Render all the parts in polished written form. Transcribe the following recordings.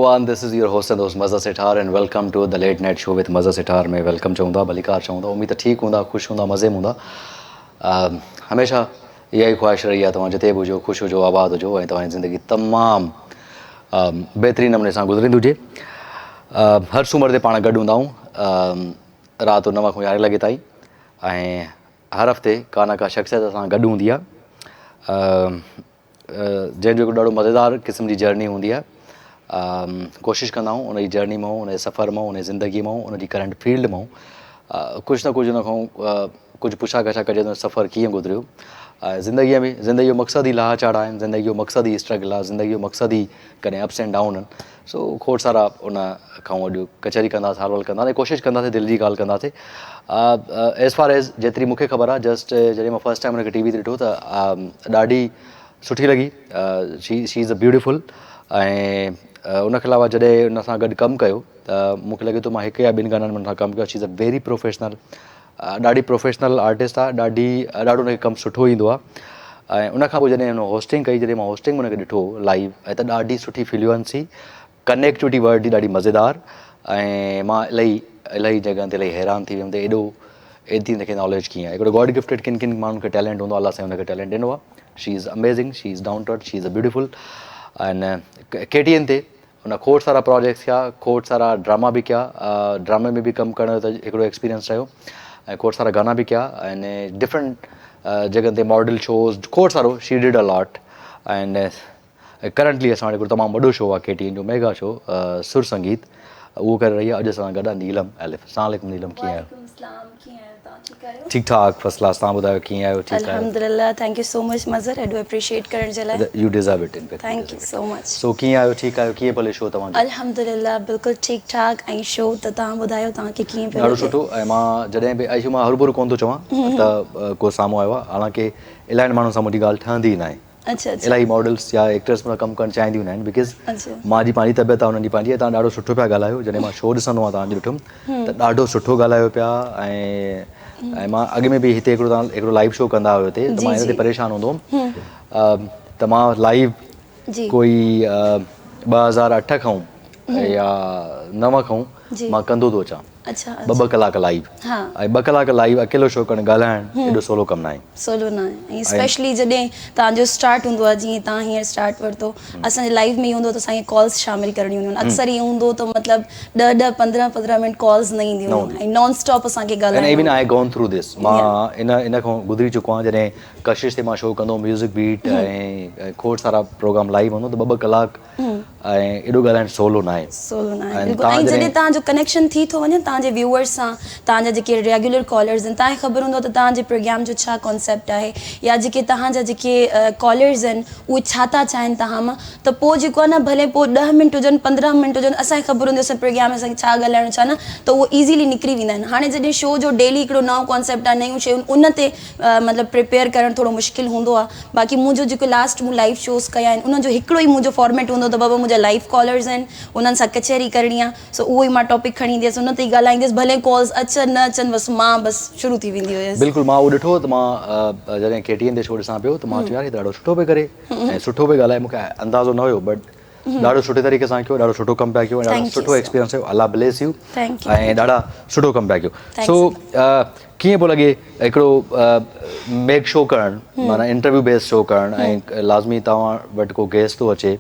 Everyone this is your host and دوست Mazhar Sethar and welcome to the late night show with Mazhar Sethar ۾ welcome چئون ٿا ڀليڪار چئون ٿا اميد ته ٺيڪ هوندا خوش هوندا مزي ۾ هوندا هميشه اها ئي خواهش رهي آهي توهان جتي به هجو خوش هجو آباد هجو ۽ توهان جي زندگي تمام بهترين نموني سان گذريندي هجي هر سومر تي پاڻ گڏ هوندا آهيون رات جو نو کان يارهين لڳي تائين ۽ هر هفتي ڪا نه ڪا شخصيت اسان سان گڏ هوندي آهي جنهن جو هڪ ڏاڍو مزيدار قسم جي جرني هوندي آهي ڪوشش ڪندا آهيون ان جي جرني مان ان جي سفر مان ان جي زندگي مان ان جي ڪرنٽ فيلڊ مان ڪجهه نه ڪجهه ان کان ڪجهه پڇا ڳاڇا ڪجي ته سفر ڪيئن گذريو زندگيء ۾ زندگي جو مقصد ئي لاها چاڙها آهن زندگي جو مقصد ئي اسٽرگل آهي زندگي جو مقصد ئي ڪڏهن اپس اينڊ ڊائون آهن سو کوڙ سارا ان کان اڄ ڪچهري ڪنداسين حال احوال ڪنداسين ڪوشش ڪنداسين دل جي ڳالهه ڪنداسين ايز فار ايز جيتري مونکي خبر آهي جسٽ جڏهن مان فرسٽ ٽائم ان کي ٽي وي تي ڏٺو ته ڏاڍي سٺي لڳي شي شي از ا بيوٽيفل ۽ ان کان علاوه جڏهن ان سان گڏ ڪم ڪيو ته مونکي لڳي ٿو مان هڪ يا ٻن گانن ۾ ان سان ڪم ڪيو شي از ا ويري پروفيشنل ڏاڍي پروفيشنل آرٽسٽ آهي ڏاڍي ڏاڍو ان کي ڪم سٺو ايندو آهي ۽ ان کان پوء جڏهن هن هوسٽنگ ڪئي جڏهن مان هوسٽنگ ۾ ان کي ڏٺو لائيو ۽ ته ڏاڍي سٺي فلوئنسي ڪنيڪٽوٽي ورڊ جي ڏاڍي مزيدار ۽ مان الاهي الاهي جڳهن تي الاهي حيران ٿي ويم ته ايڏو ايتري هن کي ناليج ڪيئن آهي هڪڙو گاڊ گفٽيڊ ڪن ڪن ماڻهن کي ٽيلنٽ هوندو آهي الله سائين هن کي ٽيلنٽ ڏنو آهي she is amazing she is down to earth she is a beautiful ۽ K T N تي هن کوڙ سارا پراجيڪٽس ڪيا کوڙ سارا ڊراما به ڪيا ڊرامي ۾ به ڪم ڪرڻ جو هڪڙو ايڪسپيرينس رهيو ۽ کوڙ سارا گانا به ڪيا ۽ ڊفرنٽ جڳهن تي ماڊل شوز کوڙ سارو شي did a lot ۽ currently اسان وٽ هڪڙو تمام وڏو شو آهي ڪي ٽي اين جو ميگا شو سر سنگيت اهو ڪري رهي آهي اڄ اسان سان گڏ آهي نيلم الف السلام عليڪم نيلم ڪيئن آهيو؟ وعليڪم السلام ڪيئن آهيو توهان ٺيڪ آهيو؟ ٺيڪ ٺاڪ فرسٽ ڪلاس توهان ٻڌايو ڪيئن آهيو ٺيڪ آهيو؟ الحمدلله thank you so much Mazhar ايڏو اپريشيئيٽ ڪرڻ جي لاء. You deserve it in fact thank you so much. سو ڪيئن آهيو ٺيڪ آهيو ڪيئن پلي شو توهان جو؟ الحمدلله بلڪل ٺيڪ ٺاڪ ۽ شو ته توهان ٻڌايو توهان کي ڪيئن پيو ڏاڍو لڳي؟ سٺو ۽ مان جڏهن به ۽ مان هروڀرو ڪونه ٿو چوان ته ڪو سامهون آيو آهي حالانڪه الاهين ماڻهن سان منهنجي ڳالهه ٺهندي ئي ناهي. اڇا اڇا. الاهي ماڊلز يا ايڪٽرس مون سان ڪم ڪرڻ چاهينديون ناهن because مان جي پنهنجي طبيعت آهي انهن جي پنهنجي توهان ڏاڍو سٺو پيا ڳالهايو جڏهن مان شو ڏسندو آهيان توهان جو ڏٺم ته ڏاڍو سٺو ڳالهايو پيا ۽ ۽ مان اڳ ۾ به هتي هڪڙو توهان هڪڙو لائيو شو ڪندا هيو هتي ته مان ان تي پريشان هوندو هوم ته مان لائيو ڪوئي 2008 کان يا 9 کان مان ڪندو ٿو اچان ٻه ٻه ڪلاڪ لائيو ۽ ٻه ڪلاڪ لائيو اڪيلو شو ڪرڻ ڳالهائڻ ايڏو سولو ڪم ناهي. سولو ناهي ۽ اسپيشلي جڏهن توهان جو اسٽارٽ هوندو آهي جيئن توهان هينئر اسٽارٽ ورتو اسان جي لائيو ۾ اهو هوندو ته اسان کي ڪالز شامل ڪرڻيون هونديون آهن اڪثر اهو هوندو ته مطلب ڏهه ڏهه پندرهن پندرهن منٽ ڪالز نه اينديون هيون ۽ نان اسٽاپ اسان کي ڳالهائڻو ايون آء گون ٿرو دس مان ان ان کان گذري چڪو آهيان جڏهن ڪشش تي مان شو ڪندو هوم ميوزڪ بيٽ ۽ کوڙ سارا پروگرام لائيو هوندو ته ٻه ٻه ڪلاڪ ۽ ايڏو ڳالهائڻ سولو ناهي. سولو ناهي بلڪل ۽ جڏهن توهان جو ڪنيڪشن ٿي ٿو وڃي توهان جي ويوئرس سان توهان جا جيڪي ريگيولر ڪالرز آهن توهان کي خبر هوندو آهي ته توهان جي پروگرام جو ڇا ڪانسيپٽ آهي يا جيڪي توهان جا جيڪي ڪالرز آهن اهي ڇا ٿا چاهين توهان مان ته پوء جيڪو آهي نه ڀلي پوء ڏهه منٽ هجن 15 منٽ هجن اسان کي خبر هوندي اسان پروگرام ۾ اسان کي ڇا ڳالهائڻو ڇا نه ته اهو ايزيلي نڪري ويندا آهن هاڻي جڏهن شو جو ڊيلي هڪڙو نئون ڪانسيپٽ آهي نيون شيون ان تي مطلب پريپيئر ڪرڻ ٿورو مشڪل هوندو آ باقي منهنجو جيڪو لاسٽ مون لائيو شوز ڪيا آهن انهن جو هڪڙو ئي منهنجو فارميٽ هوندو ته بابا منهنجا لائيو ڪالرز آهن انهن سان ڪچهري ڪرڻي آ سو اهو ئي مان ٽاپڪ کڻي ايندي هيس ان تي ئي ڳالهائيندي هيس ڀلي ڪالز اچن نه اچن بس مان بس شروع ٿي ويندي هيس. بلڪل مان اهو ڏٺو ته مان جڏهن ڪي ٽي اين تي شو ڏسان پيو ته مان چيو يار هي ته ڏاڍو سٺو پيو ڪري ۽ سٺو پيو ڳالهائي مون کي اندازو نه هيو بٽ ڏاڍو سٺي طريقي سان ڪيو ڏاڍو سٺو ڪم پيا ڪيو ۽ ڏاڍو سٺو ايڪسپيرينس هيو الله بليس يو ۽ ڏاڍا سٺو ڪم پيا ڪيو سو ڪيئن پيو لڳي هڪڙو ميڪ شو ڪرڻ معنيٰ انٽرويو بيس شو ڪرڻ ۽ لازمي توهان وٽ ڪو گيسٽ ٿو اچي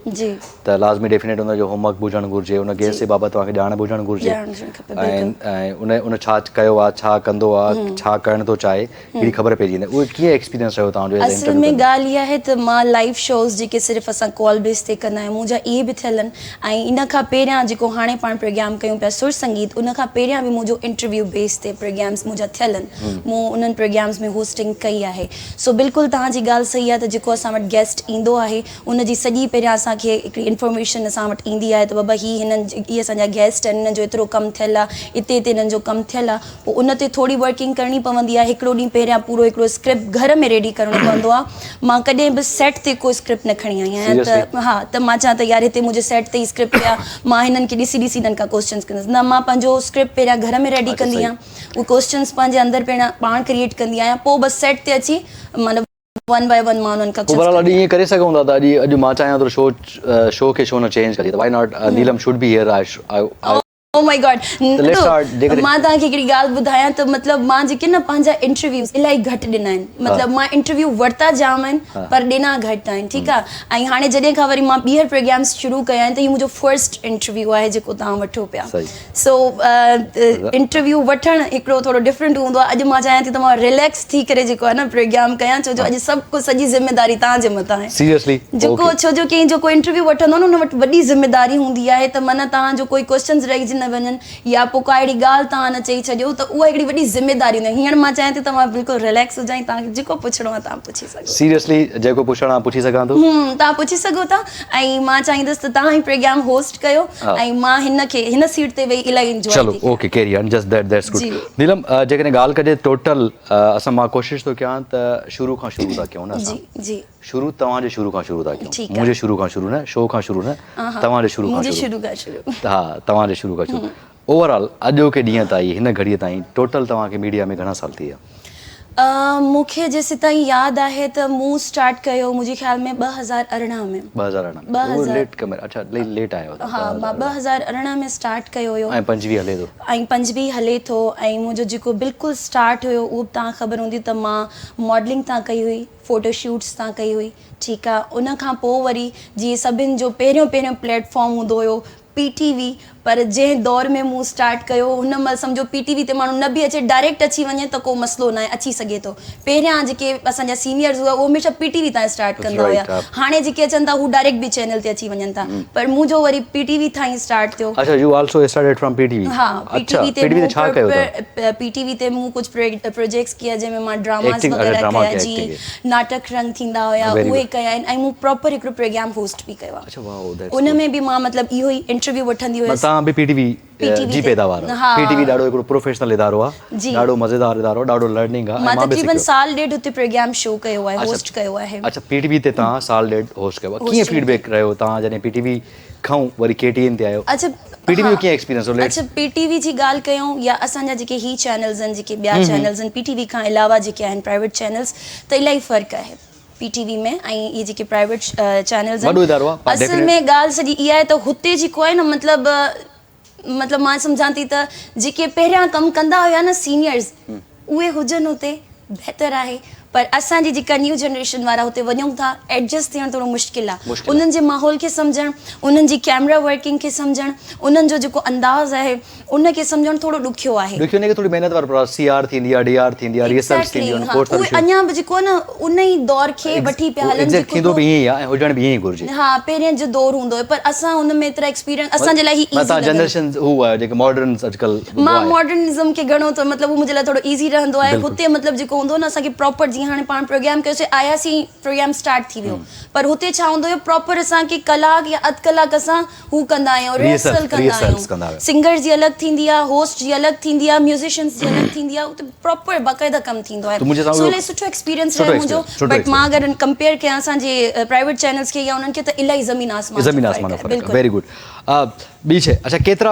ته لازمي ڊيفينيٽ ان جو هوم ورڪ به هجڻ گهرجي ان گيسٽ جي بابت توهان کي ڄاڻ به هجڻ گهرجي ۽ ان ان ڇا ڪيو آهي ڇا ڪندو آهي ڇا ڪرڻ ٿو چاهي ڪهڙي خبر پئجي ويندي اهو ڪيئن ايڪسپيرينس رهيو توهان جو ايز اصل ۾ ڳالهه اها آهي ته مان لائيو شوز جيڪي صرف اسان ڪال بيس تي ڪندا آهيون منهنجا اهي به ٿيل آهن ۽ ان کان پهريان جيڪو هاڻي پاڻ پروگرام ڪيون پيا سر سنگيت ان کان پهريان به منهنجو انٽرويو بيس تي پروگرامز منهنجا ٿيل آهن مون انهن پروگرامز ۾ هوسٽنگ ڪئي آهي سو بلڪل توهان جي ڳالهه صحيح آهي ته جيڪو اسان وٽ گيسٽ ايندو آهي ان جي سڄي پهريان اسان کي هڪڙي انفارميشن اسان وٽ ايندي آهي ته بابا هي هنن هي اسان جا گيسٽ آهن هنن جو ايترو ڪم ٿيل آهي اتي اتي هنن جو ڪم ٿيل آهي پوء ان تي ٿوري ورڪنگ ڪرڻي پوندي آهي هڪڙو ڏينهن پهريان پورو هڪڙو اسڪرپٽ گهر ۾ ريڊي ڪرڻو پوندو آهي مان ڪڏهن به سيٽ تي ڪو اسڪرپٽ نه کڻي آئي آهيان ته ها ته مان چوان ته يار هتي منهنجي سيٽ تي ئي اسڪرپٽ پيا مان هنن کي ڏسي ڏسي هنن کان ڪوسچنس ڪندس نه مان پنهنجو اسڪرپٽ پهريان گهر ۾ ريڊي ڪندي آهيان اهي ڪوسچنس پنهنجي اندر پهريان پاڻ ڪريئيٽ ڪندي آهيان پوء بس سيٽ تي اچي مطلب. ون باء ون مان انهن کان پوء بهرحال اڄ ائين ڪري سگهون ٿا ته اڄ اڄ مان چاهيان ٿو شو شو کي ڇو نه چينج ڪجي ته why not Neelam should be here I I oh my God مان توهان کي هڪڙي ڳالهه ٻڌايان ته مطلب مان جيڪي نه پنهنجا انٽرويوز الاهي گهٽ ڏنا آهن مطلب مان انٽرويو ورتا جام آهن پر ڏنا گهٽ آهن ٺيڪ آهي ۽ هاڻي جڏهن کان وري مان ٻيهر پروگرامز شروع ڪيا آهن ته هي منهنجو فرسٽ انٽرويو آهي جيڪو توهان وٺو پيا سو انٽرويو وٺڻ هڪڙو ٿورو ڊفرنٽ هوندو آهي اڄ مان چاهيان ٿي ته مان رليڪس ٿي ڪري جيڪو آهي نه پروگرام ڪيان ڇو جو اڄ سڀ ڪجهه سڄي ذميداري توهان جي مٿان آهي سيريسلي جيڪو ڇو جو ڪنهن جو ڪوئي انٽرويو وٺندو نه ان وٽ وڏي ذميداري هوندي آهي ته من توهان جو ڪوئي ڪوشچنز رهجي نه وڃن يا پوء ڪا اهڙي ڳالهه توهان نه چئي ڇڏيو ته اها هڪڙي وڏي ذميداري هوندي آهي هينئر مان چاهيان ٿي ته مان بلڪل رليڪس هجان ۽ توهان کي جيڪو پڇڻو آهي توهان پڇي سگهو ٿا. سيريسلي جيڪو پڇڻو آهي پڇي سگهان ٿو. توهان پڇي سگهو ٿا ۽ مان چاهيندس ته توهان هي پروگرام هوسٽ ڪيو ۽ مان هن کي هن سيٽ تي ويهي الاهي انجواء چلو okay carry on just that that's good Neelam جيڪڏهن ڳالهه ڪجي ٽوٽل اسان مان ڪوشش ٿو ڪيان ته شروع کان شروع ٿا ڪيون نه اسان جي جي شروع توهان جي شروع کان شروع ٿا ڪيون منهنجي شروع کان شروع نه شو کان شروع نه توهان جي شروع کان شروع کان شروع ها توهان جي شروع کان شروع اوور آل اڄوڪي ڏينهن تائين هن گهڙيء تائين ٽوٽل توهان کي ميڊيا ۾ گهڻا سال ٿي ويا؟ مون کي جيسيتائين ياد آهي ته مون اسٽارٽ ڪيو منهنجي خيال ۾ 2018 ۾. 2018 ۾ اهو ليٽ ڪمر اڇا ليٽ آيا آهيو ها مان 2018 ۾ اسٽارٽ ڪيو هيو. ۽ 25 هلي ٿو. ۽ 25 هلي ٿو ۽ منهنجو جيڪو بلڪل اسٽارٽ هيو اهو به توهان کي خبر هوندي ته مان ماڊلنگ تان ڪئي هئي فوٽو شوٽس تان ڪئي هئي ٺيڪ آ ان کان پوء وري جيئن سڀن جو پهريون پهريون پليٽ فارم هوندو هيو پي ٽي وي پر جنهن دور ۾ مون اسٽارٽ ڪيو هن مهل سمجهو پي ٽي وي تي ماڻهو نه به اچي ڊائريڪٽ اچي وڃي ته ڪو مسئلو ناهي اچي سگهي ٿو پهريان جيڪي اسان جا سينيئرز هئا اهي هميشه پي ٽي وي تان اسٽارٽ ڪندا هيا هاڻي جيڪي اچن ٿا هو ڊائريڪٽ به چينل تي اچي وڃن ٿا پر منهنجو وري پي ٽي وي تان ئي اسٽارٽ ٿيو. اڇا you also started from P T V ها پي ٽي وي تي مون پي ٽي وي تي مون ڪجهه پروجيڪٽس ڪيا جنهن ۾ مان ڊراماز وغيره ڪيا جي ناٽڪ رنگ ٿيندا هيا اهي ڪيا آهن ۽ مون پراپر هڪڙو پروگرام هوسٽ به ڪيو آهي. اڇا واو that's in ۾ به مان مطلب اهو ئي انٽرويو وٺندي هيس. توهان به پي ٽي وي جي پيداوار آهيو. پي ٽي وي ڏاڍو هڪڙو پروفيشنل ادارو آهي. ڏاڍو مزيدار ادارو آهي ڏاڍو لرننگ آهي ۽ مان تقريبن سال ڏيڍ اتي پروگرام شو ڪيو آهي هوسٽ ڪيو آهي. اڇا پي ٽي وي تي توهان سال ڏيڍ هوسٽ ڪيو آهي ڪيئن فيڊ بيڪ رهيو توهان جڏهن پي ٽي وي کان وري ڪي ٽي اين تي آيو اڇا پي ٽي وي جو ڪيئن ايڪسپيرينس هو اڇا پي ٽي وي جي ڳالهه ڪيون يا اسان جا جيڪي هي چينلز آهن جيڪي ٻيا چينلز آهن پي ٽي وي کان علاوه جيڪي آهن پرائيويٽ چينلز ته الاهي فرق آهي. پي ٽي وي ۾ ۽ اهي جيڪي پرائيويٽ چينلز وڏو ادارو آهي اصل ۾ ڳالهه سڄي اها آهي ته هتي جيڪو آهي نه مطلب مطلب مان سمجهان ٿي ته جيڪي پهريان ڪم ڪندا هيا نه سينيئرز اهي هجن هتي بهتر آهي پر اسان جي جيڪا نيو جنريشن وارا هتي وڃون ٿا ايڊجسٽ ٿيڻ ٿورو مشڪل آهي انهن جي ماحول کي سمجهڻ انهن جي ڪيمرا ورڪنگ کي سمجهڻ انهن جو جيڪو انداز آهي ان کي سمجهڻ ٿورو ڏکيو آهي. ڏکيو نه ٿوري محنت وارو پروسيس سي آر ٿيندي آهي ڊي آر ٿيندي آهي ريهرسلز ٿينديون آهن کوڙ ساريون شيون اڃا به جيڪو آهي نه ان ئي دور کي وٺي پيا هلن جيڪو ٿيندو به ائين ئي آهي ۽ هجڻ به ائين ئي گهرجي. ها پهرين جو دور هوندو هيو پر اسان ان ۾ ايترا ايڪسپيرينس اسان جي لاء هي ايزي لڳندو. توهان جنريشن هو آهيو جيڪي ماڊرنس اڄڪلهه مان ماڊرنزم کي گهڻو ٿو مطلب هو منهنجي لاء ٿورو ايزي رهندو آهي هتي مطلب جيڪو هوندو نه اسان کي پراپر جيئن هاڻي پاڻ پروگرام ڪيوسي آياسين پروگرام اسٽارٽ ٿي ويو پر هتي ڇا هوندو هيو پراپر اسان کي ڪلاڪ يا اڌ ڪلاڪ اسان هو ڪندا آهيون ريهرسل ڪندا آهيون سنگر جي الڳ ٿيندي آهي هوسٽ جي الڳ ٿيندي آهي ميوزيشنس جي الڳ ٿيندي آهي اتي پراپر باقاعده ڪم ٿيندو آهي سو الاهي سٺو ايڪسپيرينس رهيو منهنجو بٽ مان اگر ڪمپيئر ڪيان اسان جي پرائيويٽ چينلز کي يا انهن کي ته الاهي زمين آسمان زمين آسمان جو فرق آهي ويري گڊ ٻي شي اڇا ڪيترا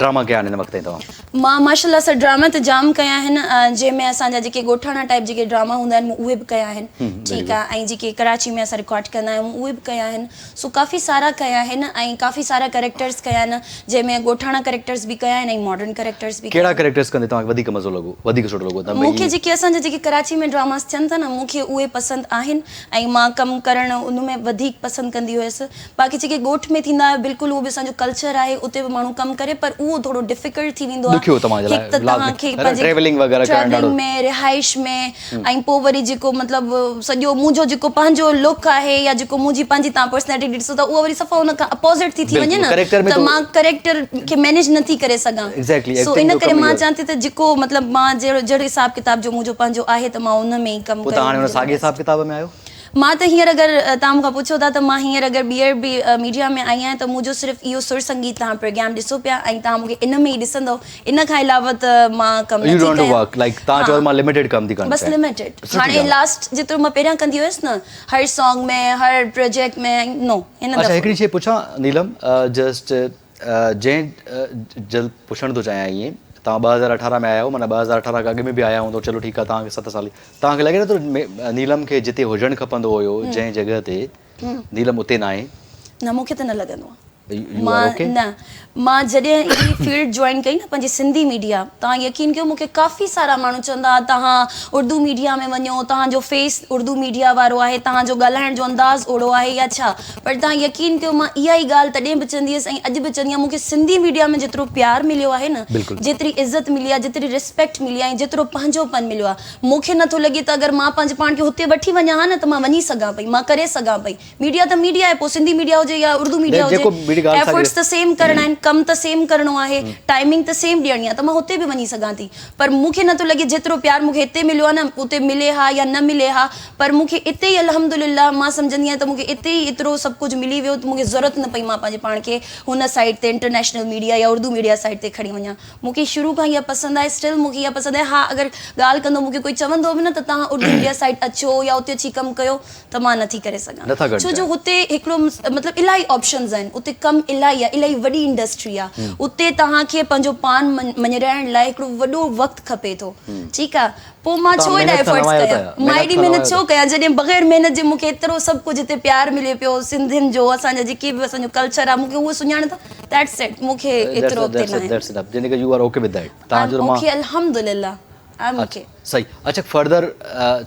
ڊراما ڪيا آهن هن وقت تائين توهان مان ماشاءالله سر ڊراما ته جام ڪيا آهن جنهن ۾ اسان جا جيڪي ڳوٺاڻا ٽائيپ جيڪي ڊراما هوندا آهن مون اهي به ڪيا آهن ٺيڪ آهي ۽ جيڪي ڪراچي ۾ اسان رڪارڊ ڪندا آهيون اهي به ڪيا آهن سو ڪافي سارا ڪيا آهن ۽ ڪافي سارا ڪريڪٽرز ڪيا آهن جنهن ۾ ڳوٺاڻا ڪريڪٽرز به ڪيا آهن ۽ ماڊرن ڪريڪٽرز به ڪيا ڪهڙا ڪريڪٽرز ڪندي توهان کي وڌيڪ مزو لڳو وڌيڪ سٺو لڳو ته مون کي جيڪي اسان جا جيڪي ڪراچي ۾ ڊراماز ٿين ٿا نه مون کي اهي پسند آهن ۽ مان ڪم ڪرڻ ان ۾ وڌيڪ پسند ڪندي هيس باقي جيڪي ڳوٺ ۾ ٿيندا آهي بلڪل اهو به اسان جو ڪلچر آهي اتي به ماڻهو ڪم ڪري پر اهو ٿورو ڊفيڪلٽ ٿي ويندو آهي ڏکيو توهان جي لاء هڪ ته توهان کي پنهنجي ٽريولنگ وغيره ڪرڻ ڏاڍو ٽريولنگ ۾ رهائش ۾ ۽ پوء وري جيڪو مطلب سڄو منهنجو جيڪو پنهنجو لڪ آهي يا جيڪو منهنجي پنهنجي توهان پرسنالٽي ڏسو ٿا اها وري صفا ان کان اپوزٽ ٿي ٿي وڃي نه ته مان ڪريڪٽر کي مينيج نه ٿي ڪري سگهان سو ان ڪري مان چوان ٿي ته جيڪو مطلب مان جهڙو جهڙو حساب ڪتاب جو منهنجو پنهنجو آهي ته مان ان ۾ ئي ڪم پوء توهان هاڻي ان ساڳي حساب ڪتاب ۾ آهيو؟ مان ته هينئر اگر توهان مون کان پڇو ٿا ته مان هينئر اگر ٻيهر به ميڊيا ۾ آئي آهيان ته منهنجو صرف اهو سر سنگيت توهان پروگرام ڏسو پيا ۽ توهان مون کي ان ۾ ئي ڏسندؤ ان کان علاوه ته مان ڪم نٿي ڪيان. لائيڪ توهان چئو مان لميٽيڊ ڪم ٿي ڪرڻ بس لميٽيڊ هاڻي لاسٽ جيترو مان پهريان ڪندي هيس نه هر سانگ ۾ هر پروجيڪٽ ۾ نو هن دفعو. اڇا هڪڙي شي پڇان نيلم جسٽ جنهن جلد پڇڻ ٿو چاهيان ائين توهان 2018 ۾ آيا آهيو معنيٰ 2018 کان اڳ ۾ به آيا هوندو چلو ٺيڪ آهي توهان کي ست سال توهان کي لڳي نٿو نيلم کي جتي هجڻ کپندو هيو جنهن جڳهه تي نيلم اتي ناهي. نه مون کي ته نه لڳندو آهي. مان نه مان جڏهن هي فيلڊ جوائن ڪئي نه پنهنجي سنڌي ميڊيا توهان يقين ڪيو مون کي ڪافي سارا ماڻهو چوندا ها توهان اردو ميڊيا ۾ وڃو توهان جو فيس اردو ميڊيا وارو آهي توهان جو ڳالهائڻ جو انداز اوڙو آهي يا ڇا پر توهان يقين ڪيو مان اها ئي ڳالهه تڏهن به چوندي هيس ۽ اڄ به چوندي آهيان مون کي سنڌي ميڊيا ۾ جيترو پيار مليو آهي نه جيتري عزت ملي آهي جيتري ريسپيڪٽ ملي آهي ۽ جيترو پنهنجو پن مليو آهي مون کي نٿو لڳي ته اگر مان پنهنجي پاڻ کي هتي وٺي وڃان ها نه ته مان وڃي سگهان پئي مان ڪري سگهان پئي ميڊيا ته ميڊيا آهي پوء سنڌي ميڊيا هجي يا اردو ميڊيا هجي ايفرٽس ته سيم ڪرڻا آهن ڪم ته سيم ڪرڻو آهي ٽائمنگ ته سيم ڏيڻي آهي ته مان هتي به وڃي سگهان ٿي پر مون کي نٿو لڳي جيترو پيار مون کي هتي مليو آهي نه اتي ملي ها يا نه ملي ها پر مون کي اتي ئي الحمدلله مان سمجهندي آهيان ته مون کي اتي ئي ايترو سڀ ڪجهه ملي ويو ته مون کي ضرورت نه پئي مان پنهنجي پاڻ کي هن سائيڊ تي انٽرنيشنل ميڊيا يا اردو ميڊيا سائيڊ تي کڻي وڃان مون کي شروع کان اها پسند آهي اسٽل مون کي اها پسند آهي ها اگر ڳالهه ڪندو مون کي ڪوئي چوندو به نه ته توهان اردو ميڊيا سائيڊ اچو يا اتي اچي ڪم ڪيو ته مان نٿي ڪري سگهان ڇو جو هتي هڪڙو مطلب الاهي آپشنز آهن اتي ڪم الاهي آهي الاهي وڏي انڊسٽري آهي اتي توهان کي پنهنجو پاڻ مڃرائڻ لاء هڪڙو وڏو وقت کپي ٿو ٺيڪ آهي پوء مان ڇو ايڏا ايفرٽس ڪيان مان ايڏي محنت ڇو ڪيان جڏهن بغير محنت جي مون کي ايترو سڀ ڪجهه هتي پيار ملي پيو سنڌين جو اسان جا جيڪي به اسان جو ڪلچر آهي مون کي اهو سڃاڻ ٿا that's it مون کي ايترو اڳتي ناهي اوڪي الحمدلله I am okay. صحيح اڇا فردر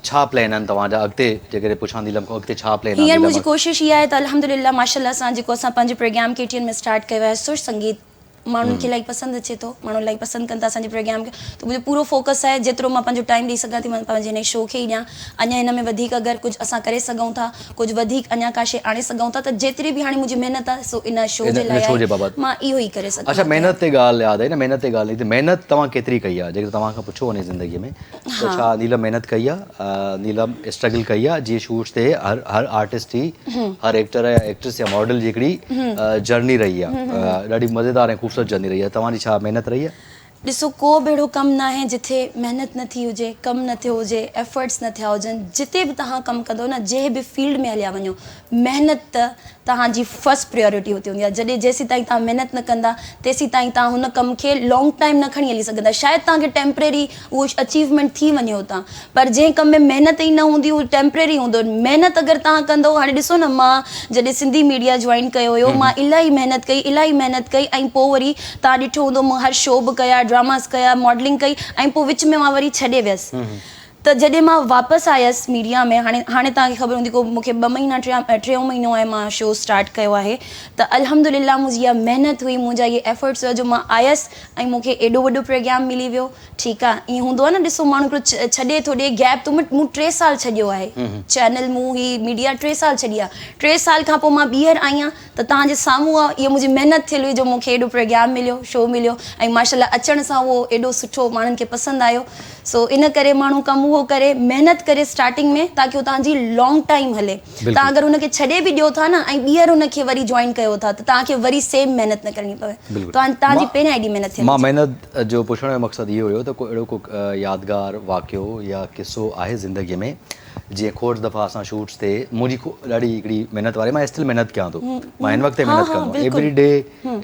ڇا پلان آهن توهان جا اڳتي جيڪڏهن پڇان نيلم کان اڳتي ڇا پلان آهن هينئر منهنجي ڪوشش اها آهي ته الحمدلله ماشاءالله سان جيڪو اسان پنهنجو پروگرام ڪي ٽي اين ۾ اسٽارٽ ڪيو آهي سر سنگيت ماڻهن کي الاهي پسند اچي ٿو ماڻهو الاهي پسند ڪن ٿا اسان جي پروگرام کي ته منهنجو پورو فوڪس آهي جيترو مان پنهنجو ٽائيم ڏئي سگهان ٿي مان پنهنجي هن شو کي ئي ڏيان اڃا هن ۾ وڌيڪ اگر ڪجهه اسان ڪري سگهون ٿا ڪجهه وڌيڪ اڃا ڪا شي آڻي سگهون ٿا ته جيتري به هاڻي منهنجي محنت آهي سو ان شو جي لاء آهي مان اهو ئي ڪري سگهان اڇا محنت تي ڳالهه ياد آئي نه محنت تي ڳالهه ته محنت توهان ڪيتري ڪئي آهي جيڪڏهن توهان کان پڇيو وڃي زندگي ۾ ته ڇا نيلم محنت ڪئي آهي نيلم اسٽرگل ڪئي آهي جيئن شوٽس تي هر هر آرٽسٽ جي هر ايڪٽر يا ايڪٽرس يا ماڊل جي هڪڙي جرني رهي آهي ڏاڍي مزيدار ۽ خوبصورت جرني رهي آهي توهان جي ڇا محنت رهي آهي ڏسو ڪو به اهڙو ڪم ناهي جٿي محنت نه ٿي هجي، ڪم نه ٿيو هجي، ايفرٽس نه ٿيا هجن، جتي به توهان ڪم ڪندو نه جنهن به فيلڊ ۾ هليا وڃو محنت ته توهان جي فرسٽ پريورٽي هتي هوندي آهي جڏهن جيسيتائين توهان محنت نه ڪندا تيسيتائين توهان هن ڪم کي لانگ ٽائيم نه کڻي هلي سگهندا شايد توهان کي ٽيمپرري اهو اچيومينٽ ٿي وڃي اتان پر جنهن ڪم ۾ محنت ئي نه هوندي اهو ٽيمپرري هوندو محنت اگر توهان ڪندو هاڻي ڏسو نه مان جڏهن سنڌي ميڊيا جوائن ڪيو هيو مان الاهي محنت ڪئي الاهي محنت ڪئي ۽ پوء وري توهان ڏٺو هوندو مون هر شو به ڪيا ڊراماز ڪيا ماڊلنگ ڪئي ۽ پوء وچ ۾ مان وري ڇڏي ويس ته جڏهن مان واپس آيس ميڊيا ۾ هاڻي هاڻي توهان کي خبر هوندي ڪو مون کي ٻه مهينا ٽيون مهينو آهي مان شو اسٽارٽ ڪيو آهي ته الحمد لله منهنجي اها محنت هئي منهنجا اهي ايفرٽس هيا جو مان آيس ۽ مون کي ايڏو وڏو پروگرام ملي ويو ٺيڪ آ ائين هوندو آ نه ڏسو ماڻهو هڪڙو ڇڏي ٿو ڏي گيپ ٿو مون ٽي سال ڇڏيو آهي چينل مون هي ميڊيا ٽي سال ڇڏي آ ٽي سال کان پوء مان ٻيهر آئي آهيان ته توهان جي سامهون آ اها منهنجي محنت ٿيل هئي جو مون کي ايڏو پروگرام مليو شو مليو ۽ ماشاءالله اچڻ سان اهو ايڏو سٺو ماڻهن کي پسند آيو سو ان ڪري ماڻهو ڪم اهو ڪري محنت ڪري اسٽارٽنگ ۾ تاڪه اهو توهان جي لانگ ٽائيم هلي توهان اگر ان کي ڇڏي به ڏيو ٿا نه ۽ ٻيهر ان کي وري جوائن ڪيو ٿا ته توهان کي وري سيم محنت نه ڪرڻي پوي توهان توهان جي پهريان ايڏي محنت ٿيل مان محنت جو پڇڻ جو مقصد اهو هيو ته ڪو اهڙو ڪو يادگار واقعو يا قصو آهي زندگي ۾ جيئن کوڙ دفعا اسان شوٽس تي منهنجي ڏاڍي هڪڙي محنت واري مان اسٽل محنت ڪيان ٿو مان هن وقت تائين محنت ڪندو آهيان every day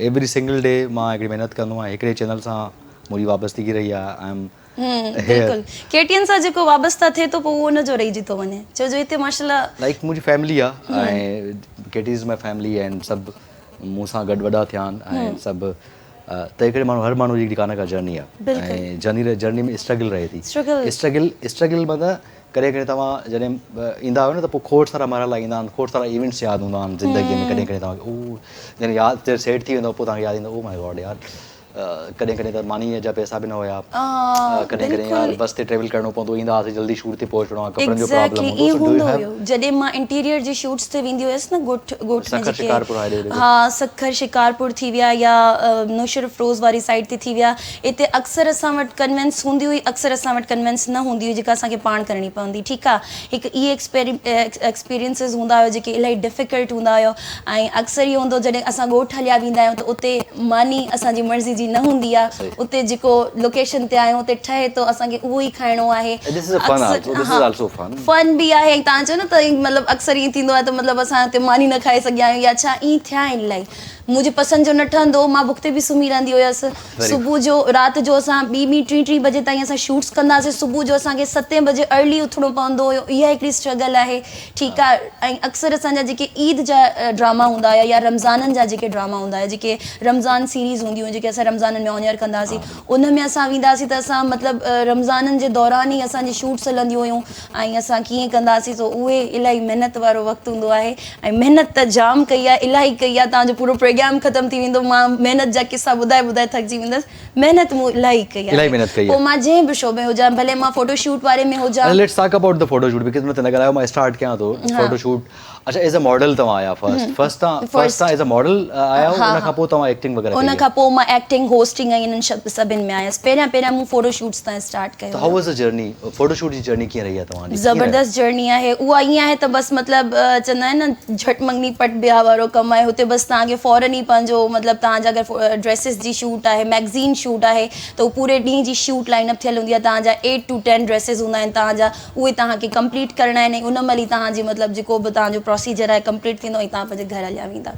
every single D مان هڪڙي محنت ڪندو آهيان هڪڙي چينل سان منهنجي وابستگي رهي آهي I M بلڪل ڪي ٽي اين سان جيڪو وابسته ٿئي ٿو پوء اهو ان جو رهجي ٿو وڃي ڇو جو هتي ماشاءالله لائڪ منهنجي فيملي آهي ۽ K T is my family and سڀ مون سان گڏ وڏا ٿيا آهن ۽ سڀ تنهن ڪري ماڻهو هر ماڻهو جي هڪڙي ڪا نه ڪا جرني آهي ۽ جرني جرني ۾ اسٽرگل رهي ٿي اسٽرگل اسٽرگل مطلب ڪڏهن ڪڏهن توهان جڏهن ايندا آهيو نه ته پوء کوڙ سارا مرحلا ايندا آهن کوڙ سارا ايونٽس ياد هوندا آهن زندگي ۾ ڪڏهن ڪڏهن توهان کي او جڏهن ياد جڏهن سيٽ ٿي ويندو پوء توهان کي ياد ايندو او مائي گاڊ يار ڪڏهن ڪڏهن ته مانيء جا پئسا به نه هيا ڪڏهن ڪڏهن يار بس تي ٽريول ڪرڻو پوندو ايندا هئاسين جلدي شوٽ تي پهچڻو آهي ڪپڙن جو پرابلم هوندو هو هوندو هيو جڏهن مان انٽيريئر جي شوٽس تي ويندي هيس نه ڳوٺ ڳوٺ ۾ جيڪي ها سکر شڪارپور ٿي ويا يا نوشهروفروز واري سائيڊ تي ٿي ويا اتي اڪثر اسان وٽ ڪنوينس هوندي هئي اڪثر اسان وٽ ڪنوينس نه هوندي هئي جيڪا اسان کي پاڻ ڪرڻي پوندي ٺيڪ آ هڪ اهي ايڪسپيرينسز هوندا هيا جيڪي الاهي ڊفيڪلٽ هوندا هيا ۽ اڪثر اهو هوندو جڏهن اسان ڳوٺ هليا ويندا آهيون ته اتي ماني اسان جي مرضي جي نه هوندي آ اتي جيڪو لوڪيشن تي آهيون اتي ٺهي ٿو اسان کي اهو ئي کائڻو آهي فن به آهي ۽ توهان چئو نه ته مطلب اڪثر ائين ٿيندو آهي ته مطلب اسان اتي ماني نه کائي سگهيا آهيون يا ڇا ائين ٿيا آهن الاهي. منهنجي پسند جو نه ٺهندو هو مان بک تي به سمهي رهندي هيس. صبح جو رات جو اسان ٻي ٻي ٽين ٽين بجي تائين اسان شوٽس ڪندا هئاسين صبح جو اسان کي ستين بجي ارلي اٿڻو پوندو هيو اها هڪڙي اسٽرگل آهي ٺيڪ آهي ۽ اڪثر اسان جا جيڪي عيد جا ڊراما هوندا هيا يا رمضانن جا جيڪي ڊراما هوندا هيا جيڪي رمضان سيريز هونديون هيون جيڪي اسان رمضانن ۾ آن ايئر ڪندا هئاسين ان ۾ اسان ويندا هئاسين ته اسان مطلب رمضانن جي دوران ئي اسان جي شوٽس هلنديون هيون ۽ اسان ڪيئن ڪندا هئاسين سو اهي الاهي محنت وارو وقت هوندو آهي ۽ محنت ته جام ڪئي آهي الاهي ڪئي آهي توهان جو پورو پروگرام ختم ٿي ويندو مان محنت جا قصا ٻڌائي ٻڌائي ٿڪجي ويندس محنت مون الاهي ڪئي آهي پوء مان جنهن به شعبي هجان ڀلي مان فوٽو شوٽ واري ۾ هجان. Let's talk about the photo shoot because ان تي نه ڳالهايو مان اسٽارٽ ڪيان ٿو فوٽو شوٽ اڇا ايز ا ماڊل توهان آيا فرسٽ فرسٽ تان فرسٽ تان ايز ا ماڊل آيا ان کان پوء توهان ايڪٽنگ وغيره ڪئي ان کان پوء مان ايڪٽنگ هوسٽنگ ۽ انهن سڀن ۾ آيس پهريان پهريان مون فوٽو شوٽس تان اسٽارٽ ڪيو ته how was the journey photo shoot جي جرني ڪيئن رهي آهي توهان جي زبردست جرني آهي اها ائين آهي ته بس مطلب چوندا آهن نه جهٽ منگني پٽ بياهه وارو ڪم آهي هتي بس توهان کي فورن ئي پنهنجو مطلب توهان جا اگر ڊريسز جي شوٽ آهي ميگزين شوٽ آهي ته هو پوري ڏينهن جي شوٽ لائن اپ ٿيل هوندي آهي توهان جا ايٽ ٽو ٽين ڊريسز هوندا آهن توهان جا اهي توهان کي ڪمپليٽ ڪرڻا آهن ۽ ان مهل ئي توهان جي مطلب جيڪو به توهان جو پروسيجر آهي ڪمپليٽ ٿيندو ۽ توهان پنهنجي گهر هليا ويندا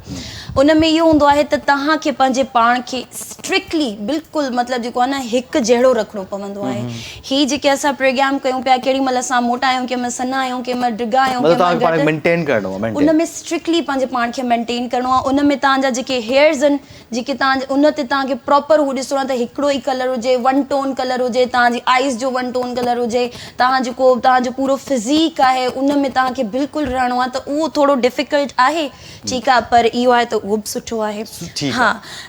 ان ۾ اهو هوندو آهي ته توهان کي پنهنجي پاڻ کي اسٽرڪٽلي بلڪل مطلب جيڪو آهي نه هڪ جهڙو رکڻو پوندو آهي هي جيڪي اسان پروگرام ڪيون پيا ڪهڙي مهل اسان موٽا آهيون ڪنهن مهل سنها آهيون ڪنهن مهل ڊگها آهيون مطلب توهان کي پاڻ کي مينٽين ڪرڻو آهي ان ۾ اسٽرڪٽلي پنهنجي پاڻ کي مينٽين ڪرڻو آهي ان ۾ توهان جا جيڪي هيئرز آهن جيڪي توهان جي ان تي توهان کي پراپر هو ڏسڻو آهي ته هڪڙو ئي ڪلر هجي ون ٽون ڪلر هجي توهان جي آئيز جو ون ٽون ڪلر هجي توهان جيڪو توهان جو پورو فزيڪ آهي ان ۾ توهان کي بلڪل رهڻو آهي ته اهو ٿورو ڊفيڪلٽ آهي ٺيڪ آهي پر اهو آهي ته اهو به سٺو آهي ها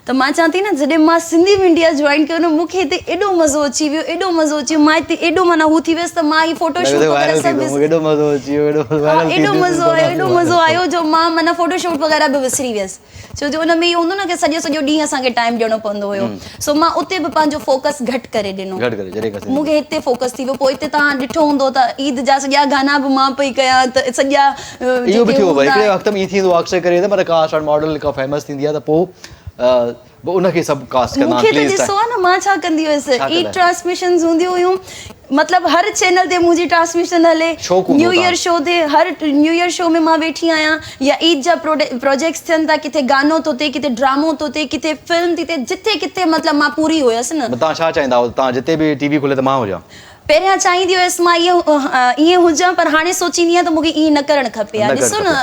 ته مان چوان ٿي نه جڏهن مان سنڌي ميڊيا جوائن ڪيو نه مون کي هتي ايڏو مزو اچي ويو ايڏو مزو اچي ويو مان هتي ايڏو معنيٰ هو ٿي ويس ته مان هي فوٽو شوٽ وغيره سڀ ايڏو مزو اچي ويو ايڏو مزو آيو ايڏو مزو آيو جو مان معنيٰ فوٽو شوٽ وغيره به وسري ويس ڇو جو ان ۾ اهو هوندو نه ڪه سڄو سڄو ڏينهن اسان کي ٽائيم ڏيڻو پوندو هيو سو مان اتي به پنهنجو فوڪس گهٽ ڪري ڏنو گهٽ ڪري جڏهن کان مون کي هتي فوڪس ٿي ويو پوء هتي توهان ڏٺو هوندو ته عيد جا سڄا گانا به مان پئي ڪيان ته سڄا اهو به ٿيو ڀائي هڪڙي وقت ۾ ائين ٿيندو آهي اڪثر ڪري ته مطلب ڪا اسان ماڊل ڪا فيمس ٿيندي آهي ته پوء به ان کي سڀ ڪاسٽ ڪندا مون کي ته ڏسو ها نه مان ڇا ڪندي هيس عيد ٽرانسميشنز هونديون هيون مطلب هر چينل تي منهنجي ٽرانسميشن هلي نيو ايئر شو تي هر نيو ايئر شو ۾ مان ويٺي آهيان يا عيد جا پروجيڪٽس ٿين ٿا ڪٿي گانو ٿو ٿئي ڪٿي ڊرامو ٿو ٿئي ڪٿي فلم ٿي ٿئي جٿي ڪٿي مطلب مان پوري هيس نه. توهان ڇا چاهيندا هئو توهان جتي به ٽي وي کلي ته مان هجان. پهريان چاهيندي هيس مان ائين هجان پر هاڻي سوچيندي آهيان ته مون کي ائين نه ڪرڻ کپي ها ڏسو نه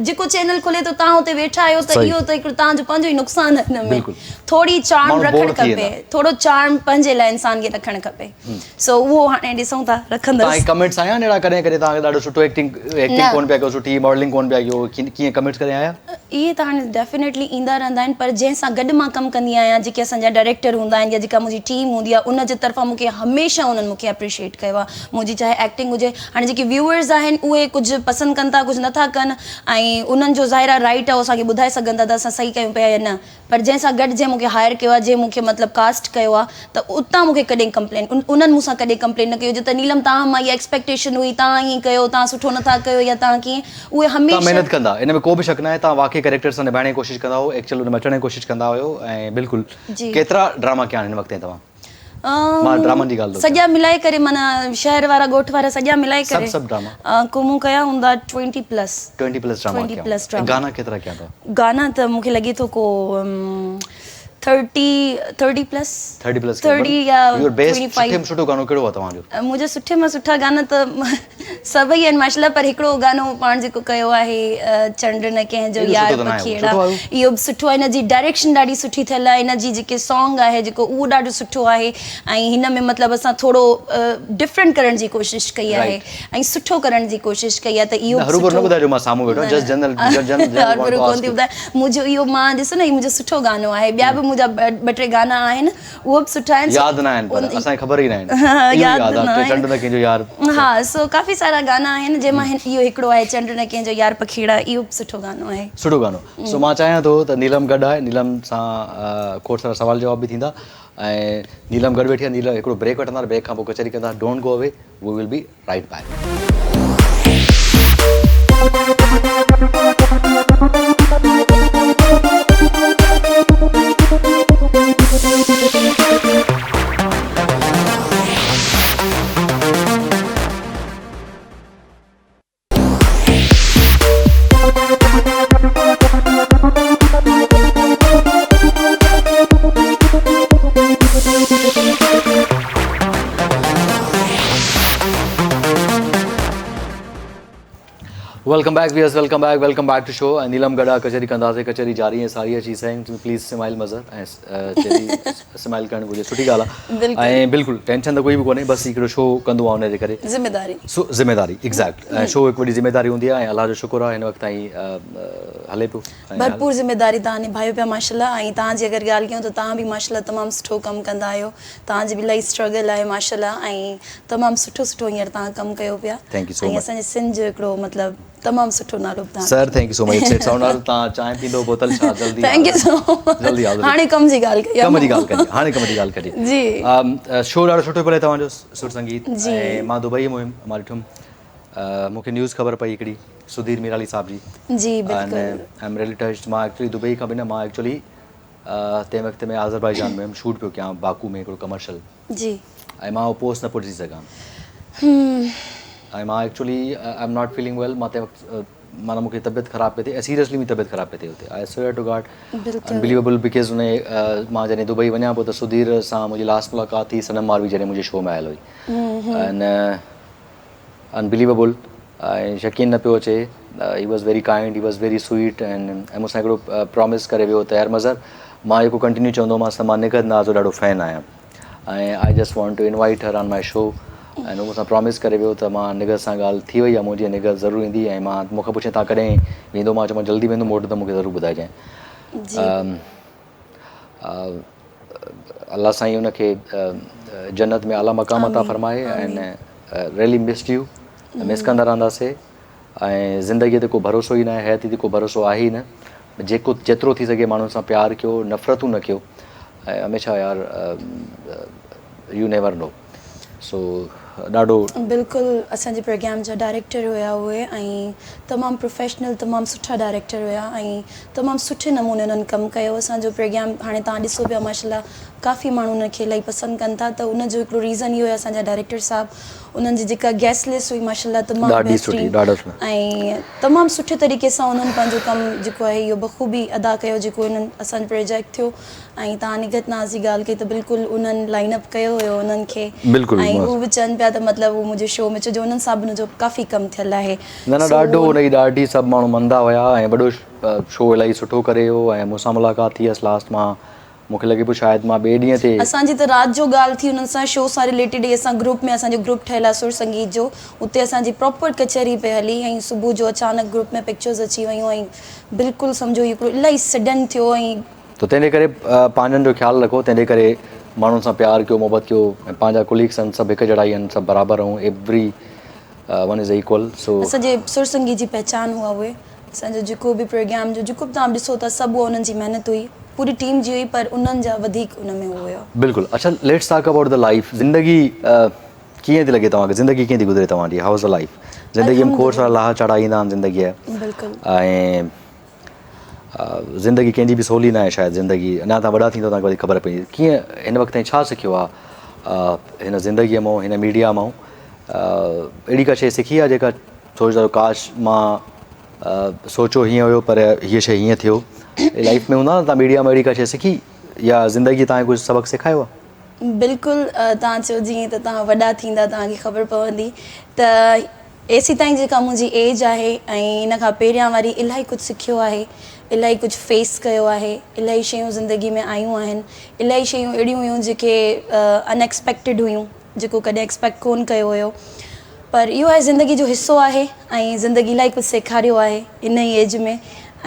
جيڪو چينل کلي ٿو توهان اتي ويٺا آهيو ته اهو ته هڪڙو توهان جو پنهنجو ئي نقصان آهي ان ۾ ٿوري چارم رکڻ کپي ٿورو چارم پنهنجي لاء انسان کي رکڻ کپي. سو اهو هاڻي ڏسون ٿا رکندس. توهان کي ڪمينٽس آيا آهن اهڙا ڪڏهن ڪڏهن توهان کي ڏاڍو سٺو ايڪٽنگ ايڪٽنگ ڪون پيا ڪيو سٺي ماڊلنگ ڪون پيا ڪيو ڪيئن ڪمينٽس ڪڏهن آيا؟ اهي ته هاڻي ڊيفينيٽلي ايندا رهندا آهن پر جنهن سان گڏ مان ڪم ڪندي آهيان جيڪي اسان جا ڊائريڪٽر هوندا آهن يا جيڪا منهنجي ٽيم هوندي آهي ان جي طرفان مون کي هميشه انهن مون کي اپريشيئيٽ ڪيو آهي منهنجي چاهي ايڪٽنگ هجي هاڻي جيڪي ويوئرز آهن اهي ڪجهه پسند ڪن ٿا ڪجهه نٿا ڪن ۽ انهن جو ظاهر آهي رائيٽ آهي اسان کي ٻڌائي سگهن ٿا ته اسان صحيح ڪيون پيا يا نه پر جنهن سان گڏ جنهن مون کي هائر ڪيو آهي جنهن مون کي مطلب ڪاسٽ ڪيو آهي ته اتان مون کي ڪڏهن ڪمپلين انهن مون سان ڪڏهن ڪمپلين نه ڪئي هجي ته نيلم توهان مان اها ايڪسپيڪٽيشن هئي توهان ائين ڪيو توهان سٺو نٿا ڪيو يا توهان ڪيئن اهي هميشه توهان محنت ڪندا ان ۾ ڪو به شڪ ناهي توهان واقعي ڪريڪٽر سان نڀائڻ جي ڪوشش ڪندا هئو ايڪچوئل ان ۾ اچڻ جي ڪوشش ڪندا هيو ۽ بلڪل ڪيترا ڊراما ڪيا آهن هن وقت تائين توهان مان ڊرامن جي ڳالهه ٿو ڪيان. سڄا ملائي ڪري معنيٰ شهر وارا ڳوٺ وارا سڄا ملائي ڪري سڀ سڀ ڊراما ڪو مون ڪيا هوندا twenty plus. Twenty plus drama ڪيا هوندا. گانا ڪيترا ڪيا اٿو؟ گانا ته مون کي لڳي ٿو ڪو thirty thirty plus. Thirty plus thirty يا your best سٺي ۾ سٺو گانو ڪهڙو آهي توهان جو؟ منهنجا سٺي مان سٺا گانا ته سڀئي آهن ماشاءالله پر هڪڙو گانو پاڻ جيڪو ڪيو آهي چنڊ نه ڪنهن جو يار پکيئڙا اهو به سٺو آهي هن جي ڊائريڪشن ڏاڍي سٺي ٿيل آهي هن جي جيڪي سانگ آهي جيڪو اهو ڏاڍو سٺو آهي ۽ هن ۾ مطلب اسان ٿورو ڊفرنٽ ڪرڻ جي ڪوشش ڪئي آهي ۽ سٺو ڪرڻ جي ڪوشش ڪئي آهي ته اهو به سٺو نه ٻڌائجو مان سامهون ويٺو جسٽ جنرل هروڀرو ڪونه ٿي ٻڌايان منهنجو اهو مان ڏسو نه هي منهنجو سٺو گانو آهي ٻيا به منهنجا ٻه ٽي گانا آهن اهو به سٺا آهن ياد نه آهن پر اسان کي خبر ئي نه آهن اهو ياد آهي چنڊ نه ڪنهن جو يار ها سو ڪافي سارا گانا آهن جنهن مان اهو هڪڙو آهي چنڊ نه ڪنهن جو يار پکيڙا اهو به سٺو گانو آهي سٺو گانو سو مان چاهيان ٿو ته نيلم گڏ آهي نيلم سان کوڙ سارا سوال جواب به ٿيندا ۽ نيلم گڏ ويٺي آهي نيلم هڪڙو بريڪ وٺندا بريڪ کان پوء ڪچهري ڪندا don't go away we will be right back. Welcome back viewers welcome back welcome back to show ۽ Neelam گڏا ڪچهري ڪنداسي ڪچهري جاري ۽ ساري اچي سين پليز سمائل مظهر ۽ چري سمائل ڪرڻ گهرجي سٺي ڳالهه آهي ۽ بلڪل ٽينشن ته ڪوئي به ڪونهي بس هڪڙو شو ڪندو آهي ان جي ڪري ذميداري سو ذميداري ايگزيڪٽ ۽ شو هڪ وڏي ذميداري هوندي آهي ۽ الله جو شڪر آهي هن وقت تائين هلي پيو ڀرپور ذميداري توهان نڀايو پيا ماشاءالله ۽ توهان جي اگر ڳالهه ڪيون ته توهان به ماشاءالله تمام سٺو ڪم ڪندا آهيو توهان جي به الاهي اسٽرگل آهي ماشاءالله ۽ تمام سٺو سٺو هينئر توهان ڪم ڪيو پيا ۽ اسان جي سنڌ جو هڪڙو مطلب تمام سٺو نالو به توهان sir thank you so much it's honour توهان چانهه پيندو بوتل ڇا جلدي thank you سو جلدي حاضر هاڻي ڪم جي ڳالهه ڪئي ڪم جي ڳالهه ڪجي هاڻي ڪم جي ڳالهه ڪجي جي شو ڏاڍو سٺو پيو هلي توهان جو سر سنگيت ۽ مان دبئي ۾ هيم مان ڏٺم مون کي نيوز خبر پئي هڪڙي سڌير ميرالي صاحب جي جي بلڪل I am really touched مان ايڪچولي دبئي کان به نه مان ايڪچولي تنهن وقت ۾ آذربائيجان ۾ هيم شوٽ پيو ڪيان باڪو ۾ هڪڙو ڪمرشل جي ۽ مان اهو پوسٽ نه پيو ڏسي سگهان ۽ مان actually I am not feeling well مان تنهن وقت معنيٰ مونکي طبيعت خراب پئي ٿئي ۽ سيريسلي منهنجي طبيعت خراب پئي ٿئي اتي I swear to God unbelievable because ان مان جڏهن دبئي وڃان پيو ته سڌير سان منهنجي لاسٽ ملاقات ٿي صنم ماروي جڏهن منهنجي شو ۾ آيل هئي ۽ انبليويبل ۽ يقين نه پيو اچي he was very kind he was very sweet ۽ مون سان هڪڙو پرامس ڪري ويو ته يار مظهر مان جيڪو ڪنٽينيو چوندومانس ته مان نگهت ناز جو ڏاڍو فين آهيان ۽ I just want to invite her on my show ۽ هو مون سان پرامس ڪري ويو ته مان نگهت سان ڳالهه ٿي وئي آهي منهنجي نگهت ضرور ايندي ۽ مان مون کان پڇيائين تان ڪڏهن ويندو مان چيو مان جلدي ويندم موٽ ته مون کي ضرور ٻڌائجانء الله سائين ان کي جنت ۾ اعليٰ مقام عطا فرمائي ۽ ريلي مسڊ يو مس ڪندا رهنداسي ۽ زندگي تي ڪو ڀروسو ئي ناهي حياتي تي ڪو ڀروسو آهي ئي نه جيڪو جيترو ٿي سگهي ماڻهن سان پيار ڪيو نفرتون نه ڪيو ۽ هميشه يار يو نيور نو سو ڏاڍو. بلڪل اسان جي پروگرام جا ڊائريڪٽر هيا اهي ۽ تمام پروفيشنل تمام سٺا ڊائريڪٽر هيا ۽ تمام سٺي نموني انهن ڪم ڪيو اسان جو پروگرام هاڻي توهان ڏسو پيا ماشاءالله ڪافي ماڻهو ان کي الاهي پسند ڪن ٿا ته ان جو هڪڙو ريزن اهو آهي اسان جا ڊائريڪٽر صاحب انهن جي جيڪا گيسٽ لسٽ هئي ماشاءالله تمام بهترين ۽ تمام سٺي طريقي سان انهن پنهنجو ڪم جيڪو آهي اهو بخوبي ادا ڪيو جيڪو انهن اسان جو پروجيڪٽ ٿيو ۽ توهان نگهت ناز جي ڳالهه ڪئي ته بلڪل انهن لائن اپ ڪيو هيو انهن کي ۽ هو به چون پيا ته مطلب هو منهنجي شو ۾ ڇو جو انهن سان به منهنجو ڪافي ڪم ٿيل آهي. نه نه ڏاڍو ان جي ڏاڍي سڀ ماڻهو مندا هيا ۽ وڏو شو الاهي سٺو ڪري ويو ۽ مون سان ملاقات ٿي هيس لاسٽ مان مون کي لڳي پيو شايد مان ٻئي ڏينهن تي. اسان جي ته رات جو ڳالهه ٿي انهن سان شو سان رليٽيڊ ئي اسان گروپ ۾ اسان جو گروپ ٺهيل آهي سر سنگيت جو اتي اسان جي پراپر ڪچهري پئي هلي ۽ صبح جو اچانڪ گروپ ۾ پڪچرز اچي ويون ۽ بلڪل سمجهو هڪڙو الاهي سڊن ٿيو ۽ ته تنهن جي ڪري پنهنجن جو خيال رکو تنهن جي ڪري ماڻهن سان پيار ڪيو محبت ڪيو ۽ پنهنجا ڪليگس آهن سڀ هڪ جهڙا ئي آهن سڀ برابر آهيون every one is equal سو. اسان جي سر سنگيت جي پهچان هئا اهي اسان جو جيڪو به پروگرام جو جيڪو به توهان ڏسو ٿا سڀ اها انهن جي محنت هئي پوري ٽيم جي هئي پر انهن جا وڌيڪ ان ۾ هو هيو. بلڪل اڇا let's talk about the life زندگي ڪيئن ٿي لڳي توهان کي زندگي ڪيئن ٿي گذري توهان جي how is the life زندگي ۾ کوڙ سارا لاها چاڙها ايندا آهن زندگي بلڪل ۽ زندگي ڪنهن جي به سولي ناهي شايد زندگي اڃا تان وڏا ٿيندو تان کي وڌيڪ خبر پوندي ڪيئن هن وقت تائين ڇا سکيو آ هن زندگي مون هن ميڊيا مون اهڙي ڪا شي سکي آ جيڪا سوچدا آهيو ڪاش مان سوچيو هيئن هيو پر هيء شي هيئن ٿيو لائف ۾ هوندا نه تان ميڊيا مان اهڙي ڪا شي سکي يا زندگي تان کي ڪجهه سبق سيکايو آ. بلڪل تان چيو جيئن ته تان وڏا ٿيندا تان کي خبر پوندي ته ايسيتائين جيڪا منهنجي ايج آهي ۽ ان کان پهريان واري الاهي ڪجهه سکيو آهي، الاهي ڪجهه فيس ڪيو آهي، الاهي شيون زندگي ۾ آيون آهن، الاهي شيون اهڙيون هيون جيڪي ان ايڪسپيڪٽيڊ هيون جيڪو ڪڏهن ايڪسپيڪٽ ڪون ڪيو هيو پر اهو آهي زندگي جو حصو آهي ۽ زندگي الاهي ڪجهه سيکاريو آهي ان ئي ايج ۾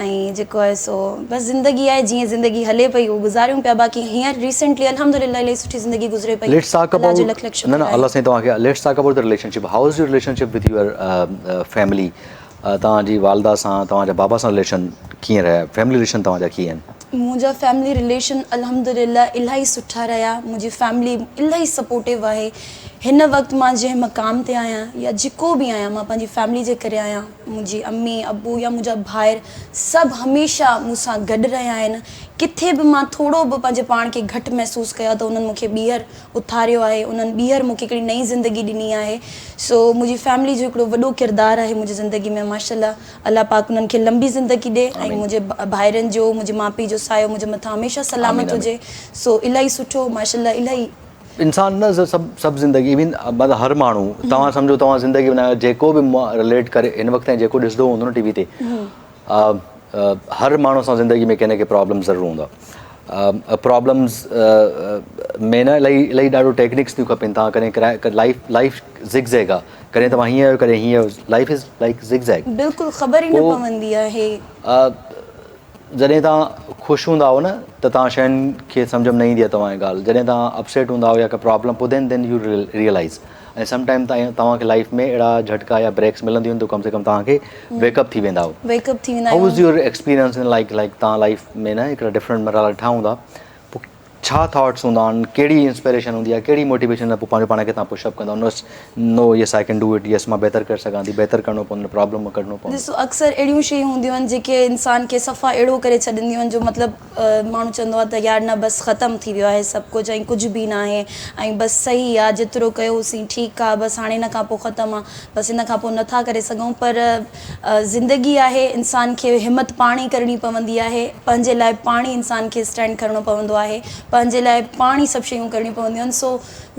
۽ جيڪو آهي سو بس زندگي آهي جيئن زندگي هلي پئي اهو گذاريون پيا باقي هينئر ريسينٽلي الحمدلله الاهي سٺي زندگي گذري پئي let's talk الله جو ابائوٽ لک لک نه شڪر نه آهي. الله سائين توهان کي let's talk about the relationship how is your relationship with your family توهان جي والده سان توهان جا بابا سان رليشن ڪيئن رهيا فيملي رليشن توهان جا ڪيئن آهن. منهنجا فيملي رليشن الحمدلله الاهي سٺا رهيا منهنجي فيملي الاهي سپورٽو آهي هن وقت مان جنهن مقام تي آهيان يا جيڪو به آهيان مان پنهنجي فيملي جي ڪري آهيان منهنجي امي ابو يا منهنجا ڀائر سڀ هميشه مون سان گڏ رهيا آهن ڪٿي به مان ٿورو به پنهنجي پاڻ کي گهٽ محسوس ڪيو ته انهن مون کي ٻيهر اٿاريو آهي انهن ٻيهر مون کي هڪڙي نئين زندگي ڏني آهي سو منهنجي فيملي جو هڪڙو وڏو ڪردار آهي منهنجي زندگي ۾ ماشاءالله الله پاڪ انهن کي لمبي زندگي ڏي ۽ منهنجي ڀائرن جو منهنجي ماء پيء جو سايو منهنجي مٿان هميشه سلامت هجي سو الاهي سٺو ماشاءالله الاهي. انسان نه سڀ سڀ زندگي ايون مطلب هر ماڻهو توهان سمجهو توهان زندگي ۾ جيڪو به رليٽ ڪري هن وقت تائين جيڪو ڏسندو هوندو نه ٽي وي تي هر ماڻهو سان زندگي ۾ ڪنهن نه ڪنهن پرابلمز ضرور هوندا پرابلمز ۾ نه الاهي الاهي ڏاڍو ٽيڪنڪس ٿيون کپن توهان ڪڏهن لائف لائف زگ زيگ آ ڪڏهن توهان هيئن آهيو ڪڏهن هيئن آهيو life is like zig zag بلڪل خبر ئي نه پوندي آهي. جڏهن توهان خوش هوندا آهيو نه ته توهان شين کي سمجهه ۾ نه ايندي آهي توهان جي ڳالهه جڏهن توهان اپسيٽ هوندا آهيو يا ڪا پرابلم پوء دين دين يو ريئلائز ۽ سم ٽائيم توهان کي لائف ۾ اهڙا جهٽڪا يا بريڪس ملنديون آهن ته ڪم سي ڪم توهان کي ويڪ اپ ٿي ويندا آهيو ويڪ اپ ٿي ويندا آهيو how is your experience in like like توهان لائف ۾ نه هڪڙا ڊفرنٽ مرحلا ڏٺا هوندا پوء ڇا ٿاٽس هوندا آهن ڪهڙي انسپيريشن هوندي آهي ڪهڙي موٽيويشن پوء پنهنجو پاڻ کي توهان پش اپ ڪندا آهيو نو yes I can do it yes مان بهتر ڪري سگهان ٿي بهتر ڪرڻو پوندو پرابلم مان ڪڍڻو پوندو. ڏسو اڪثر اهڙيون شيون هونديون آهن جيڪي انسان کي صفا اهڙو ڪري ڇڏينديون آهن جو مطلب ماڻهو چوندو آهي ته يار نه بس ختم ٿي ويو آهي سڀ ڪجهه ۽ ڪجهه به ناهي ۽ بس صحيح آهي جيترو ڪيوسين ٺيڪ آهي بس هاڻي ان کان پوء ختم آهي بس ان کان پوء نٿا ڪري سگهون پر زندگي آهي انسان کي همت پاڻ ئي ڪرڻي پوندي آهي پنهنجي لاء پاڻ ئي انسان کي اسٽينڊ کڻڻو پوندو آهي پنهنجي لاء پاڻ ئي سڀ شيون ڪرڻيون پونديون آهن سو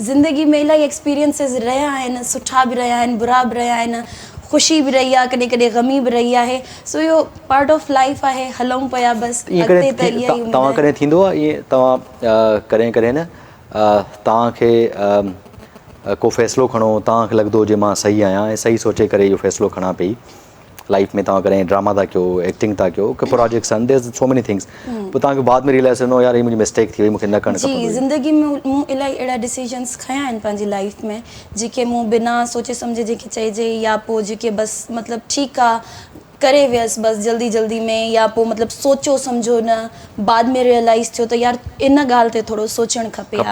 زندگي ۾ الاهي ايڪسپيرينسز رهيا آهن سٺا به رهيا آهن برا به رهيا آهن خوشي به رهي آهي ڪڏهن ڪڏهن غمي به رهي آهي سو اهو پارٽ آف لائف آهي هلون پيا بس اڳتي ته اها ئي اميد توهان آهي. ڪڏهن ٿيندو آهي ائين توهان ڪڏهن ڪڏهن نه توهان کي ڪو فيصلو کڻو توهان کي لڳندو هجي مان صحيح آهيان ۽ صحيح سوچي ڪري اهو فيصلو کڻان پئي لائف ۾ توهان ڪڏهن ڊراما ٿا ڪيو ايڪٽنگ ٿا ڪيو ڪي پراجيڪٽس آهن دير سو ميني ٿنگس پوء توهان کي بعد ۾ ريئلائز ٿيندو يار هي منهنجي مسٽيڪ ٿي وئي مونکي نه ڪرڻ جي کپندو هئي. زندگي ۾ مون الاهي اهڙا ڊسيزنس کنيا آهن پنهنجي لائف ۾ جيڪي مون بنا سوچي سمجهي جنهن کي چئجي يا پوء جيڪي بس مطلب ٺيڪ آ ڪري ويس بس جلدي جلدي ۾ يا پوء مطلب سوچيو سمجهيو نه بعد ۾ ريئلائيز ٿيو ته يار ان ڳالهه تي ٿورو سوچڻ کپي ها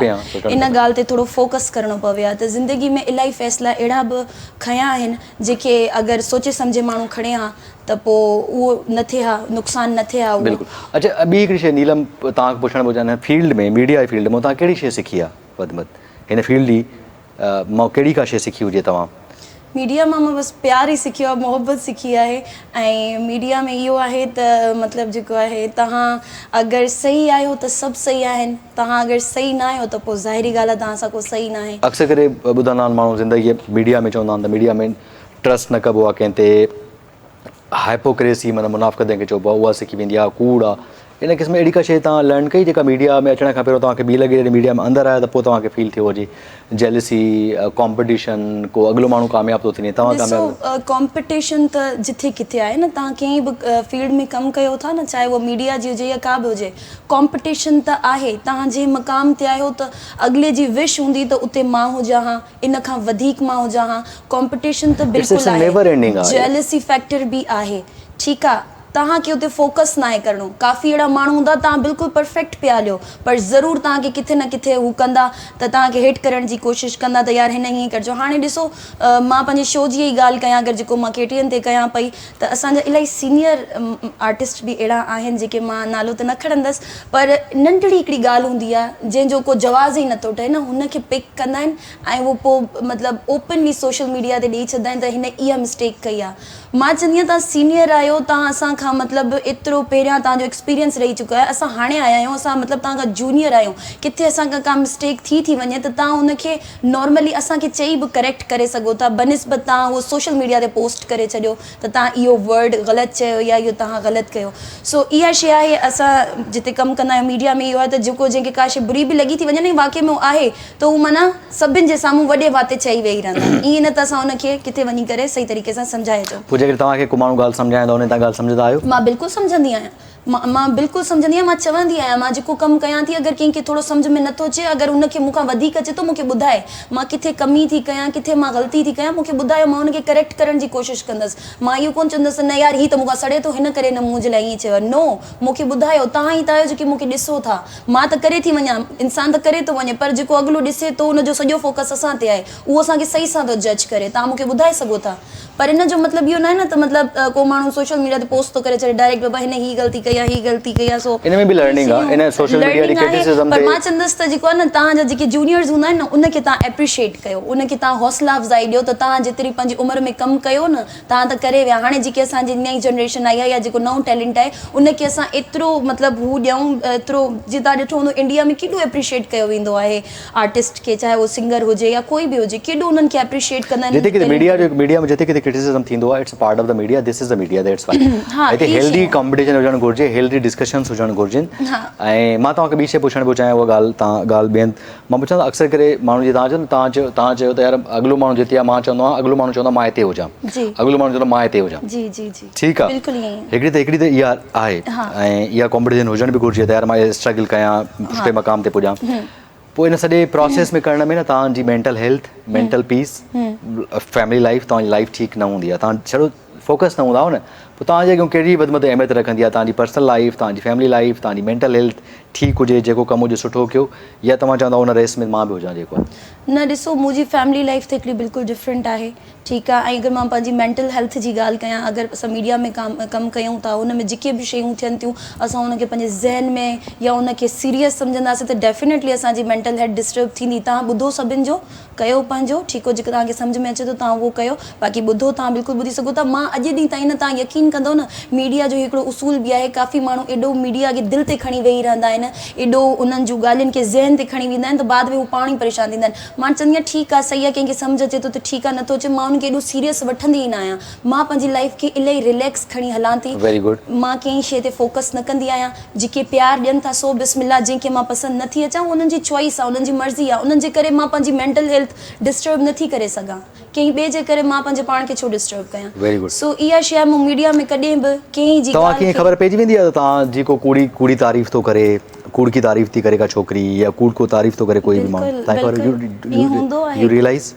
ان ڳالهه تي ٿورو فوڪس ڪرڻو پوي ها ته زندگي ۾ الاهي فيصلا اهڙا به کنيا آهن جيڪي اگر سوچي سمجهي ماڻهو کڻي ها ته پوء اهو نه ٿئي ها نقصان نه ٿئي ها اهو. بلڪل اڇا ٻي هڪڙي شيء نيلم توهان کي پڇڻ پيو چاهيان فيلڊ ۾ ميڊيا جي فيلڊ ۾ توهان ڪهڙي شيء سکي آهي وڌ ۾ وڌ هن فيلڊ جي مان ڪهڙي ڪا شيء سکي هجي توهان؟ ميڊيا مان مان بس پيار ئي سکيو آهي محبت سکي آهي ۽ ميڊيا ۾ اهو آهي ته مطلب جيڪو آهي توهان اگر صحيح آهيو ته سڀ صحيح آهن توهان اگر صحيح نه آهيو ته پوء ظاهري ڳالهه آهي توهان سان ڪو صحيح ناهي. اڪثر ڪري ٻڌندا آهن ماڻهو زندگي ميڊيا ۾ چوندا آهن ته ميڊيا ۾ ٽرسٽ نه ڪبو آهي ڪنهن تي هائپوڪريسي معنيٰ منافقت جنهن کي چئبو آهي اها سکي ويندي آهي ڪوڙ آهي ان قسم اهڙي ڪا شيء توهان لرن ڪئي جيڪا ميڊيا ۾ اچڻ کان پهريون توهان کي ٻي لڳي جڏهن ميڊيا ۾ اندر آيا ته پوء توهان کي فيل ٿيو هجي جيلسي ڪامپٽيشن ڪو اڳلو ماڻهو ڪامياب ٿو ٿي وڃي توهان ڪامياب ڏسو ڪامپٽيشن ته جٿي ڪٿي آهي نه توهان ڪنهن به فيلڊ ۾ ڪم ڪيو ٿا نه چاهي اها ميڊيا جي هجي يا ڪا به هجي ڪامپٽيشن ته آهي توهان جنهن مقام تي آهيو ته اڳلي جي وش هوندي ته اتي مان هجان ها ان کان وڌيڪ مان هجان ها ڪامپٽيشن ته بلڪل آهي جيلسي فيڪٽر به آهي ٺيڪ آ توهان کي اتي فوڪس ناهي ڪرڻو ڪافي اهڙا ماڻهو هوندا توهان بلڪل پرفيڪٽ پيا هليو پر ضرور توهان کي ڪٿي نه ڪٿي هو ڪندا ته توهان کي هيٺ ڪرڻ جي ڪوشش ڪندا ته يار هن هيئن ڪرجو هاڻي ڏسو مان پنهنجي شو جي ئي ڳالهه ڪيان اگر جيڪو مان ڪي ٽي اين تي ڪيان پئي ته اسان جا الاهي سينيئر آرٽسٽ به اهڙا آهن جيڪي مان نالو ته نه کڻندس پر ننڍڙي هڪڙي ڳالهه هوندي آهي جنهن جو ڪو جواز ئي نٿو ٺهي نه هن کي پڪ ڪندا آهن ۽ اهو پوء مطلب اوپنلي سوشل ميڊيا تي ڏئي ڇڏندا آهن ته هن اها مسٽيڪ ڪئي آهي مان چوندي آهيان توهان سينيئر آهيو توهان اسان کان مطلب ايترو پهريان توهان جو ايڪسپيرينس رهي چڪو آهي اسان هاڻي آيا آهيون اسان مطلب توهان کان جونيئر آهيون ڪٿي اسان کان ڪا مسٽيڪ ٿي ٿي وڃي ته توهان ان کي نارملي اسان کي چئي به ڪريڪٽ ڪري سگهو ٿا بنسبت توهان اهو سوشل ميڊيا تي پوسٽ ڪري ڇڏيو ته توهان اهو ورڊ غلط چيو يا اهو توهان غلط ڪيو سو اها شي آهي اسان جتي ڪم ڪندا آهيون ميڊيا ۾ اهو آهي ته جيڪو جنهن کي ڪا شي بري به لڳي ٿي وڃي نه واقعي ۾ اهو آهي ته هو معنيٰ سڀن جي سامهون وڏي وات تي چئي ويهي رهندا آهن ائين نه ته اسان ان کي ڪٿي وڃي ڪري صحيح طريقي سان سمجهائي اچون. پوء جيڪڏهن توهان کي ڪو ماڻهو ڳالهه سمجهائيندو آهي ان تان ڳالهه سمجهندا آهيو؟ مان بلڪل سمجهندي آهيان. مان بلڪل سمجهندي آهيان مان چوندي آهيان مان جيڪو ڪم ڪيان ٿي اگر ڪنهن کي ٿورو سمجهه ۾ نٿو اچي اگر ان کي مون کان وڌيڪ اچي ٿو مون کي ٻڌائي مان ڪٿي ڪمي ٿي ڪيان ڪٿي مان غلطي ٿي ڪيان مون کي ٻڌايو مان ان کي ڪريڪٽ ڪرڻ جي ڪوشش ڪندس مان اهو ڪونه چوندس ته نه يار هي ته مون کان سڙي ٿو هن ڪري هن منهنجي لاء ائين چيو آهي نو مون کي ٻڌايو توهان ئي ته آهيو جيڪي مون کي ڏسو ٿا مان ته ڪري ٿي وڃان انسان ته ڪري ٿو وڃي پر جيڪو اڳلو ڏسي ٿو ان جو سڄو فوڪس اسان تي آهي اهو اسان کي صحيح سان ٿو جج ڪري توهان مون کي ٻڌائي سگهو ٿا پر ان جو مطلب اهو ناهي نه ته مطلب ڪو ماڻهو سوشل ميڊيا تي پوسٽ ٿو ڪري ڇڏي ڊائريڪٽ بابا هن هي غلطي ڪئي. ڪئي آهي هي غلطي ڪئي آهي سو ان ۾ به لرننگ آهي ان سوشل ميڊيا جي ڪرٽيسزم تي پر مان چوندس ته جيڪو آهي نه توهان جا جيڪي جونيئرز هوندا آهن نه ان کي توهان اپريشيئيٽ ڪيو ان کي توهان حوصلا افزائي ڏيو ته توهان جيتري پنهنجي عمر ۾ ڪم ڪيو نه توهان ته ڪري ويا هاڻي جيڪي اسان جي نئين جنريشن آئي آهي يا جيڪو نئون ٽيلنٽ آهي ان کي اسان ايترو مطلب هو ڏيون ايترو جي توهان ڏٺو هوندو انڊيا ۾ ڪيڏو اپريشيئيٽ ڪيو ويندو آهي آرٽسٽ کي چاهي اهو سنگر هجي يا ڪوئي به هجي ڪيڏو انهن کي اپريشيئيٽ ڪندا آهن جتي ڪٿي ميڊيا جو ميڊيا ۾ جتي ڪٿي ڪرٽيسزم ٿيندو آهي it's part of the media this is the media that's why هتي هيلدي ڪمپٽيشن هجڻ گهرجي هيلدي ڊسڪشنز هجڻ گهرجن ۽ مان توهان کي ٻي شي پڇڻ پيو چاهيان اها ڳالهه توهان ڳالهه ٻين مان پڇان ته اڪثر ڪري ماڻهو جي توهان چيو توهان چيو توهان چيو ته يار اڳلو ماڻهو جتي آهي مان چوندو آهيان اڳلو ماڻهو چوندو آهي مان هتي هجان اڳلو ماڻهو چوندو مان هتي هجان جي جي جي ٺيڪ آهي بلڪل ائين هڪڙي ته هڪڙي ته اها آهي ۽ اها ڪمپٽيشن هجڻ به گهرجي ته يار مان اسٽرگل ڪيان سٺي مقام تي پڄان پوء ان سڄي پراسيس ۾ ڪرڻ ۾ نه توهان جي mental health mental peace family life توهان جي لائف ٺيڪ نه هوندي آهي توهان ڇڙو فوڪس نه هوندا آهيو نه پوء توهان جي اڳيان ڪهڙي وڌ ۾ وڌ اهميت رکندي آهي توهان جي پرسنل لائف توهان جي فيملي لائف توهان جي مينٽل هيلٿ ٺيڪ هجي جيڪو ڪم هجي سٺو ڪيو يا توهان چوندا ان ريس ۾ مان به هجان جيڪو نه ڏسو منهنجي فيملي لائف ته هڪڙي بلڪل ڊفرنٽ آهي ٺيڪ آ ۽ اگر مان پنهنجي مينٽل هيلٿ جي ڳالهه ڪيان اگر اسان ميڊيا ۾ ڪام ڪم ڪيون ٿا ان ۾ جيڪي به شيون ٿين ٿيون اسان ان کي پنهنجي ذهن ۾ يا ان کي سيريس سمجهنداسين ته ڊيفينيٽلي اسان جي مينٽل هيلٿ ڊسٽرب ٿيندي توهان ٻڌو سڀن جو ڪيو پنهنجو ٺيڪ آ جيڪو توهان کي سمجهه ۾ اچي ٿو توهان اهو ڪيو باقي ٻڌو توهان بلڪل ٻڌي سگهو ٿا مان اڄ ڏينهن تائين نه توهان يقين ڪندو نه ميڊيا جو هڪڙو اصول به آهي ڪافي ماڻهو ايڏو ميڊيا کي دل تي کڻي ويهي رهندا آهن ايڏو انهن جون ڳالهين کي ذهن تي کڻي ويندا آهن ته بعد ۾ هو پاڻ ئي پريشان ٿيندا آهن مان چوندي آهيان ٺيڪ آ صحيح آ ڪنهن کي سمجهه اچي ٿو ته ٺيڪ آ نٿو اچي مان ان کي ايڏو سيريس وٺندي ئي نه آهيان مان پنهنجي لائيف کي الائي رليڪس کڻي هلان ٿي ويري گڊ. مان ڪنهن شيء تي فوڪس نه ڪندي آهيان جيڪي پيار ڏين ٿا سو بسم الله جنهن کي مان پسند نه ٿي اچان اهو انهن جي چوائس آ انهن جي مرضي آ انهن جي ڪري مان پنهنجي مينٽل هيلٿ ڊسٽرب نه ٿي ڪري سگهان ڪنهن ٻئي جي ڪري مان پنهنجي پاڻ کي ڇو ڊسٽرب ڪيان ويري گڊ. سو اها شيء آهي مون ميڊيا ۾ ڪڏهن به ڪنهن جي توهان کي ڳالهه ائين کي خبر پئجي ويندي آهي ته توهان جي ڪو ڪوڙي ڪوڙي تعريف ٿو ڪري ڪوڙڪي تعريف ٿي ڪري ڪا ڇوڪري يا ڪوڙڪو تعريف ٿو ڪري ڪوئي به ماڻهو بلڪل توهان کي خبر بلڪل ائين هوندو آهي يو ريئلائز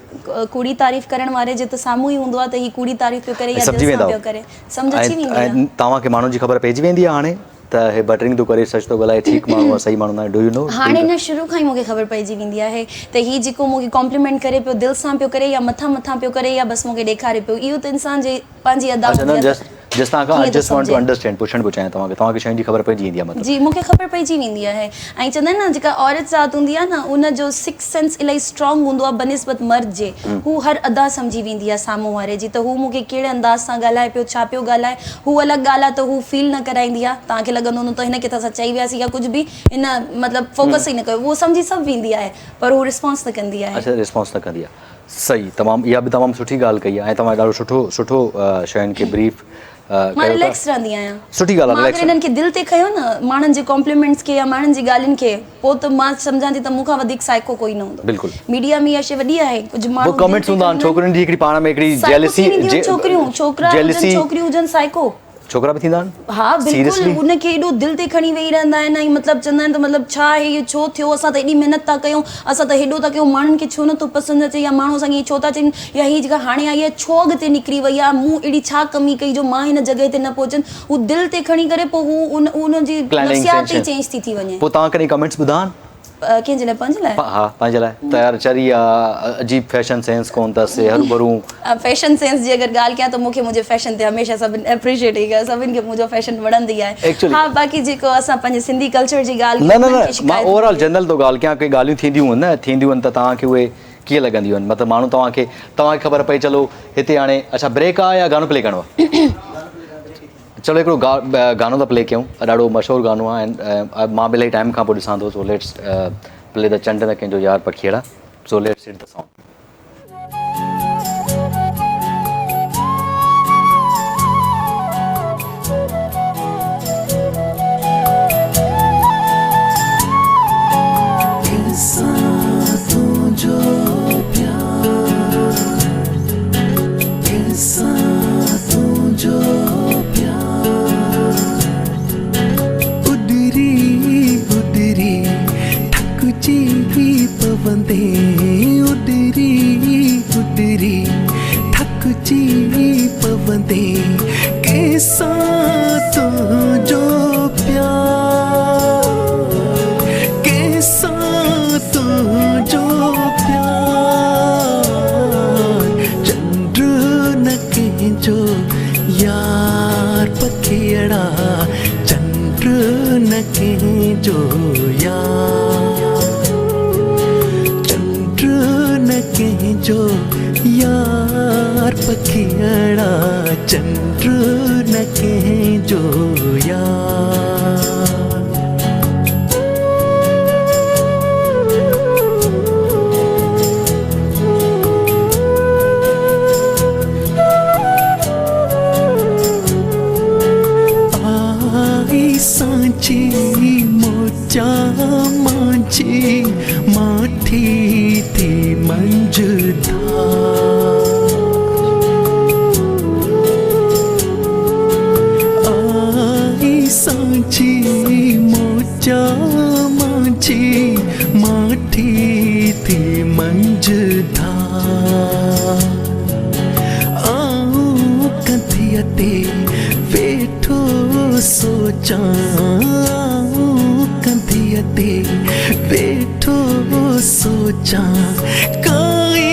ڪوڙي تعريف ڪرڻ واري جي ته سامهون ئي هوندو آهي ته هي ڪوڙي تعريف پيو ڪري يا سمجهي دل ويندا سان پيو ڪري سمجهه اچي ويندي ۽ آهي توهان کي ماڻهن جي خبر پئجي ويندي آهي هاڻي ته هي بٽرنگ ٿو ڪري سچ ٿو ڳالهائي ٺيڪ ماڻهو آهي صحيح ماڻهو ناهي do you نو هاڻي نه شروع کان ئي مون کي خبر پئجي ويندي آهي ته هي جيڪو مون کي ڪامپليمينٽ ڪري پيو دل سان پيو ڪري يا مٿان مٿان پيو ڪري يا بس مون کي ڏيکاري پيو اهو ته انسان جي پنهنجي ادا اڇا نه هوندي آهي جسٽ جسٽ توهان کان ڪيئن آء ٿو جسٽ وانٽ ٽو سمجهي. انڊرسٽينڊ پڇڻ پيو چاهيان توهان کي توهان کي شين جي خبر پئجي ويندي آهي مطلب. جي مون کي خبر پئجي ويندي آهي ۽ چوندا آهن نه جيڪا عورت ذات هوندي آهي نه ان جو سڪس سينس الاهي اسٽرانگ هوندو آهي بنسبت مرد جي هو هر ادا سمجهي ويندي آهي سامهون واري جي ته هو مون کي ڪهڙي انداز سان ڳالهائي پيو ڇا پيو ڳالهائي هو الڳ ڳالهه آهي ته هو فيل نه ڪرائيندي آهي توهان کي لڳندو هوندو ته هن کي ته اسان چئي وياسين يا ڪجهه به هن مطلب فوڪس ئي نه ڪيو هو سمجهي سڀ ويندي آهي پر هو رسپانس نه ڪندي آهي. اڇا رسپانس نه ڪندي آهي. صحيح تمام اها به تمام سٺي ڳالهه ڪئي آهي ۽ توهان ڏاڍو سٺو سٺو شين کي بريف مان ڪيو ٿا رليڪس رهندي آهيان سٺي ڳالهه آهي مان اگر رليڪس انهن کي دل تي کنيو نه ماڻهن جي ڪامپليمينٽس کي يا ماڻهن جي ڳالهين کي پوء ته مان سمجهان ٿي ته مون کان وڌيڪ سائيڪو ڪوئي نه هوندو بلڪل ميڊيا ۾ اها شي وڏي آهي ڪجهه پوء ماڻهو دل ڪمينٽس تي هوندا آهن کڻندا آهن ڇوڪرين جي هڪڙي پاڻ ۾ هڪڙي سائيڪو جيلسي ٿي وينديون آهن ڇوڪريون ڇوڪرا هجن جيلسي ڇوڪريون هجن سائيڪو ڇوڪرا به ٿيندا آهن؟ ها بلڪل ان کي ايڏو دل تي کڻي ويهي رهندا آهن ۽ مطلب چوندا آهن ته مطلب ڇا آهي اهو ڇو ٿيو اسان ته ايڏي محنت ٿا ڪيون اسان ته هيڏو ٿا ڪيون ماڻهن کي ڇو نٿو پسند اچي يا ماڻهو اسان کي ائين ڇو ٿا چون يا هي جيڪا هاڻي آئي آهي ڇو اڳتي نڪري وئي آهي مون اهڙي ڇا ڪمي ڪئي جو مان هن جڳهه تي نه پهچن هو دل تي کڻي ڪري پوء هو ان ان جي نفسيات ئي چينج ٿي ٿي وڃي. پوء توهان ڪڏهن ڪمينٽس ٻڌا آهن؟ ڪنهن جي لاء پنهنجي لاء؟ ها پنهنجي لاء ته يار چري آ عجيب فيشن سينس ڪون اٿس هروڀرو. فيشن سينس جي اگر ڳالهه ڪيان ته مون کي منهنجي فيشن تي هميشه سڀن اپريشيئيٽ ئي ڪيو سڀن کي منهنجو فيشن وڻندي آهي ها باقي جيڪو اسان پنهنجي سنڌي ڪلچر جي ڳالهه نه نه نه مان اوور آل جنرل ٿو ڳالهه ڪيان ڪي ڳالهيون ٿينديون آهن نه ٿينديون آهن ته توهان کي اهي ڪيئن لڳنديون آهن مطلب ماڻهو توهان کي توهان کي خبر پئي چلو هتي هاڻي اڇا بريڪ آ يا گانو پلي ڪرڻو آ چلو هڪڙو گانو ٿا پلي ڪيون ڏاڍو مشهور گانو آهي ۽ مان به الاهي ٽائيم کان پوء ڏسان ٿو سو let's play ته چنڊ نه ڪنهن جو يار پکيئڙا so let's hit the song. نه ڪنهن جو يار پکيئڙا چنڊ نه ڪنهن جو يار. آئي سانچي موچا مانجهي ماٺي ٿي منجهه آئي سانچي موچا مانجهي ماٺي ٿي منجهه ڌار آئون ڪنڌيء تي ويٺو سوچان آئون ڪنڌيء تي ويٺو سوچان ڪائي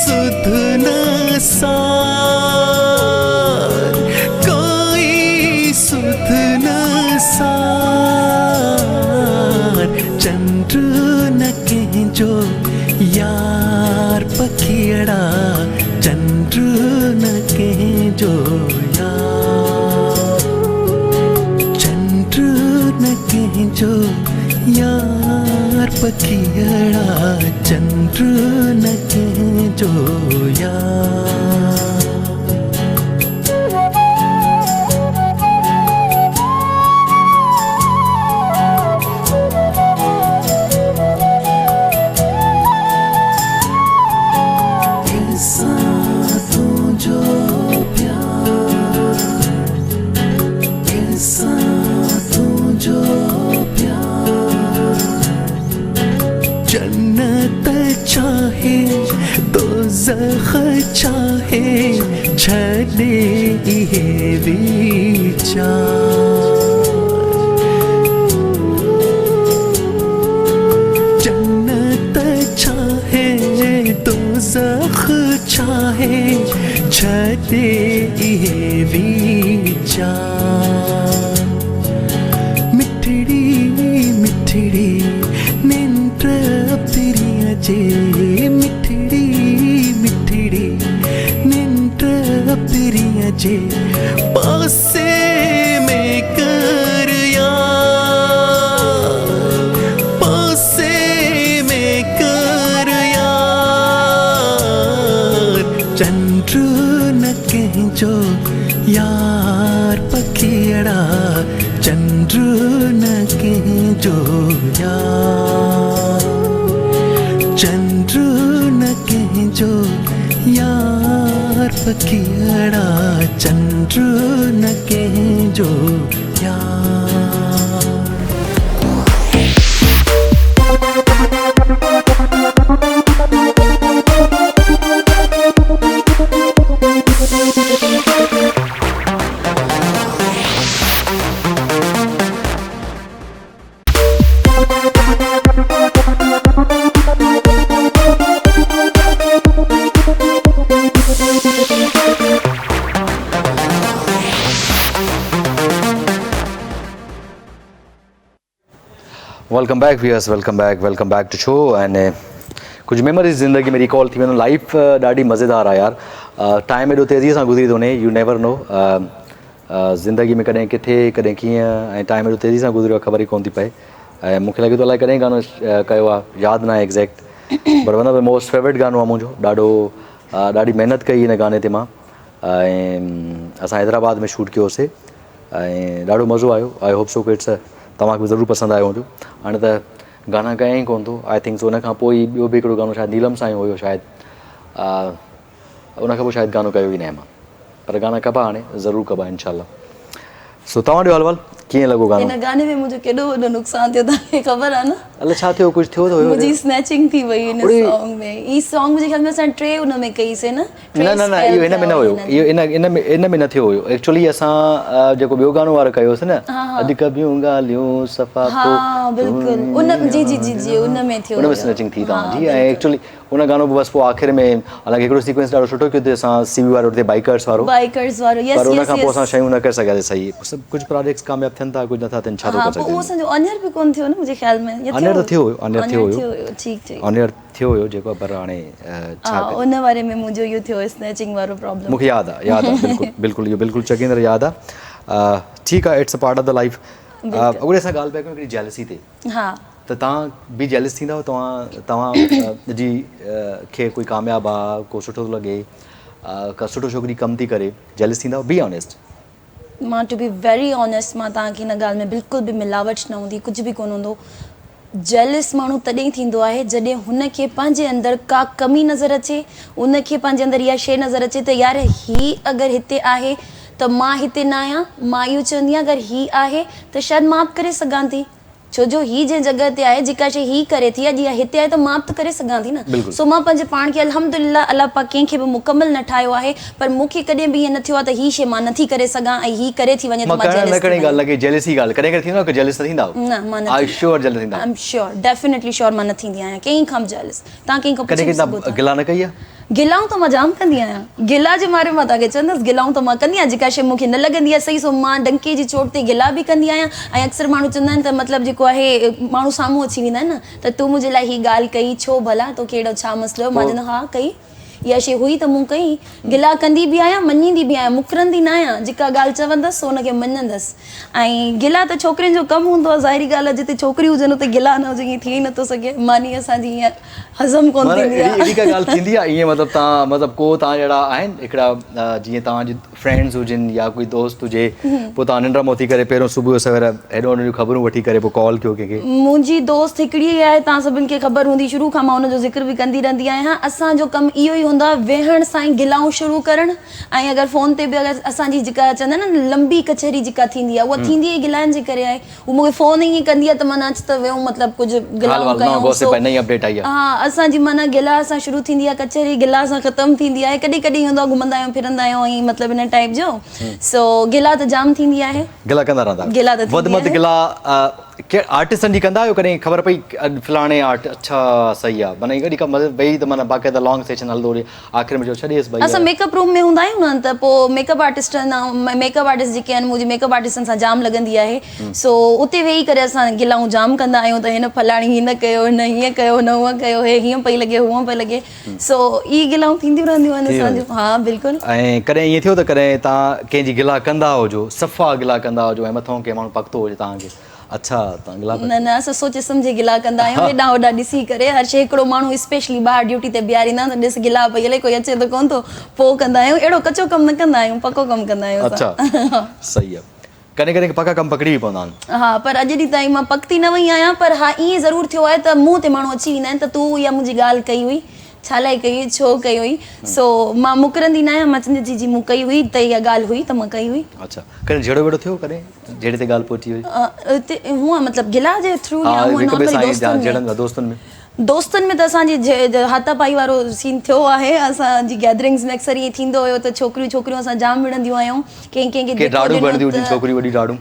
سڌ نه سار ڪائي سڌ نه سار چنڊ نه ڪنهن جو يار پکيئڙا چنڊ نه ڪنهن جو يار چنڊ نه ڪنهن جو يار پکيئڙا چنڊ نه ڪنهن جو يار. ڪنهن تنهنجو پيار ڪنهن سان تنهنجو پيار جنت چاهي دوزخ چاهي ڇڏي اهي ويچار جنت ڇاهي دوزخ ڇاهي ڇڏي اهي ويچار مٺڙي مٺڙي ننڊ پرينء جي مٺڙي مٺڙي ننڊ پرينء جي پاسي ۾ ڪر يار پاسي ۾ ڪر يار چنڊ نه ڪنهن جو يار پکيئڙا چنڊ نه ڪنهن جو يار چنڊ نه ڪنهن جو يار پکيئڙا چنڊ نه ڪنهن جو يار. Welcome back viewers welcome back welcome back to show ۽ ڪجهه ميموريز زندگي ۾ ريڪال ٿي ويندو لائف ڏاڍي مزيدار آهي يار ٽائيم ايڏو تيزي سان گذري ٿو وڃي يو نيور نو زندگي ۾ ڪڏهن ڪٿي ڪڏهن ڪيئن ۽ ٽائيم ايڏو تيزي سان گذريو آهي خبر ئي ڪونه ٿي پئي ۽ مون کي لڳي ٿو الائي ڪڏهن گانو ڪيو آهي ياد ناهي exact but one of the most favourite گانو آهي منهنجو ڏاڍو ڏاڍي محنت ڪئي هن گاني تي مان ۽ اسان حيدرآباد ۾ شوٽ ڪيوسي ۽ ڏاڍو مزو آيو I hope so it's توهان کي به ضرور پسند آيو هوندو هاڻي ته گانا ڪيا ئي ڪونه ٿو I think so ان کان پوء ٻيو به هڪڙو گانو شايد نيلم سائين هيو شايد ان کان پوء شايد گانو ڪيو ئي ناهي مان پر گانا ڪبا هاڻي ضرور ڪبا انشاء الله سو توهان ڏيو حال احوال ڪيئن لڳو گانو؟ هن گاني ۾ منهنجو ڪيڏو وڏو نقصان ٿيو توهان کي خبر آ نه. الا ڇا ٿيو ڪجهه ٿيو ته هيو. منهنجي اسنيچنگ ٿي وئي هن سانگ ۾ هي سانگ منهنجي خيال ۾ اسان ٽي ان ۾ ڪئي سي نه نه نه نه اهو هن ۾ نه هيو اهو ان ان ۾ ان ۾ نه ٿيو هيو ايڪچولي اسان جيڪو ٻيو گانو وارو ڪيو سي نه اڄ ڪبيون ڳالهيون صفا ها بلڪل ان جي جي جي جي ان ۾ ٿيو ان ۾ اسنيچنگ ٿي توهان جي ۽ ايڪچولي ان گانو به بس پوء آخر ۾ حالانڪه هڪڙو سيڪوئنس ڏاڍو سٺو ڪيو تي اسان سي وي وارو تي بائيڪرس وارو بائيڪرس وارو يس پر ان يس کان پوء يس اسان شيون نه ڪري سگهياسي صحيح سڀ ڪجهه پراجيڪٽس ڪامياب ٿين ٿا ڪجهه نٿا ٿين ڇا ٿو ها ڪري پوء اهو سگهجي. اسان جو آنيئر به ڪونه ٿيو نه منهنجي خيال ۾ يا آنيئر ٿيو ته ٿيو هيو آنيئر ٿيو آنيئر هيو ٿيو هيو ٺيڪ ٺيڪ. آنيئر ٿيو هيو جيڪو پر هاڻي ڇا ها ڪجي. ان واري ۾ منهنجو اهو ٿيو اسنيچنگ وارو پرابلم. مونکي ياد آ ياد آ بلڪل بلڪل اهو بلڪل چڱي طرح ياد آ ٺيڪ آ it's a part of the life اڳوڻي اسان ڳالهه پيا ڪيون هڪڙي جيلسي تي ها ته توهان به جيلس ٿيندا آهيو توهان توهان جي کي ڪوئي ڪامياب آ ڪو سٺو ٿو لڳي ڪا سٺو ڇوڪري ڪم ٿي ڪري جيلس ٿيندا آهيو بي آنيسٽ. مان ٽو بي ويري آنيسٽ مان توهان کي ان ڳالهه ۾ بلڪل به ملاوٽ نه هوندي ڪجهه به ڪونه هوندو جيلس ماڻهو تڏهن ٿيندو آهي جڏهن هن کي پنهنجي اندر ڪا ڪمي نظر اچي ان کي پنهنجي اندر اها شيء نظر اچي ته يار هي اگر هتي آهي ته مان هتي نه آهيان مان اهو چوندي آهيان اگر هي آهي ته شايد مان به ڪري سگهان ٿي ڇو جو هي جنهن جڳهه تي آهي، جيڪا شيء هي ڪري ٿي، اڄ اها هتي آهي ته مان به ته ڪري سگهان ٿي نه. سو مان پنهنجي پاڻ کي الحمدلله الله پاڪ ڪنهن کي به مڪمل نه ٺاهيو آهي پر مون کي ڪڏهن به ائين نه ٿيو آهي ته هي شيء مان نه ٿي ڪري سگهان ۽ هي ڪري ٿي وڃي ته مان مان ڪرڻ نه جيلس ٿي ڪرڻ جي ڳالهه وڃان. نه ڪئي جيلس جي ڳالهه ڪڏهن ڪڏهن ٿيندو آهي جيلس نه ٿيندا آهيو؟ نه مان نه آء ٿيندي شيور جيلس ٿيندا آهيان. I am sure definitely sure مان نه ٿيندي آهيان ڪنهن کان به جيلس. توهان ڪنهن کان پڇي ڪڏهن به ڪڏهن سگهو توهان ٿا. گلا نه ڪئي آهي؟ گلائون ته مان جام ڪندي آهيان. گلا جي ماري مان توهان کي چوندس گلائون ته مان ڪندي آهيان جيڪا شيء مون کي نه لڳندي آهي صحيح سو مان ڊنڪي جي چوٽ تي گلا به ڪندي آهيان ۽ اڪثر ماڻهو چوندا آهن ته مطلب جيڪو آهي ماڻهو سامهون اچي ويندا آهن نه ته تو منهنجي لاء هي ڳالهه ڪئي ڇو ڀلا توکي اهڙو ڇا مسئلو هيو مان چوندم ها ڪئي اها شيء هئي ته مون ڪئي گلا ڪندي به آهيان مڃيندي به آهيان مڪرندي نه آهيان جيڪا ڳالهه چوندس سو ان کي مڃندس ۽ گلا ته ڇوڪرين جو ڪم هوندو آهي ظاهري ڳالهه آهي جتي ڇوڪريون هجن اتي گلا نه هجي ائين ٿي ئي نٿو سگهي ماني اسان جي ائين هضم ڪونه معنيٰ ٿيندي اهڙي آهي. اهڙي ڪا ڳالهه ٿيندي آهي ائين مطلب توهان مطلب ڪو توهان جهڙا آهن هڪڙا جيئن توهان جي فرينڊز هجن يا ڪوئي دوست هجي پوء توهان ننڊ مان اٿي ڪري پهريون صبح جو سوير هيڏو هن جون خبرون وٺي ڪري پوء ڪال ڪيو ڪنهن کي. منهنجي دوست هڪڙي ئي آهي توهان سڀن کي خبر هوندي شروع کان مان ان جو ذڪر به ڪندي رهندي آهيان اسان جو ڪم اهو ئي هوندو آهي ويهڻ سان ئي گلائون شروع ڪرڻ ۽ اگر فون تي به اگر اسان جي جيڪا چوندا آهن نه لمبي ڪچهري جيڪا ٿيندي آهي اها ٿيندي ئي گلائن جي ڪري آهي هو مون کي فون ائين ڪندي آهي ته معنيٰ اچ ته ويهون مطلب ڪجهه حال گلائون وال نئون ڪيون گوسپ سو آهي نئين اپڊيٽ آئي آهي. ها اسان جي معنيٰ گلا سان شروع ٿيندي آهي ڪچهري گلا سان ختم ٿيندي آهي ڪڏهن ڪڏهن ائين هوندو آهي گهمندا آهيون ڦرندا آهيون ۽ مطلب ان ٽائيپ جو سو گلا ته جام ٿيندي آهي. گلا ڪندا رهندا آهيو. گلا ته وڌ ٿيندي مڌ آهي. گلا ڪي آرٽسٽن جي ڪندا آهيو ڪڏهن خبر پئي اڄ فلاڻي آرٽ اڇا صحيح آهي معنيٰ اهڙي ڪا مطلب ويهي ته معنيٰ باقاعده لانگ سيشن هلندو هجي آخر ۾ چيو ڇڏيس ڀئي اسان ميڪ اپ روم ۾ هوندا آهيون نه ته پوء ميڪ اپ آرٽسٽن ميڪ اپ آرٽسٽ جيڪي آهن منهنجي ميڪ اپ آرٽسٽن سان جام لڳندي آهي سو اتي ويهي ڪري اسان گلائون جام ڪندا آهيون ته هن فلاڻي هي نه ڪيو هن هيئن ڪيو هن هونئن ڪيو هي هيئن پئي لڳي هونئن پئي لڳي سو اهي گلائون ٿينديون رهنديون آهن اسان جون ها بلڪل. ۽ ڪڏهن ائين ٿيو ته ڪڏهن توهان ڪنهن جي گلا ڪندا هجو صفا گلا ڪندا هجو ۽ مٿئون ڪنهن ماڻهو پڪتو هجي توهان کي اڇا توهان گلا پيا نه نه اسان سوچي سمجهي گلا ڪندا آهيون هيڏانهن هوڏانهن ڏسي ڪري هر شي هڪڙو ماڻهو اسپيشلي ٻاهر ڊيوٽي تي بيهاريندا آهيون ته ڏس گلا پئي هلي ڪوئي اچي ته ڪونه ٿو پوء ڪندا آهيون اهڙو ڪچو ڪم نه ڪندا آهيون پڪو ڪم ڪندا آهيون اسان اڇا صحيح آهي ڪڏهن ڪڏهن پڪا ڪم پڪڙي به پوندا آهن. ها پر اڄ ڏينهن تائين مان پڪتي نه وئي آهيان پر ها ائين ضرور ٿيو آهي ته منهن تي ماڻهو اچي ويندا آهن ته تو اها منهنجي ڳالهه ڪئي هئي ڇا لاء ڪئي هئي ڇو ڪئي هئي سو مان مڪرندي نه آهيان مان چوندي جي جي مون ڪئي هئي ته اها ڳالهه هئي ته مان ڪئي هئي. اڇا ڪڏهن جهيڙو ويڙو ٿيو ڪڏهن؟ جهيڙي تي ڳالهه پهچي وئي. اتي هونئن مطلب گلا جي ٿرو يا هونئن هڪ ٻئي نارملي سان دوستن ۾ جهيڙن دوستن ۾. دوستن ۾ ته اسان جي هاتا پائي وارو سين ٿيو آهي اسان جي گيدرنگز ۾ اڪثر ائين ٿيندو هيو ته ڇوڪريون ڇوڪريون اسان جام وڙهنديون آهيون ڪنهن ڪنهن کي ڪي ڌڪو ڊاڙون به ڏنو هڻنديون هجن ته ڇوڪريون وڏيون ڊاڙون.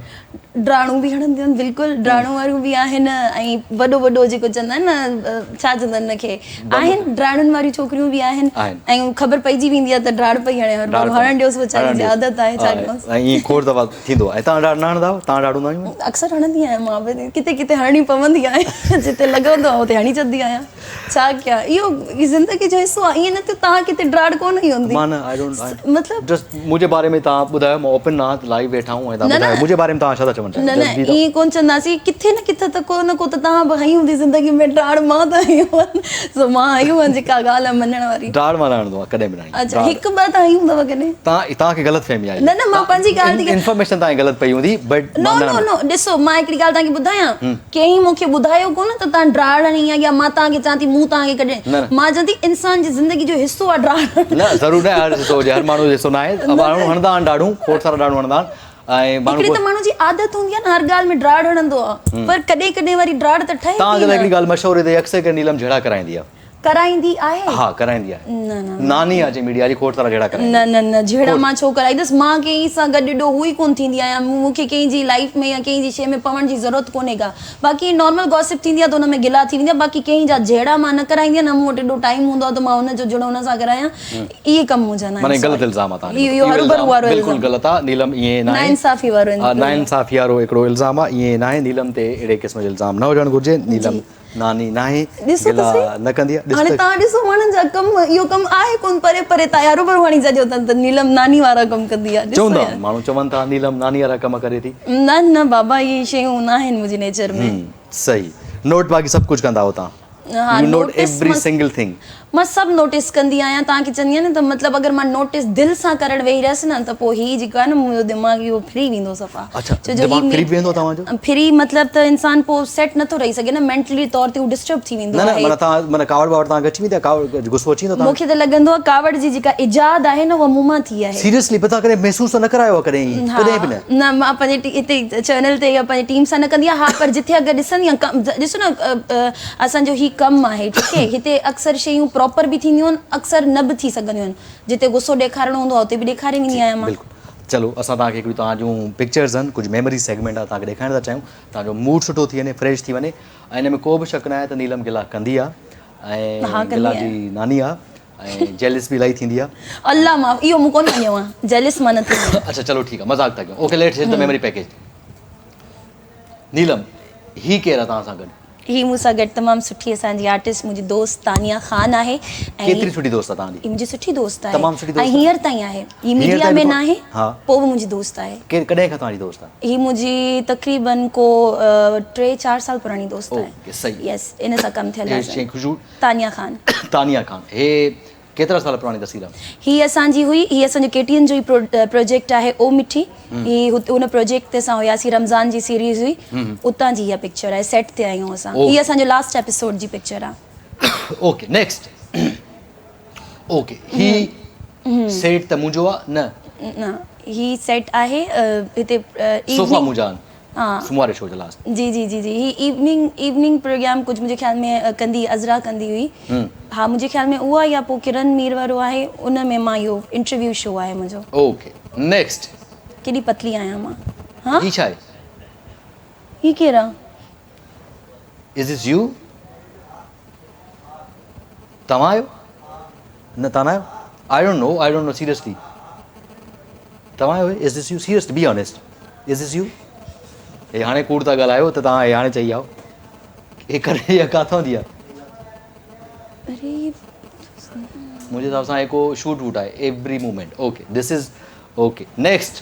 ڊاڙون به هڻنديون آهن بلڪل ڊاڙون واريون به آهن ۽ وڏو وڏو جيڪو چوندا آهن نه ڇا چوندا آهن ان کي آهن ڊاڙن واريون ڇوڪريون به آهن ۽ خبر پئجي ويندي آهي ته ڊاڙ پئي هڻي هروڀرو هڻڻ ڏيوس ويچاري جي عادت آهي ڇا ڪيونس. ۽ ائين کوڙ دفعا ٿيندو آهي توهان ڊاڙ نه هڻندا آهيو توهان ڊاڙ هوندا آهيون؟ اڪثر هڻندي آهيان مان به ڪٿي ڪٿي هڻڻي پوندي آهي جتي لڳندو آهي اتي هڻي ڇڏندي آهيان ڇا ڪيان اهو زندگي جو حصو آهي ائين نه ته توهان ڪٿي ڊاڙ ڪونه هنئي هوندي مان نه I don't مطلب جسٽ منهنجي باري ۾ توهان ٻڌايو مان اوپن آهيان لائيو ويٺا آهيون ۽ توهان ٻڌايو منهنجي باري ۾ توهان ڇا ٿا چوڻ چاهيو نه نه ائين ڪونه چونداسين ڪٿي نه ڪٿي ته ڪو نه ڪو ته توهان به هنئي هوندي زندگي ۾ ڊاڙ مان ته هنئي هئن سو مان هنئي هئن جيڪا ڳالهه آهي مڃڻ واري. ڊاڙ مان نه هڻندو آهيان ڪڏهن به نه هڻي. اڇا هڪ ٻه ته هنئي هوندو ڪڏهن. توهان توهان کي غلط فهمي آئي. نه نه مان پنهنجي ڳالهه ٿي ڪيان. انفارميشن توهان کي غلط پئي هوندي بٽ نو مان نه نو هڻندو. نو ڏسو مان هڪڙي ڳالهه توهان کي ٻڌايان ڪنهن مون کي ٻڌايو ڪونه ته توهان ڊاڙ هڻي آهي يا مان توهان کي چوان ٿي مون توهان کي ڪڏهن نه نه. مان چوان ٿي انسان جي زندگي جو حصو آهي ڊاڙ هڻڻ. نه ضرور نه هر حصو هجي هر ماڻهو جو حصو نه آهي ماڻهو هڻندا آهن ڊاڙون کوڙ سارا ڊاڙون هڻندا آهن ۽ ماڻهو هڪڙي ته ماڻهو جي عادت هوندي آهي نه هر ڳالهه ۾ ڊاڙ هڻندو آهي پر ڪڏهن ڪڏهن وري ڊاڙ ته ٺهي توهان ٿي جي لاء نه. هڪڙي ڳالهه مشهور هئي ته اڪثر ڪري نيلم جهيڙا ڪرائيندي آهي. ڪرائيندي آهي؟ ها ڪرائيندي آهي. نه نه نه. ناني آ چي ميڊيا جي کوڙ سارا جهيڙا ڪرائيندي. نه نه نه جهيڙا مان ڇو ڪرائيندس مان ڪنهن سان گڏ ايڏو هو ئي ڪونه ٿيندي آهيان مون کي ڪنهن جي لائيف ۾ يا ڪنهن جي شيء ۾ پوڻ جي ضرورت ڪونهي ڪا باقي نارمل گاسپ ٿيندي آهي ته ان ۾ گلا ٿي ويندي آهي باقي ڪنهن جا جهيڙا مان نه ڪرائيندي آهيان نه مون وٽ ايڏو ٽائيم هوندو آهي ته مان ان جو جهيڙو ان سان ڪرايان اهي ڪم منهنجا نه معنيٰ آهن غلط سوري الزام آ توهان جو اهو اهو هروڀرو الزام وارو بلڪل الزام غلط آ نيلم ائين ناهي ناانصافي وارو ها ناانصافي وارو هڪڙو الزام آ ائين ناهي نيلم تي اهڙي قسم جو الزام نه هجڻ گهرجي نيلم جي. ناني ناهي ڏسو ته گلا سهي نه ڪندي آ ڏس هاڻي ته توهان ڏسو ماڻهن جا ڪم اهو ڪم آهي ڪونه پري پري تان هروڀرو هڻي ڇڏيو اٿن ته نيلم ناني وارا ڪم ڪندي آ ڏسو چوندا يار. ماڻهو چون ٿا نيلم ناني وارا ڪم ڪري ٿي. نه نه بابا اهي شيون ناهن منهنجي نيچر ۾. صحيح نوٽ باقي سڀ ڪجهه ڪندا آهيو توهان. ها you note notice every مان سنگل ٿنگ. مان سڀ نوٽيس ڪندي آهيان توهان کي چوندي آهيان نه ته مطلب اگر مان نوٽيس دل سان ڪرڻ ويهي رهيس نه ته پوء هي جيڪو آهي نه منهنجو دماغ اهو ڦري ويندو صفا اڇا ڇو جو هي دماغ ڦري به ويندو توهان جو؟ ڦري مطلب ته انسان پوء سيٽ نٿو رهي سگهي نه مينٽلي طور تي هو ڊسٽرب ٿي ويندو نه نه آهي. معنيٰ توهان معنيٰ ڪاوڙ باوڙ توهان کي اچي ويندي آهي ڪاوڙ غصو اچي ويندو توهان مون کي ته لڳندو آهي ڪاوڙ جي جيڪا ايجاد آهي نه اها مون مان ٿي آهي. سيريسلي پر توهان ڪڏهن محسوس ته نه ڪرايو آهي ڪڏهن ائين ڪڏهن به نه. نه مان پنهنجي هتي چينل تي يا پنهنجي ٽيم سان نه ڪندي آهيان ها پر جٿي اگر ڏسندي آهيان ڏسو نه اسان جو هي ڪم آهي ٺيڪ هي هتي اڪثر شيون پراپر به ٿينديون آهن اڪثر نه به ٿي سگهنديون آهن جتي غصو ڏيکارڻو هوندو آهي اتي به ڏيکاري ويندي آهيان مان. بلڪل چلو اسان توهان کي هڪڙيون توهان جون پڪچرز آهن ڪجهه ميموري سيگمينٽ آهي توهان کي ڏيکارڻ ٿا چاهيون توهان جو موڊ سٺو ٿي وڃي فريش ٿي وڃي ۽ ان ۾ ڪو به شڪ ناهي ته نيلم گلا ڪندي آهي ها ۽ ڪندي گلا جي آهيان. ناني آهي ۽ جيلس به الاهي ٿيندي آهي. الله معاف اهو مون ڪونه مڃيو آهي جيلس مان نه ٿيندي آهيان. اڇا چلو ٺيڪ آهي مذاق ٿا ڪيون okay let's hit the memory package Neelam هي ڪير آهي توهان سان گڏ؟ هي مون سان گڏ تمام سٺي اسان جي آرٽسٽ منهنجي دوست تانيا خان آهي ۽ ڪيتري سٺي دوست آهي توهان جي؟ هي منهنجي سٺي دوست آهي تمام سٺي دوست ۽ هينئر تائين آهي هي ميڊيا ۾ ناهي پوء به منهنجي دوست آهي. ڪير ڪڏهن کان توهان جي دوست آهي؟ هي منهنجي تقريبن ڪو 3 4 سال پراڻي دوست آهي. اوڪي صحيح. يس ان سان ڪم ٿيل آهي. تانيا خان. تانيا خان هي ڪيترا سال پراڻي تصوير آهي؟ هي اسان جي هئي هي اسان جو ڪي ٽي اين جو ئي پروجيڪٽ آهي او مٺي هي ان پروجيڪٽ تي اسان هياسين رمضان جي سيريز هئي اتان جي اها پڪچر آهي سيٽ تي آهيون اسان هي اسان جو لاسٽ ايپيسوڊ جي پڪچر آهي. اوڪي نيڪسٽ اوڪي هي سيٽ ته منهنجو آ نه؟ نه هي سيٽ آهي هتي صوفا منهنجا آهن. سومواري شو جو لاسٽ. جي جي جي جي هي ايوننگ ايوننگ پروگرام ڪجهه منهنجي خيال ۾ ڪندي عذرا ڪندي هئي ها منهنجي خيال ۾ اها يا پوء ڪرن مير وارو آهي ان ۾ مان اهو انٽرويو شو آهي منهنجو. Okay next. ڪيڏي پتلي آهيان مان ها. هي ڇا آهي؟ هي ڪير آ؟ از دس يو؟ توهان آهيو؟ نه توهان نه آهيو؟ I don't know I don't know seriously توهان آهيو is this you seriously be honest is this you هي هاڻي ڪوڙ ٿا ڳالهايو ته توهان هي هاڻي چئي آئو هي ڪڏهن يا ڪاٿان ٿي آ منهنجي حساب سان هي ڪو شوٽ ووٽ آهي every moment okay this is okay next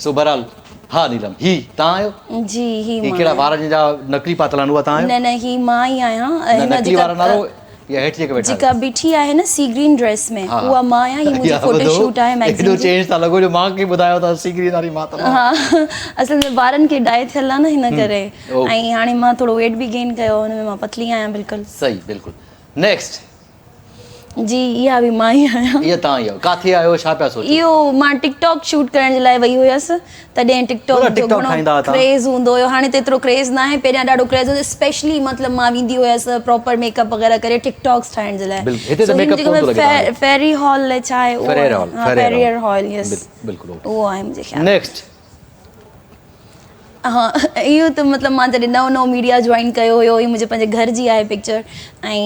سو بهرحال ها نيلم هي توهان آهيو؟ جي هي هي مان ڪهڙا آهيان. وار جن جا نقلي پاتل آهن اها توهان آهيو؟ نه نه هي مان ئي آهيان نه هن نقلي جيڪا وارن وارو يا هيٺ جيڪي ويٺا جيڪا آهيو؟ بيٺي آهي نه سي گرين ڊريس ۾ ها ها اها مان آهيان هي منهنجو يا فوٽو ٻڌو شوٽ آهي ميگزين ايڏو جي چينج ٿا لڳو جو مان کي ٻڌايو ٿا سي گرين واري مان ته مان ها اصل ۾ وارن کي ڊائي ٿيل آهي نه هن ڪري اوڪي ۽ هاڻي مان ٿورو ويٽ به گين ڪيو آهي ان ۾ مان پتلي آهيان بلڪل. صحيح بلڪل نيڪسٽ. جي اها به مان ئي آهيان. اها توهان ئي آهيو. ڪاٿي آهيو ڇا پيا سوچو؟ اهو مان ٽڪ ٽاڪ شوٽ ڪرڻ جي لاء وئي هيس تڏهن ٽڪ ٽاڪ جو گهڻو ڪريز هوندو هيو هاڻي ته ايترو ڪريز ناهي پهريان ڏاڍو ڪريز هوندو اسپيشلي مطلب مان ويندي هيس پراپر ميڪ اپ وغيره ڪري ٽڪ ٽاڪس ٺاهڻ جي لاء فيري هال ڇا آهي اهو فيريئر هال يس اهو آهي منهنجي خيال نيڪسٽ. ها اهو ته مطلب مان جڏهن نئون نئون ميڊيا جوائن ڪيو هيو هي منهنجي پنهنجي گهر جي آهي پڪچر ۽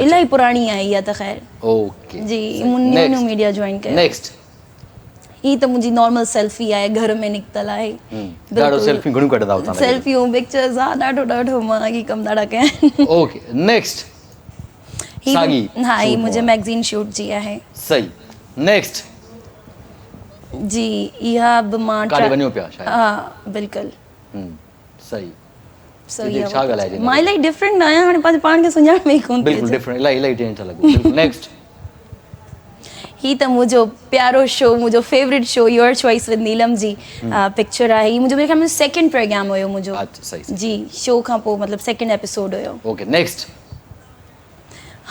الاهي پراڻي آهي اها ته خير اوڪي جي مون نيو نيو ميڊيا جوائن ڪيو. نيڪسٽ. هي ته منهنجي نارمل سيلفي آهي گهر ۾ نڪتل آهي. ڏاڍو سيلفيون گهڻيون ڪڍندا هئو توهان. سيلفيون پڪچرز ها ڏاڍو ڏاڍو مان اهي ڪم ڏاڍا ڪيا آهن. Okay next. ساڳي ها هي منهنجي ميگزين شوٽ جي آهي. صحيح نيڪسٽ. جي اها به مان ڪاڏي وڃو پيا شايد. ها بلڪل. صحيح. سو اها ڇا ڳالهائجي مان الاهي ڊفرنٽ آهيان هاڻي پنهنجي پاڻ کي سڃاڻ ۾ ئي ڪونه ٿي بلڪل ڊفرنٽ الاهي الاهي چينج ٿا لڳو بلڪل نيڪسٽ. هي ته منهنجو پيارو شو منهنجو favourite show your choice with Neelam جي پڪچر آهي هي منهنجو ميري خيال ۾ سيڪنڊ پروگرام هيو منهنجو اڇا صحيح صحيح جي شو کان پوء مطلب سيڪنڊ ايپيسوڊ هيو. Okay next.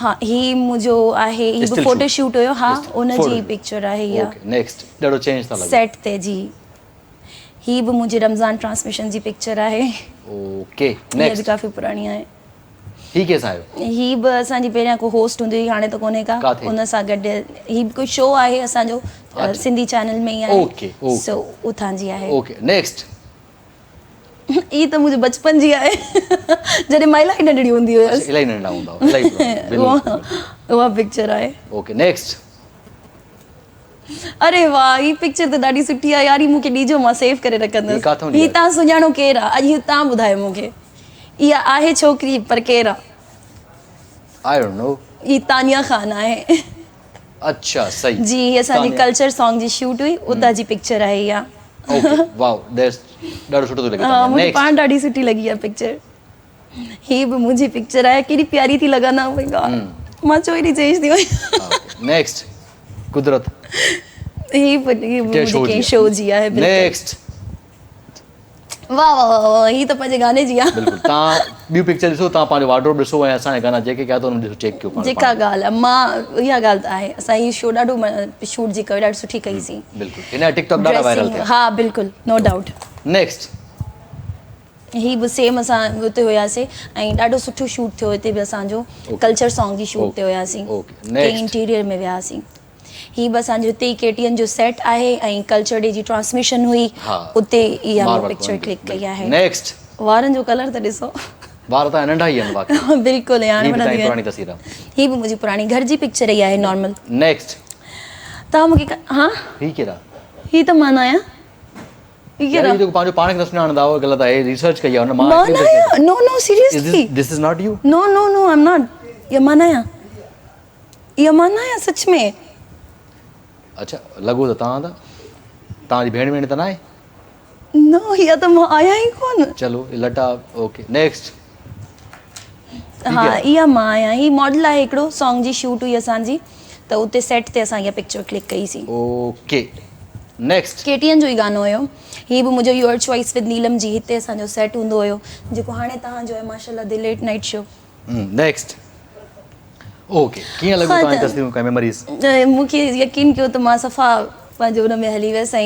ها هي منهنجو آهي هي به فوٽو شوٽ هيو ها ان جي پڪچر آهي اها. اوڪي نيڪسٽ ڏاڍو چينج ٿا لڳو. سيٽ تي جي هي به منهنجي رمضان ٽرانسميشن جي پڪچر آهي. Okay next. هي به ڪافي پراڻي آهي. هي ڪنهن سان آهيو؟ هي به اسان جي پهريان ڪو هوسٽ هوندي هئي هاڻي ته ڪونهي ڪا ڪاٿي؟ ان سان گڏ هي به ڪو شو آهي اسان جو سنڌي چينل ۾ ئي آهي اوڪي اوڪي سو اتان جي آهي. Okay next. هي ته منهنجي بچپن جي آهي جڏهن مان الاهي ننڍڙي هوندي هيس. الاهي ننڍڙا هوندا هئا الاهي پراڻي بلڪل اها پڪچر آهي. Okay next. اري واه هي پڪچر ته ڏاڍي سٺي آهي يار هي مون کي ڏيجو مان سيو ڪري رکندس. هي تان سڃاڻو ڪير آ اڄ هي تان ٻڌايو مون کي اها آهي ڇوڪري پر ڪير آ. I don't know. هي تانيا خان آهي. اڇا صحيح. جي هي اسان جي ڪلچر سانگ جي شوٽ هئي اتان جي پڪچر آهي اها. اوڪي واو that's ڏاڍو سٺو ٿو لڳي. ها مون کي پاڻ ڏاڍي سٺي لڳي اها پڪچر. هي به منهنجي پڪچر آهي ڪيڏي پياري ٿي لڳان نه او مائي گاڊ مان ڇو ايڏي چينج ٿي وئي. نيڪسٽ قدرت. هي به هي به منهنجي ڪنهن شو جي آهي بلڪل. نيڪسٽ. واه واه واه واه هي ته پنهنجي گاني جي آهي. بلڪل تان ٻيون پڪچر ڏسو تان پنهنجو وارڊروب ڏسو ۽ اسان جا گانا جيڪي ڪيا اٿو انهن ڏسو چيڪ ڪيو پاڻ. جيڪا ڳالهه آهي مان اها ڳالهه ته آهي اسان هي شو ڏاڍو شوٽ جي ڪئي ڏاڍي سٺي ڪئي سين. بلڪل هن جا ٽڪ ٽاڪ ڏاڍا وائرل ٿيا. ها بلڪل نو ڊائوٽ. نيڪسٽ. هي به سيم اسان اتي هياسي ۽ ڏاڍو سٺو شوٽ ٿيو هتي به اسان جو ڪلچر سانگ جي شوٽ تي هياسين ڪي انٽيريئر ۾ وياسين هي به اسان جو هتي ئي ڪي ٽي اين جو سيٽ آهي ۽ ڪلچر ڊي جي ٽرانسميشن هئي اتي اها مون پڪچر ڪلڪ ڪئي آهي نيڪسٽ. وارن جو ڪلر ته ڏسو. وار ته ننڍا ئي آهن واقعي. بلڪل هاڻي هي به تائين پراڻي تصوير آهي. هي به منهنجي پراڻي گهر جي پڪچر ئي آهي نارمل. نيڪسٽ. تان مونکي ها هي ڪير آهي؟ هي ته مان آهيان. يار هي جيڪو پنهنجو پاڻ کي نه سڃاڻندا اهو غلط آهي ريسرچ ڪئي آهي ان مان نه آهيان نو نو seriously this is not you no no no I am not اها مان نه آهيان اها مان نه آهيان سچ ۾ اڇا لڳو ته توهان ته توهان جي ڀيڻ ويڻ ته ناهي نو اها ته مان آهيان ئي ڪونه چلو لٽا اوڪي نيڪسٽ. ها اها مان آهيان هي ماڊل آهي هڪڙو سانگ جي شوٽ هئي اسان جي ته اتي سيٽ تي اسان اها پڪچر ڪلڪ ڪئي سين. Okay next. K T N جو ئي گانو هيو هي به منهنجو your choice with Neelam جي هتي اسان جو سيٽ هوندو هيو جيڪو هاڻي توهان جو آهي ماشاءالله the late night show. Next okay ڪيئن لڳو توهان جي تصويرون ڪا ميموريز. مون کي يقين ڪيو ته مان صفا پنهنجو ان ۾ هلي ويس ۽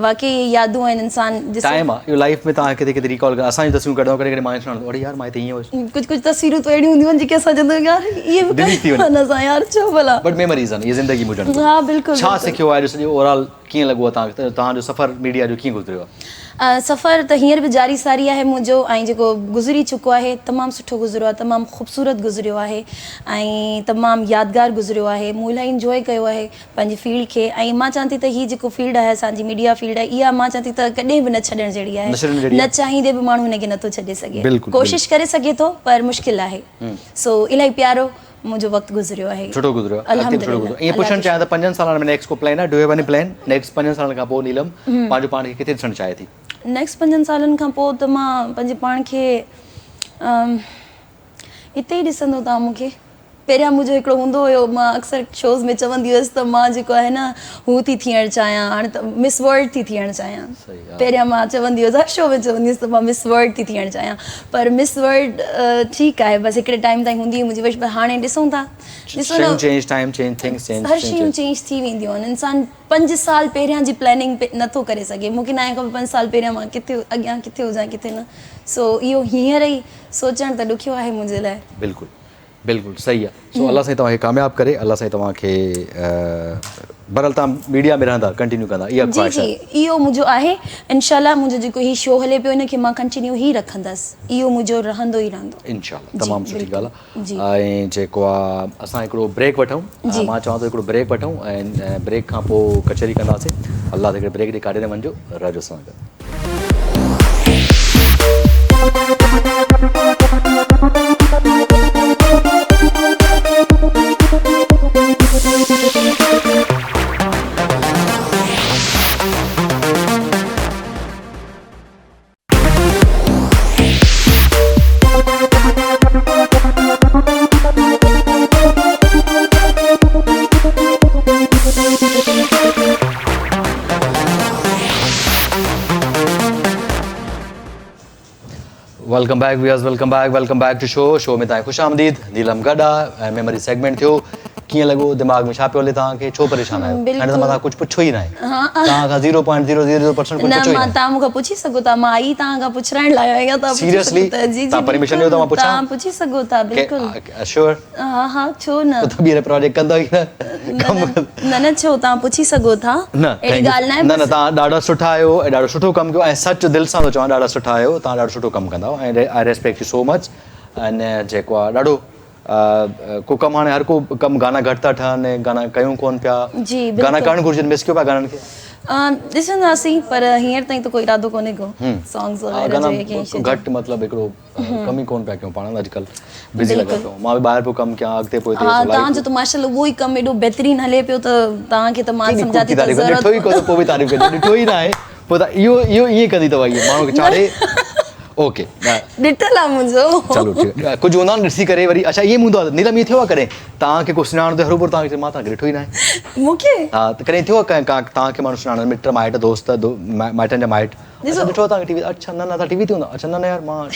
واقعي اهي يادون آهن انسان ڏسي. ٽائيم آ اهو لائيف ۾ توهان ڪٿي ڪٿي ريڪال ڪندا اسان جون تصويرون ڪڍندا ڪڏهن ڪڏهن مان ڏسڻ اڙي يار مان هتي ائين هيس. ڪجهه ڪجهه تصويرون ته اهڙيون هونديون آهن جيڪي اسان چوندا آهيون يار اهي به ڊليٽ ٿي وڃن اسان يار ڇو ڀلا. بٽ ميموريز آهن اهي زندگي ۾ هجڻ گهرجن. ها بلڪل ڇا سکيو آهي اڄ سڄو اوور آل ڪيئن لڳو آهي توهان کي توهان جو سفر ميڊيا جو ڪيئن گذريو آهي. سفر ته هينئر به جاري ساري آهي منهنجو ۽ جيڪو گذري چڪو آهي تمام سٺو گذريو آهي تمام خوبصورت گذريو آهي ۽ تمام يادگار گذريو آهي مون الاهي انجوائي ڪيو آهي پنهنجي فيلڊ کي ۽ مان چوان ٿي ته هي جيڪو فيلڊ آهي اسان جي ميڊيا فيلڊ آهي اها مان چوان ٿي ته ڪڏهن به نه ڇڏڻ جهڙي آهي نه چاهيندي به ماڻهو هن کي نٿو ڇڏي سگهي ڪوشش ڪري سگهي ٿو پر مشڪل آهي سو الاهي پيارو منهنجو وقت گذريو آهي سٺو گذريو آهي اڳتي به سٺو گذريو ائين پڇڻ چاهيان ته پنجن سالن ۾ نيڪسٽ ڪو پلان آهي do have any plan next پنجن سالن کان پوء نيلم پنهنجو پاڻ کي ڪٿي ڏسڻ چاهي ٿي نيڪسٽ پنجن سالن کان پوء ته مان پنهنجي پاڻ کي اتي ئي ڏسندو توهان مون کي. پهريان منهنجو هڪڙو هوندو هيو مان اڪثر شوز ۾ چوندي هيس ته مان جيڪو آهي نه هو ٿي ٿيڻ چاهيان هاڻي ته مس ورلڊ ٿي ٿيڻ چاهيان پهريان مان چوندي هيس هر شو ۾ چوندي هيس ته مان مس ورلڊ ٿي ٿيڻ چاهيان پر مس ورلڊ ٺيڪ آهي بس هڪڙي ٽائيم تائين هوندي هئي منهنجي وش پر هاڻي ڏسون ٿا ڏسو نه change time change things change هر شيون چينج ٿي وينديون آهن انسان پنج سال پهريان جي پلاننگ نٿو ڪري سگهي مون کي ناهي خبر پنج سال پهريان مان ڪٿي اڳيان ڪٿي هجان ڪٿي نه سو اهو هينئر ئي سوچڻ ته ڏکيو آهي منهنجي لاء. بلڪل بلڪل صحيح آ سو الله سائين توهان کي ڪامياب ڪري الله سائين توهان کي بھرحال توهان ميڊيا ۾ رهندا ڪنٽينيو ڪندا اها جي خواهش جي آهي. اهو منهنجو آهي انشاء الله منهنجو جيڪو هي شو هلي پيو ان کي مان ڪنٽينيو ئي رکندس اهو منهنجو رهندو ئي رهندو. انشاء الله تمام جي سٺي بلڪل ڳالهه جي. آ ۽ جيڪو آ اسان هڪڙو بريڪ وٺون جي. مان چوان ٿو هڪڙو بريڪ وٺون ۽ بريڪ کان پوء ڪچهري ڪنداسين الله هڪڙي بريڪ ڏي ڪاڏي نه وڃجو رهجو اسان سان گڏ. Welcome back viewers welcome back welcome back to show show ۾ تائين خوش آمديد نيلم گڏ آ ۽ ميموري سيگمينٽ ٿيو ڪيئن لڳو دماغ ۾ ڇا پيو هلي توهان کي ڇو پريشان آهيو هاڻي ته مان توهان ڪجهه پڇيو ئي ناهي توهان کان zero point zero zero zero percent ڪجهه پڇيو ئي ناهي. نه توهان مون کان پڇي سگهو ٿا مان آئي توهان کان پڇرائڻ لاء آئي آهيان توهان پڇي سگهو ٿا جي جي توهان پرميشن ڏيو ته مان پڇان توهان پڇي سگهو ٿا بلڪل شوئر ها ها ڇو نه ته ٻيهر پروجيڪٽ ڪندو ئي نه ڪم نه نه ڇو توهان پڇي سگهو ٿا نه اهڙي ڳالهه ناهي نه نه توهان ڏاڍا سٺا آهيو ۽ ڏاڍو سٺو ڪم ڪيو ۽ سچ دل سان ٿو چوان ڏاڍا سٺا آهيو توهان ڏاڍو سٺو ڪم ڪندا آهيو ۽ I respect you so much ۽ جيڪو آهي ڏاڍو ڪو ڪم هاڻي هر ڪو ڪم گانا گهٽ ٿا ٺهن گانا ڪيون ڪون پيا جي گانا ڪرڻ گهرجن مس ڪيو پيا گانن کي ڏسنداسين پر هينئر تائين ته ڪو ارادو ڪونهي ڪو سانگز وغيره گانا گهٽ مطلب هڪڙو ڪم ئي ڪون پيا ڪيون پاڻ اڄڪلهه بزي لڳا پيا مان به ٻاهر پيو ڪم ڪيان اڳتي پوئتي ها توهان جو ته ماشاءالله اهو ئي ڪم ايڏو بهترين هلي پيو ته توهان کي ته مان سمجهان ٿي ته ضرورت ڏٺو ئي ڪو ته پوء به تعريف ڪجي ڏٺو ئي ناهي پوء ته اهو اهو ائين ڪندي اٿو اهي ماڻهو کي چاڙهي اوڪي ڏٺل آ منهنجو چلو ٺيڪ ڪجهه هوندا آهن ڏسي ڪري وري اڇا ائين به هوندو آ نيلم ائين ٿيو آ ڪڏهن توهان کي ڪو سڃاڻندو هروڀرو توهان کي چئي مان توهان کي ڏٺو ئي ناهي مون کي ها ته ڪڏهن ٿيو آ ڪنهن توهان کي ماڻهو سڃاڻن مٽ مائٽ دوست مائٽن جا مائٽ اڇا ڏٺو آ توهان کي ٽي وي تي اڇا نه نه توهان ٽي وي تي هوندا اڇا نه نه يار مان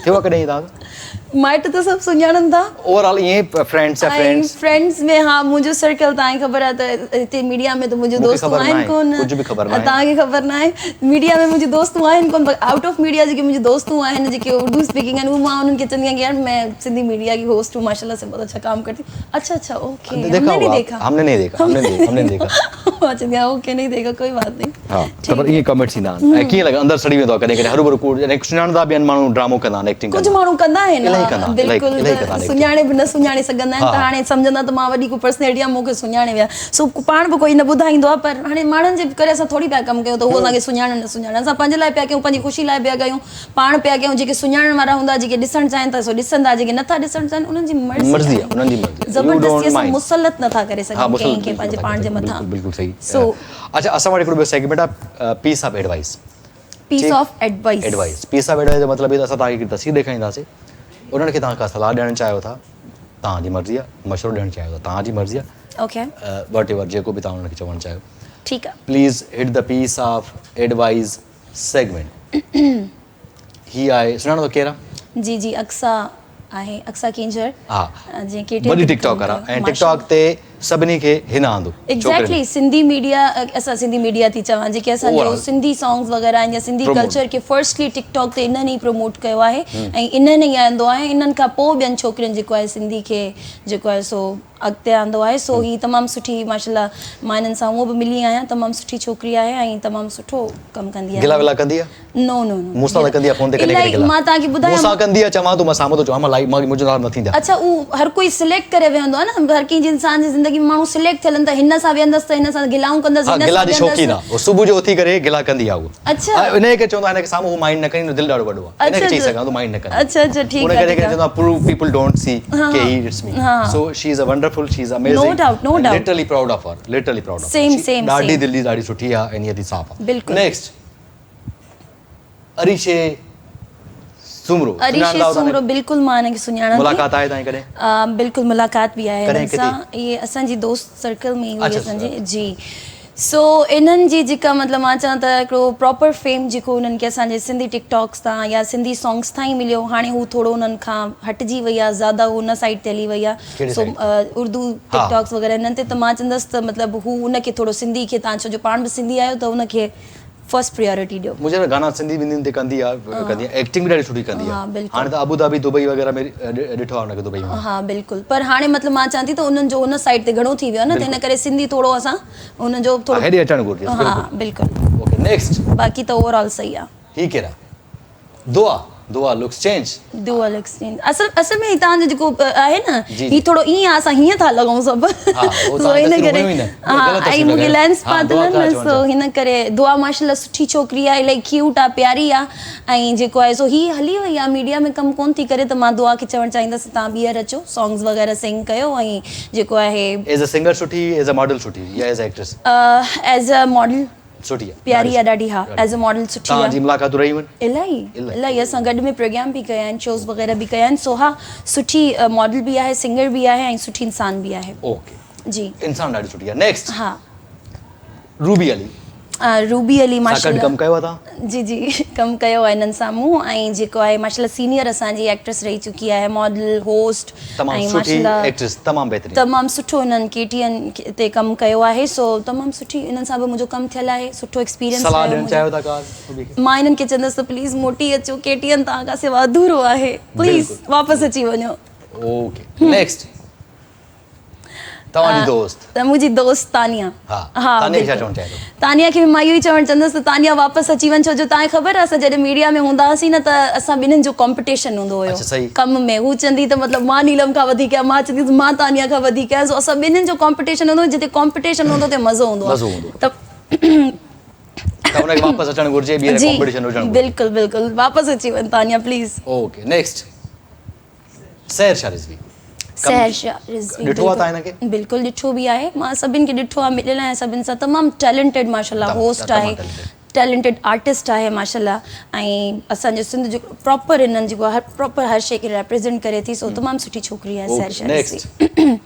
ٿيو آ ڪڏهن ائين توهان سان مائٽ ته سڀ سڃاڻن ٿا اوور آل ائين فرينڊس يا فرينڊس فرينڊس ۾ ها منهنجو سرڪل توهان کي خبر آهي ته هتي ميڊيا ۾ ته منهنجون دوستون آهن ڪون ڪجهه به خبر ناهي توهان کي خبر ناهي ميڊيا ۾ منهنجون دوستون آهن ڪون پر آئوٽ آف ميڊيا جيڪي منهنجون دوستون آهن جيڪي اردو اسپيڪنگ آهن اهي مان انهن کي چوندي آهيان ڪي يار مين سنڌي ميڊيا ڪي هوسٽ هون ماشاءالله سي بهت اڇا ڪام ڪرتي هون اڇا اڇا اوڪي هم ني نهين ديکا هم ني نهين ديکا هم ني نهين ديکا مان چوندي آهيان اوڪي نهين ديکا ڪوئي بات نهين ها ته پر ائين ڪمينٽس ايندا آهن ۽ ڪيئن لڳا اندر سڙي ويندو آهي ڪڏهن ڪڏهن هروڀرو ڪوڙ جڏهن سڃاڻندا به آهن ماڻهو ڊرامو ڪندا آهن ايڪٽنگ ڪجهه ماڻهو ڪندا آهن الاهي ڪندا آهن بلڪل سڃاڻي به نه سڃاڻي سگهندا آهن ته هاڻي سمجهندا ته مان وڏي ڪو پرسنالٽي آهيان مون کي سڃاڻي ويا سو پاڻ به ڪوئي نه ٻڌائيندو آهي پر هاڻي ماڻهن جي ڪري اسان ٿوري پيا ڪم ڪيون ته هو اسان کي سڃاڻن نه سڃاڻن اسان پنهنجي لاء پيا ڪيون پنهنجي خوشي لاء پيا ڪيون پاڻ پيا ڪيون جيڪي سڃاڻڻ وارا هوندا جيڪي ڏسڻ چاهين ٿا سو ڏسندا جيڪي نٿا ڏسڻ چاهين انهن جي مرضي آهي انهن جي مرضي زبردستي اسان مسلط نٿا ڪري سگهون ڪنهن کي پنهنجي پاڻ جي مٿان بلڪل صحيح سو اڇا اسان وٽ هڪڙو ٻيو سيگمينٽ آهي piece of advice. Piece of advice. Advice piece of advice جو مطلب هي ته اسان توهان کي هڪڙي تصوير ڏيکارينداسين انهن کي توهان ڪا صلاح ڏيڻ چاهيو ٿا توهان جي مرضي آهي مشورو ڏيڻ چاهيو ٿا توهان جي مرضي آهي اوڪي what ever جيڪو به توهان انهن کي چوڻ چاهيو ٺيڪ آهي please hit the piece of advice segment هي آهي سڃاڻو ٿا ڪير آهي؟ جي جي اقصيٰ آهي اقصيٰ ڪينجهر ها جنهن ڪي ٽي وڏي ٽڪ ٽاڪر آهي ۽ ٽڪ ٽاڪ تي سڀني کي هن آندو ايگزيڪٽلي سنڌي ميڊيا اسان سنڌي ميڊيا ٿي چوان جيڪي اسان جو سنڌي سانگز وغيره آهن يا سنڌي ڪلچر کي فرسٽلي ٽڪ ٽاڪ تي انهن ئي پروموٽ ڪيو آهي ۽ انهن ئي آندو آهي انهن کان پوء ٻين ڇوڪرين جيڪو آهي سنڌي کي جيڪو آهي سو اڳتي آندو آهي سو هي تمام سٺي ماشاءالله مان هنن سان هونء به ملي آهيان تمام سٺي ڇوڪري آهي ۽ تمام سٺو ڪم ڪندي آهي. گلا ولا ڪندي آهي؟ نو نو نو مون سان نه ڪندي آهي فون تي ڪڏهن ڪڏهن گلا. مان توهان کي ٻڌايان مون سان ڪندي آهي چوان ٿو مان سامهون ٿو چوان مان لائيو مان منهنجو ناراض نه ٿيندا. اڇا اهو هر ڪوئي سليڪٽ ڪري ويهندو آهي نه هر ڪنهن جي انسان جي زندگي ۾ ماڻهو سليڪٽ ٿيل آهن ته هن سان ويهندس ته هن سان گلائون ڪندس ها هن گلا سان جي شوقين ويهندس. آهي هو صبح جو اٿي ڪري گلا ڪندي آهي هوء. اڇا. ۽ انهيء ڪري چوندو آهيان هن کي سامهون هو مائينڊ نه ڪري هن جو دل ڏاڍو وڏو آهي. ان کي چئي سگهان ٿو مائينڊ نه ڪندي. اڇا اڇا ٺيڪ ان آ ڪري ٺيڪ آ. چوندو آهيان proof people don't C K he it's me so she is a wonderful she is amazing no doubt no doubt literally proud of her literally proud of same same ڏاڍي دل جي ڏاڍي سٺي آ ۽ نيت صاف آ بلڪل نيڪسٽ اريشي سومرو اريشي سومرو بلڪل مان ان کي سڃاڻان ٿي ملاقات آهي تائين ڪڏهن بلڪل ملاقات به آهي انهن سان اهي اسان جي دوست سرڪل ۾ ئي هئي اسان جي جي سو انهن جي جيڪا مطلب مان چوان ته هڪڙو پراپر فيم جيڪو انهن کي اسان جي سنڌي ٽڪ ٽاڪس تان يا سنڌي سانگس تان ئي مليو هاڻي هو ٿورو انهن کان هٽجي وئي آهي زياده هو ان سائيڊ تي هلي وئي آهي سو اردو ٽڪ ٽاڪس وغيره انهن تي ته مان چوندس ته مطلب هو ان کي ٿورو سنڌي کي تان ڇو جو پاڻ به سنڌي آهيو ته ان کي فرسٽ پريارٽي ڏيو. منهنجي لاء گانا سنڌي ٻنڌين تي ڪندي آ ڪندي آ ايڪٽنگ به ڏاڍي سٺي ڪندي آ هاڻي ته ابو ڌابي دبئي وغيره ۾ ڏٺو آ ان کي دبئي ۾. ها بلڪل پر هاڻي مطلب مان چوان ٿي ته انهن جو ان سائيڊ تي گهڻو ٿي ويو آ نه ته ان ڪري سنڌي ٿورو اسان ان جو ٿورو هيڏي اچڻ گهرجي ها بلڪل اوڪي نيڪسٽ باقي ته اوور آل صحيح آ. هي ڪير آ دعا دعا لڪس چينج. دعا لڪس چينج اصل اصل ۾ هي توهان جو جيڪو آهي نه هي ٿورو ائين آهي اسان هيئن ٿا لڳون سڀ سو ان ڪري ها ۽ مون کي لينس پاتل آهن نه سو هن ڪري دعا ماشاءالله سٺي ڇوڪري آهي الاهي ڪيوٽ آهي پياري آهي ۽ جيڪو آهي سو هي هلي وئي آهي ميڊيا ۾ ڪم ڪون ٿي ڪري ته مان دعا کي چوڻ چاهيندس ته توهان ٻيهر اچو سانگز وغيره سنگ ڪيو ۽ جيڪو آهي ايز ا سنگر سٺي ايز ا ماڊل سٺي يا as a actress as a model سٺي آ پياري آ ڏاڍي ها ايز ا ماڊل سٺي آ. توهان جي ملاقاتون رهيون آهن؟ الاهي الاهي اسان گڏ ۾ پروگرام به ڪيا آهن شوز وغيره به ڪيا آهن سو ها سٺي ماڊل به آهي سنگر به آهي ۽ سٺي انسان به آهي اوڪي جي انسان ڏاڍي سٺي آ نيڪسٽ ها روبي علي. روبي علي سان گڏ ماشاءالله ڪم ڪيو آهي توهان؟ جي جي ڪم ڪيو آهي انهن سان مون ۽ جيڪو آهي ماشاءالله سينيئر اسان جي ايڪٽريس رهي چڪي آهي ماڊل هوسٽ تمام ۽ سٺي ماشاءالله ايڪٽريس تمام بهترين. تمام سٺو انهن ڪي ٽي اين تي ڪم ڪيو آهي سو تمام سٺي انهن سان به منهنجو ڪم ٿيل آهي سٺو ايڪسپيرينس صلاح رهيو ڏيڻ منهنجو چاهيو ٿا ڪا روبي کي؟ مان انهن کي چوندس ته پليز موٽي اچو ڪي ٽي اين توهان کان سوا اڌورو آهي پليز بلڪل واپس اچي وڃو. اوڪي نيڪسٽ توهان جي دوست. ته منهنجي دوست تانيا. ها ها تانيا کي ڇا بلڪل چوڻ چاهيندو؟ تانيا کي به مان اهو ئي چوڻ چاهيندس ته تانيا واپس اچي وڃ ڇو جو توهان کي خبر آهي اسان جڏهن ميڊيا ۾ هوندا هئاسين نه ته اسان ٻنهين جو ڪامپيٽيشن هوندو هيو اڇا صحيح. ڪم ۾ هو چوندي ته مطلب مان نيلم کان وڌيڪ آهيان مان چوندي هيس مان تانيا کان وڌيڪ آهيان سو اسان ٻنهين جو ڪامپيٽيشن هوندو هو جتي ڪامپيٽيشن هوندو اتي مزو هوندو مزو آهي هوندو. ته ته ان کي واپس اچڻ گهرجي ٻيهر جي ڪامپيٽيشن هجڻ گهرجي. بلڪل بلڪل واپس اچي وڃ تانيا پليز. اوڪي نيڪسٽ سحر شاھ رضوي. سحر شاھ رضوي ڏٺو آ توهان هن کي؟ بلڪل ڏٺو به آهي مان سڀن کي ڏٺو آ مليل آهيان سڀن سان تمام ٽيلنٽيڊ ماشاءالله هوسٽ آهي ٽيلنٽيڊ آرٽسٽ آهي ماشاءالله ۽ اسان جو سنڌ جو پراپر هنن جيڪو هر پراپر هر شي کي ريپريزنٽ ڪري ٿي سو تمام سٺي ڇوڪري آهي سحر شاھ رضوي.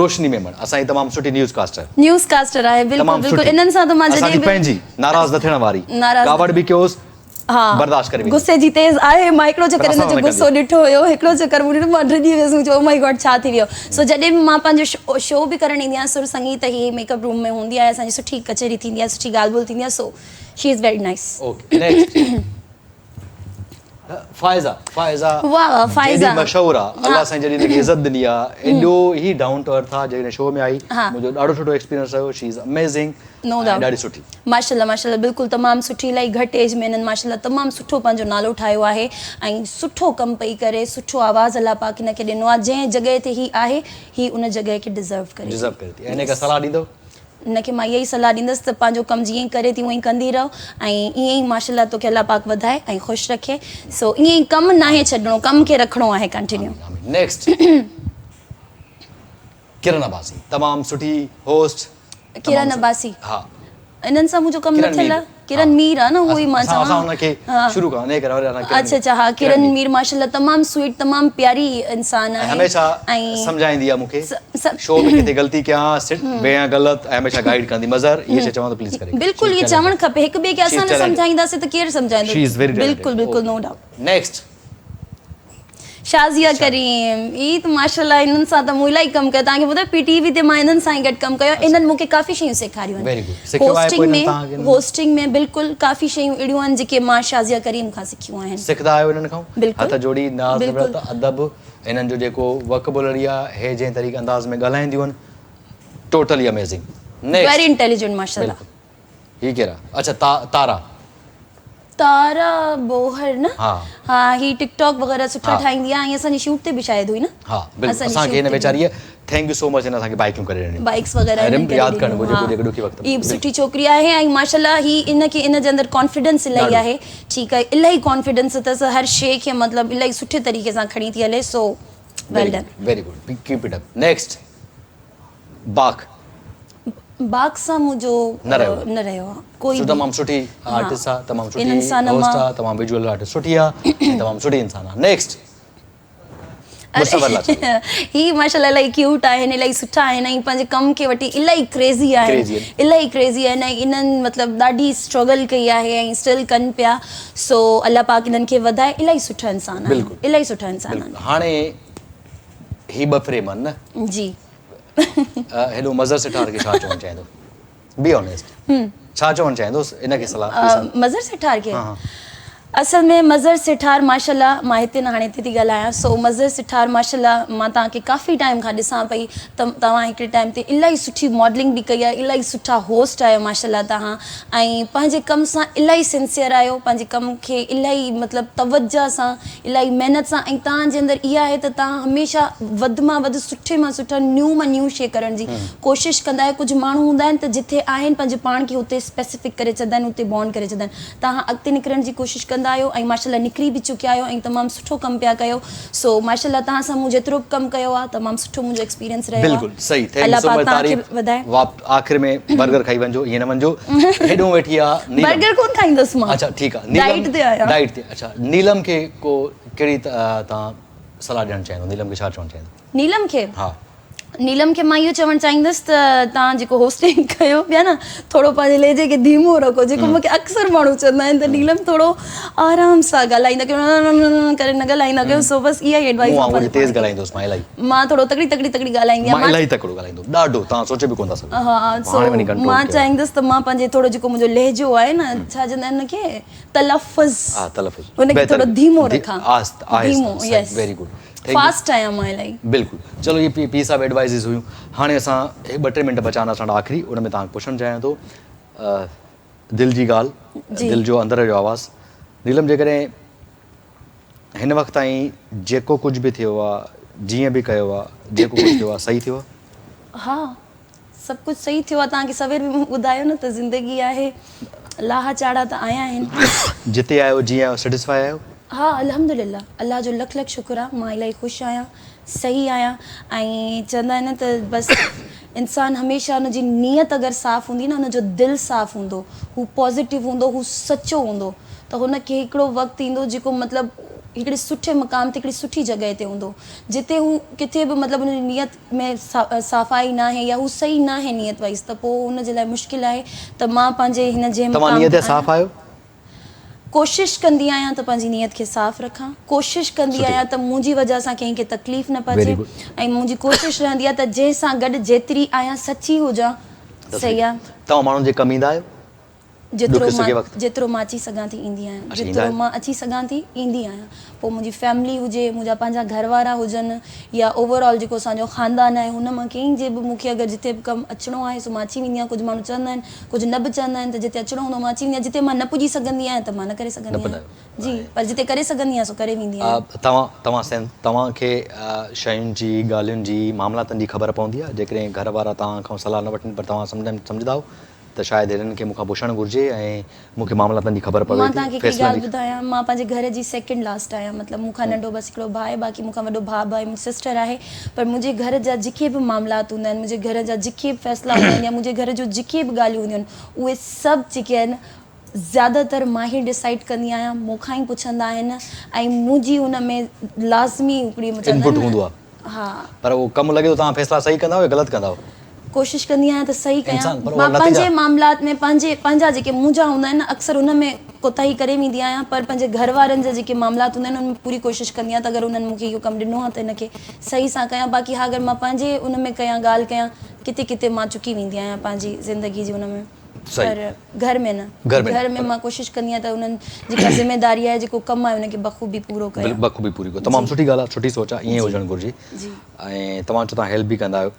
روشني ميمڻ اسان جي تمام سٺي نيوز ڪاسٽر. نيوز ڪاسٽر آهي بلڪل بلڪل انهن سان ته مان جڏهن به اسان جي پنهنجي ناراض نه ٿيڻ واري ڪاوڙ به ڪيوس ها برداشت ڪري ويندي. غصي جي تيز آهي مان هڪڙو چڪر پر هن اسان جو سان نه غصو ڪندي. ڏٺو هيو هڪڙو چڪر مون ڏٺو مان ڊڄي ويس مون چيو او مائي گاڊ ڇا ٿي ويو سو جڏهن به مان پنهنجو شو به ڪرڻ ايندي آهيان سر سنگيت ته هي ميڪ اپ روم ۾ هوندي آهي اسان جي سٺي ڪچهري ٿيندي آهي سٺي ڳالهه ٻولهه ٿيندي آهي so she is very nice. Okay next Faiza Faiza واه واه فائزه جيڏي مشهور آ الله سائين جيڏي هن کي عزت ڏني آ ايڏو ئي ڊائون ٽو ارٿ آ جڏهن شو ۾ آئي منهنجو ڏاڍو سٺو ايڪسپيرينس رهيو شي از اميزنگ نو ڊائوٽ ڏاڍي سٺي. ماشاءالله ماشاءالله بلڪل تمام سٺي الائي گهٽ ايج ۾ هنن ماشاءالله تمام سٺو پنهنجو نالو ٺاهيو آهي ۽ سٺو ڪم پئي ڪري سٺو آواز الله پاڪ هن کي ڏنو آهي جنهن جڳهه تي هي آهي هي ان جڳهه کي ڊزرو ڪري ٿي. ڊزرو ڪري ٿي ۽ هن کي صلاح ڏيندو؟ هن کي مان اها ئي صلاح ڏيندس ته پنهنجو ڪم جيئن ئي ڪري ٿي اونئن ئي ڪندي رهه ۽ ائين ئي ماشاءالله توکي الله پاڪ وڌائي ۽ خوش رکي سو ائين ئي ڪم ناهي ڇڏڻو ڪم کي رکڻو آهي ڪنٽينيو. آمين آمين نيڪسٽ ڪرن عباسي تمام سٺي هوسٽ ڪرن عباسي ها انهن سان منهنجو ڪم نه ٿيل آهي ڪرن مير آ نه اهو ئي مان چوان اسان ان کي شروع کان انهي ڪري اڇا اڇا ها ڪرن مير ماشاءالله تمام سويٽ تمام پياري انسان آهي هميشه سمجهائيندي آ مون کي شو ۾ ڪٿي غلطي ڪيان سٽ ويهان غلط ۽ هميشه گائيڊ ڪندي مظهر اهي شي چوان ته پليز ڪري بلڪل اهي چوڻ کپي هڪ ٻئي کي اسان نه سمجهائينداسين ته ڪير سمجهائيندو بلڪل بلڪل نو ڊائوٽ نيڪسٽ شازيه ڪريم هي ته ماشاءالله انهن سان ته مون الاهي ڪم ڪيو توهان کي ٻڌايو پي ٽي وي تي مان انهن سان ئي گڏ ڪم ڪيو انهن مون کي ڪافي شيون سيکاريون آهن هوسٽنگ ۾ هوسٽنگ ۾ بلڪل ڪافي شيون اهڙيون آهن جيڪي مان شازيه ڪريم کان سکيون آهن سکندا آهيو انهن کان هٿ جوڙي ناز نمرت ادب انهن جو جيڪو وڪبولري آهي هي جنهن طريقي انداز ۾ ڳالهائينديون آهن ٽوٽلي اميزنگ نيڪسٽ ويري انٽيليجنٽ ماشاءالله هي ڪير آ اڇا تارا. تارا بوهر نه ها ها هي ٽڪ ٽاڪ وغيره سٺا ٺاهيندي آ ۽ اسان جي شوٽ تي به شايد هئي نه ها بلڪل اسان کي هن ويچاري thank you سو مچ هن اسان کي بائيڪون ڪري ڏنيون بائيڪس وغيره هنن ڪري ياد ڪرڻ گهرجي ڪجهه ڏکي وقت ۾ هي سٺي ڇوڪري آهي ۽ ماشاءالله هي ان کي ان جي اندر ڪانفيڊنس الاهي آهي ٺيڪ آهي الاهي ڪانفيڊنس اٿس هر شي کي مطلب الاهي سٺي طريقي سان کڻي ٿي هلي سو well done very good keep it up next باک. باک سان منهنجو نه رهيو نه رهيو آ ڪوئي به تمام سٺي آرٽسٽ آ تمام سٺي هوسٽ آ تمام ويجوئل آرٽسٽ سٺي آ ۽ تمام سٺي انسان آ نيڪسٽ مصور لاچاري هي ماشاءالله الاهي ڪيوٽ آهن الاهي سٺا آهن ۽ پنهنجي ڪم کي وٺي الاهي ڪريزي آهن الاهي ڪريزي آهن ۽ انهن مطلب ڏاڍي اسٽرگل ڪئي آهي ۽ اسٽل ڪن پيا سو الله پاڪ انهن کي وڌائي الاهي سٺا انسان آهن الاهي سٺا انسان آهن هاڻي هي ٻه فريم آهن نه جي هيڏو مظهر سٺار کي ڇا چوڻ چاهيندو بي آنيسٽ ڇا چوڻ چاهيندو ان کي صلاح مظهر سٺار کي اصل ۾ مظهر سٺار ماشاءالله مان هتي نه هاڻي هتي ٿي ڳالهايان سو مظهر سٺار ماشاءالله مان توهان کي ڪافي ٽائيم کان ڏسان پئي ته توهان هڪڙي ٽائيم تي الاهي سٺي ماڊلنگ به ڪئي آهي الاهي سٺا هوسٽ آهيو ماشاءالله توهان ۽ پنهنجي ڪم سان الاهي سنسيئر آهيو پنهنجي ڪم کي الاهي مطلب توجه سان الاهي محنت سان ۽ توهان جي اندر اها آهي ته توهان هميشه وڌ مان وڌ سٺي مان سٺا نيو مان نيو شي ڪرڻ جي ڪوشش ڪندا آهيو ڪجهه ماڻهو هوندا آهن ته جٿي آهن پنهنجي پاڻ کي اتي اسپيسفڪ ڪري ڇڏندا آهن اتي بانڊ ڪري ڇڏندا آهن توهان اڳتي نڪرڻ جي ڪوشش ڪندا آهيو ۽ ماشاء الله نڪري به چڪيا آهيو ۽ تمام سٺو ڪم پيا ڪيو سو ماشاء الله توهان سان مون جيترو به ڪم ڪيو آهي تمام سٺو منهنجو ايڪسپيرينس رهيو آهي بلڪل صحيح thank you الله سو پاڪ مچ توهان کي تعريف وڌائي. واپ آخر ۾ برگر کائي وڃجو ائين نه وڃجو هيڏو ويٺي آ نيلم برگر ڪون کائيندس مان اڇا ٺيڪ آ نيلم ڊائيٽ تي آهيان ڊائيٽ تي اڇا نيلم کي ڪو ڪهڙي توهان صلاح ڏيڻ چاهيندو نيلم کي ڇا چوڻ چاهيندو نيلم کي ها. نيلم کي مان اهو چوڻ چاهيندس ته توهان جيڪو هوسٽنگ ڪيو پيا نه ٿورو پنهنجي لهجي کي ڌيمو رکو جيڪو مونکي اڪثر ماڻهو چوندا آهن ته نيلم ٿورو آرام سان ڳالهائيندا ڪيو ڪري نه ڳالهائيندا ڪيو سو بس اها ئي ايڊوائس مون وانگر تيز ڳالهائيندو هوس مان الاهي مان ٿورو تڪڙي تڪڙي تڪڙي ڳالهائيندي آهيان مان الاهي تڪڙو ڳالهائيندو هوم ڏاڍو توهان سوچي به ڪونه ٿا سگهو ها سو مان چاهيندس ته مان پنهنجي ٿورو جيڪو منهنجو لهجو آهي نه ڇا چوندا آهن ان کي تلفظ ها تلفظ ان کي ٿورو ڌيمو رکان ڌيمو يس ويري گڊ فاسٽ آهيان مان الاهي. بلڪل چلو اهي پي پير صاحب ايڊوائزز هيون هاڻي اسان هي ٻه ٽي منٽ بچا آهن اسان وٽ آخري ان ۾ توهان کي پڇڻ چاهيان ٿو دل جي ڳالهه دل جو اندر جو آواز نيلم جيڪڏهن هن وقت تائين جيڪو ڪجهه به ٿيو آهي جيئن به ڪيو آهي جيڪو ڪجهه ٿيو آهي صحيح ٿيو آهي؟ ها سڀ ڪجهه صحيح ٿيو آهي توهان کي سوير به مون ٻڌايو نه ته زندگي آهي لاها چاڙها ته آيا آهن. جتي آهيو جيئن آهيو سيٽسفائي آهيو؟ ها الحمدلله الله جو لک لک شڪر آ مان الاهي خوش آهيان صحيح آهيان ۽ چوندا آهن نه ته بس انسان هميشه ان جي نيت اگر صاف هوندي نه ان جو دل صاف هوندو هو پازيٽو هوندو هو سچو هوندو ته هن کي هڪڙو وقت ايندو جيڪو مطلب هڪڙي سٺي مقام تي هڪڙي سٺي جڳهه تي هوندو جتي هو ڪٿي به مطلب ان جي نيت ۾ صفائي ناهي يا هو صحيح ناهي نيت وائيز ته پوء ان جي لاء مشڪل آهي ته مان پنهنجي هن جنهن توهان مقام نيت تي صاف آهيان آهيو؟ ڪوشش ڪندي آهيان ته پنهنجي نيت کي صاف رکان ڪوشش ڪندي سٺي آهيان ته منهنجي وجه سان ڪنهن کي تڪليف نه ويري پهچي گڊ ۽ منهنجي ڪوشش رهندي آهي ته جنهن سان گڏ جيتري آهيان سچي هجان صحيح آهي. توهان ماڻهن جي ڪم ايندا آهيو؟ جيترو ڏک سکي مان وقت. جيترو مان اچي سگهان ٿي ايندي آهيان اڇا ايندا جيترو آهيو. مان اچي سگهان ٿي ايندي آهيان پوء منهنجي فيملي هجي منهنجا پنهنجا گهر وارا هجن يا اوور آل جيڪو اسان جو خاندان آهي هن مان ڪنهن جي به مون کي اگر جتي به ڪم اچڻو آهي سو مان اچي ويندي آهيان ڪجهه ماڻهو چوندا آهن ڪجهه نه به چوندا آهن ته جتي اچڻو هوندو آهي مان اچي ويندي آهيان جتي مان نه پڄي سگهندي آهيان ته مان نه ڪري نه سگهندي پڄندا آهيان جي پر جتي ڪري سگهندي آهيان سو ڪري ويندي آهيان. توهان توهان سين توهان کي شين جي ڳالهين جي معاملاتن جي خبر پوندي آهي جيڪڏهن گهر وارا توهان کان صلاح نه وٺن پر توهان سمجهن سمجهندا آهيو ته شايد هنن کي مون کان پڇڻ گهرجي ۽ مون کي معاملاتن جي خبر پوي مان ٿي، توهان کي هڪڙي فيصلن ڳالهه جي. ٻڌايان، مان پنهنجي گهر جي سيڪنڊ لاسٽ آهيان، مطلب مون کان ننڍو بس هڪڙو ڀاء آهي، باقي مون کان وڏو ڀاء به آهي، منهنجي سسٽر آهي، پر منهنجي گهر جا جيڪي به معاملات هوندا آهن، منهنجي گهر جا جيڪي به فيصلا هوندا آهن يا منهنجي گهر جون جيڪي به ڳالهيون هونديون آهن، اهي سڀ جيڪي آهن زياده تر مان ئي ڊسائيڊ ڪندي آهيان، مون کان ئي پڇندا آهن ۽ منهنجي ان ۾ لازمي هڪڙي چوندا آهن انپٽ نه هوندو آهي. ها. پر اهو ڪم لڳي ٿو توهان فيصلا صحيح ڪندا آهيو يا غلط ڪندا آهيو؟ ڪوشش ڪندي آهيان ته صحيح ڪيان. انسان پر اها مان نتيجا. پنهنجي معاملات ۾ پنهنجي پنهنجا جيڪي منهنجا هوندا آهن نه اڪثر ان ۾ ڪوتاهي ڪري ويندي آهيان پر پنهنجي گهر وارن جا جيڪي معاملات هوندا آهن ان ۾ پوري ڪوشش ڪندي آهيان ته اگر انهن مون کي اهو ڪم ڏنو آهي ته ان کي صحيح سان ڪيان باقي ها اگر مان پنهنجي ان ۾ ڪيان ڳالهه ڪيان ڪٿي ڪٿي مان چڪي ويندي آهيان پنهنجي زندگي جي ان ۾ پر گهر ۾ نه گهر ۾ مان ڪوشش ڪندي آهيان ته انهن جيڪا ذميداري آهي جيڪو ڪم آهي ان کي بخوبي پورو ڪيان. بخوبي پوري ڪيو تمام سٺي ڳالهه آهي سٺي سوچ آهي ائين هجڻ گهرجي ۽ توهان چئو ٿا هيلپ به ڪندا آهيو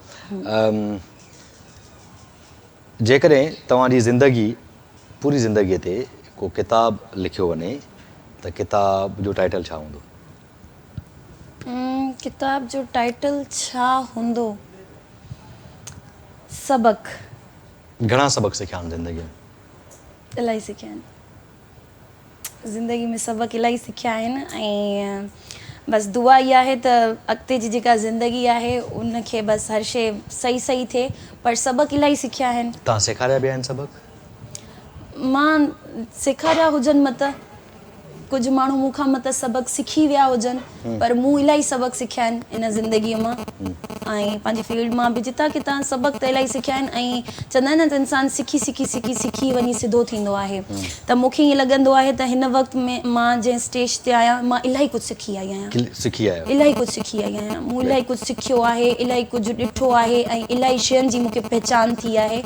جيڪڏهن توهان جي زندگي پوري زندگي تي ڪو ڪتاب لکيو وڃي ته ڪتاب جو ٽائيٽل ڇا هوندو؟ ڪتاب جو ٽائيٽل ڇا هوندو؟ سبق. گهڻا سبق سکيا آهن زندگي ۾؟ الاهي سکيا آهن زندگي ۾ سبق الاهي سکيا آهن ۽ بس دعا اها آهي ته اڳتي جي جيڪا زندگي آهي ان کي بس هر شي صحيح صحيح ٿئي پر سبق الاهي سکيا آهن. توهان سيکاريا به آهن سبق؟ مان سيکاريا هجن مت ڪجهه ماڻهو مون کان مت سبق سکي ويا هجن پر مون الاهي سبق سکيا آهن ان زندگيء مان ۽ پنهنجي فيلڊ مان به جتان ڪٿان سبق ته الاهي سکيا آهن ۽ چوندا آهن نه ته انسان سکي سکي سکي سکي وڃي سڌو ٿيندو آهي ته مون کي ائين لڳندو آهي ته هن وقت ۾ مان جنهن اسٽيج تي آهيان مان الاهي ڪجهه سکي آئي آهيان الاهي ڪجهه سکي آئي آهيان مون الاهي ڪجهه سکيو آهي الاهي ڪجهه ڏٺو آهي ۽ الاهي شين جي مون کي پهچان ٿي آهي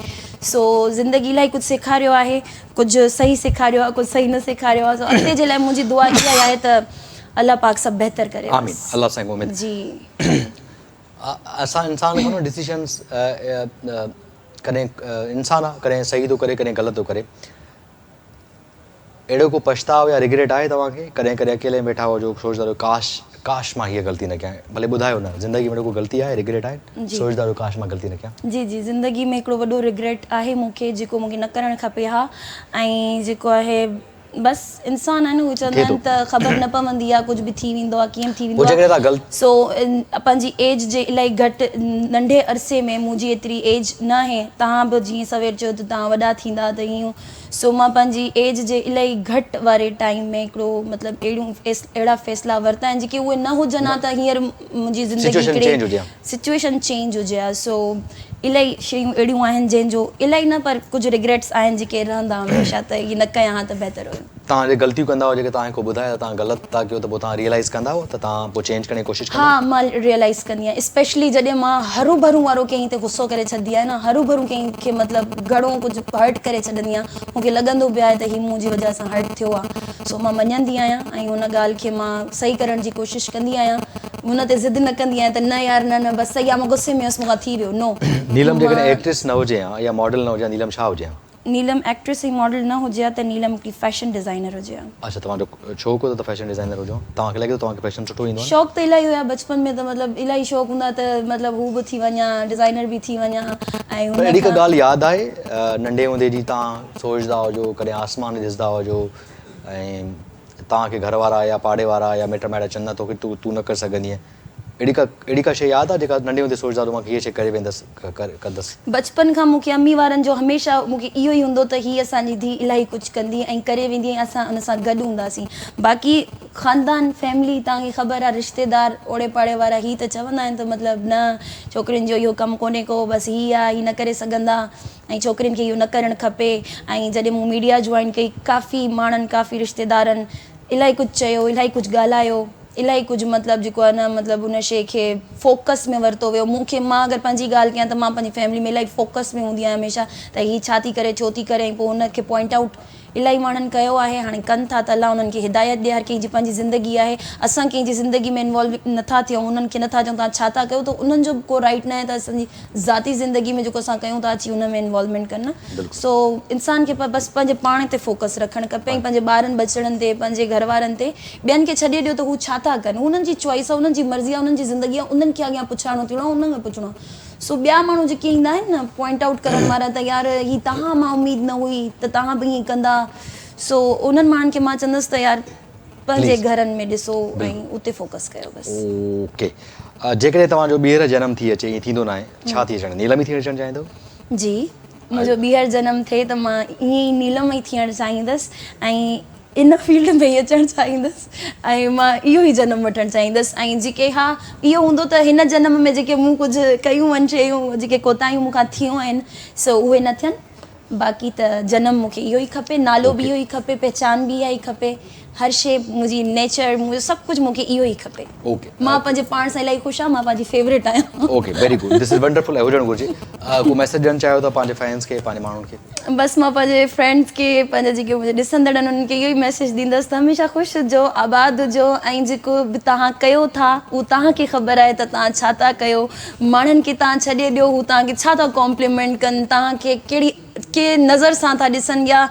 سو زندگي الاهي ڪجهه سيکاريو آهي ڪجهه صحيح سيکاريو آهي ڪجهه صحيح نه سيکاريو آهي سو اڳتي جي لاء منهنجي دعا اها ئي آهي ته الله پاڪ سڀ بهتر ڪري آمين الله سائين اميد جي اسان انسان کان نه ڊسيشنز ڪڏهن انسان آ ڪڏهن صحيح ٿو ڪري ڪڏهن غلط ٿو ڪري اهڙو ڪو پڇتاء يا ريگريٽ آهي توهان کي ڪڏهن ڪڏهن اڪيلي ۾ ويٺا هجو سوچدا هجو ڪاش ڪاش مان هيء غلطي نه ڪيان ڀلي ٻڌايو نه زندگي ۾ اهڙو ڪو غلطي آهي ريگريٽ آهي سوچدا هجو ڪاش مان غلطي نه ڪيان. جي جي زندگي ۾ هڪڙو وڏو ريگريٽ آهي مون کي جيڪو مون کي نه ڪرڻ کپي ها ۽ جيڪو آهي. بس انسان آهن اهي چوندا آهن ته خبر نه پوندي آهي ڪجهه به ٿي ويندو آهي ڪيئن به ٿي ويندو آهي سو پنهنجي ايج جي الاهي گهٽ ننڍي عرصي ۾ منهنجي ايتري ايج ناهي توهان به جيئن سوير چيو ته توهان وڏا ٿيندا ته ايئن سو مان پنهنجي ايج جي الاهي گهٽ واري ٽائيم ۾ هڪڙو مطلب اهڙيون اهڙا فيصلا ورتا آهن جيڪي اهي نه هجن ها ته هينئر منهنجي زندگي هڪڙي سچويشن چينج هجي ها سو الاهي شيون اهڙيون آهن جنهن جو الاهي نه پر ڪجهه ريگريٽس آهن جيڪي رهندا هميشه ته هي نه ڪيان ها ته بهتر هيو. توهان جي غلطيون ڪندا هئو جيڪي توهان کي ڪو ٻڌائي ته توهان غلط ٿا ڪيو ته پوء توهان ريئلائيز ڪندا هئو ته توهان پوء چينج ڪرڻ جي ڪوشش ڪندا ها مان ريئلائيز ڪندي آهيان اسپيشلي جڏهن مان هروڀرو وارو ڪنهن تي غصو ڪري ڇڏندي آهيان نه هروڀرو ڪنهن کي مطلب گهڻو ڪجهه هرٽ ڪري ڇڏندي آهيان مون کي لڳندو به آهي ته هي منهنجي وجهه سان هرٽ ٿيو آهي سو مان مڃندي آهيان ۽ ان ڳالهه کي مان صحيح ڪرڻ جي ڪوشش ڪندي آهيان ان تي ضد نه ڪندي آهيان ته نه يار نه نه بس صحيح آهي مان غصي ۾ هيس مون کان ٿي ويو نو نيلم جيڪڏهن ايڪٽريس نه هجي ها يا ماڊل نه هجي ها نيلم ڇا هجي ها؟ نيلم ايڪٽريس ۽ ماڊل نه هجي ها ته نيلم هڪڙي فيشن ڊزائنر هجي ها. اڇا توهان جو شوق هو ته فيشن ڊزائنر هجو توهان کي لڳي ٿو توهان کي فيشن سٺو ايندو آهي؟ شوق ته الاهي هيا بچپن ۾ ته مطلب الاهي شوق هوندا ته مطلب هو به ٿي وڃان ڊزائنر به ٿي وڃان ۽ پر هن اهڙي ڪا کان. ڳالهه ياد آهي ننڍي هوندي جي توهان سوچدا هجو ڪڏهن آسمان ڏسندا هجو ۽ توهان کي گهر وارا يا پاڙي وارا يا مٽ مائٽ چوندا توکي تون نه ڪري سگهندينء اهڙي ڪا اهڙي ڪا شيء ياد آ جيڪا ننڍي هوندي سوچدا هجو مان هيء شيء ڪري ويندس ڪندس. بچپن کان مون کي امي وارن جو هميشه مون کي اهو ئي هوندو ته هي اسان جي ڌيء الاهي ڪجهه ڪندي ۽ ڪري ويندي ۽ اسان ان سان گڏ هونداسين باقي خاندان فيملي توهان کي خبر آ رشتيدار اوڙي پاڙي وارا هي ته چوندا آهن ته مطلب نه ڇوڪرين جو اهو ڪم ڪونهي ڪو بس هي آ هي نه ڪري سگهندا ۽ ڇوڪرين کي اهو نه ڪرڻ کپي ۽ جڏهن مون ميڊيا جوائن ڪئي ڪافي ماڻهن ڪافي رشتيدارن الاهي ڪجهه چيو الاهي ڪجهه ڳالهايو الاهي ڪجهه مطلب جيڪو آهي نه مطلب ان شيء کي فوڪس ۾ ورتو ويو مون کي مان اگر پنهنجي ڳالهه ڪيان ته مان پنهنجي فيملي ۾ الاهي فوڪس ۾ هوندي آهيان هميشه ته هي ڇا ٿي ڪري ڇو ٿي ڪري ۽ پوء ان کي پوائنٽ آئوٽ الاهي ماڻهن ڪيو آهي هاڻي ڪن ٿا ته الله انهن کي هدايت ڏي هر ڪنهن جي پنهنجي زندگي آهي اسان ڪنهن جي زندگي ۾ انوالو نٿا ٿيون انهن کي نٿا چئون توهان ڇا ٿا ڪيو ته انهن جو به ڪو رائيٽ ناهي ته اسان جي ذاتي زندگي ۾ جيڪو اسان ڪيون ٿا اچي ان ۾ انوالومينٽ ڪن نه سو انسان کي بس پنهنجي پاڻ تي فوڪس رکڻ کپي ۽ پنهنجي ٻارن ٻچڙن تي پنهنجي گهر وارن تي ٻين کي ڇڏي ڏيو ته هو ڇا ٿا ڪن انهن جي چوائس آهي انهن جي مرضي آهي انهن جي زندگي آهي انهن کي اڳيان پڇاڻو ٿيڻو آهي انهن کان پڇڻو آهي سو ٻيا ماڻهو جيڪي ايندا آهن نه پوائنٽ آئوٽ ڪرڻ وارا ته يار هي توهان مان اميد نه هئي ته توهان به ائين ڪندا سو انهن ماڻهن کي مان چوندس ته يار پنهنجي گهرن ۾ ڏسو ۽ اتي فوڪس ڪيو بس. اوڪي جيڪڏهن توهان جو ٻيهر جنم ٿي اچي ائين ٿيندو ناهي ڇا ٿي اچڻ نيلم ئي ٿي اچڻ چاهيندو؟ جي منهنجو ٻيهر جنم ٿئي ته مان ائين ئي نيلم ئي ٿيڻ چاهيندس ۽ ان فيلڊ ۾ ئي اچڻ چاهيندس ۽ مان اهو ئي جنم وٺڻ چاهيندس ۽ جيڪي ها اهو هوندو ته هن جنم ۾ جيڪي مون ڪجهه ڪيون آهن شيون جيڪي ڪوتاهيون مون کان ٿيون آهن سو اهي نه ٿين باقي ته جنم مون کي اهو ئي کپي، نالو به اهو ئي کپي، پهچان به اها ئي کپي، هر شيء منهنجي نيچر منهنجو سڀ ڪجهه مون کي اهو ئي کپي. مان پنهنجي پاڻ سان الاهي خوش آهيان، مان پنهنجي فيورٽ آهيان. Okay very good this is wonderful ۽ هجڻ گهرجي. ڪو ميسيج ڏيڻ چاهيو ٿا پنهنجي فينس کي پنهنجي ماڻهن کي. بس مان پنهنجي فرينڊس کي پنهنجا جيڪي منهنجي ڏسندڙ آهن انهن کي اهو ئي ميسيج ڏيندس ته هميشه خوش هجو آباد هجو ۽ جيڪو به توهان ڪيو ٿا اهو توهان کي خبر آهي ته توهان ڇا ٿا ڪيو ماڻهن کي توهان ڇڏي ڏيو هو توهان کي ڇا ٿا ڪامپليمينٽ ڪن توهان کي ڪهڙي ڪي نظر سان ٿا ڏسن يا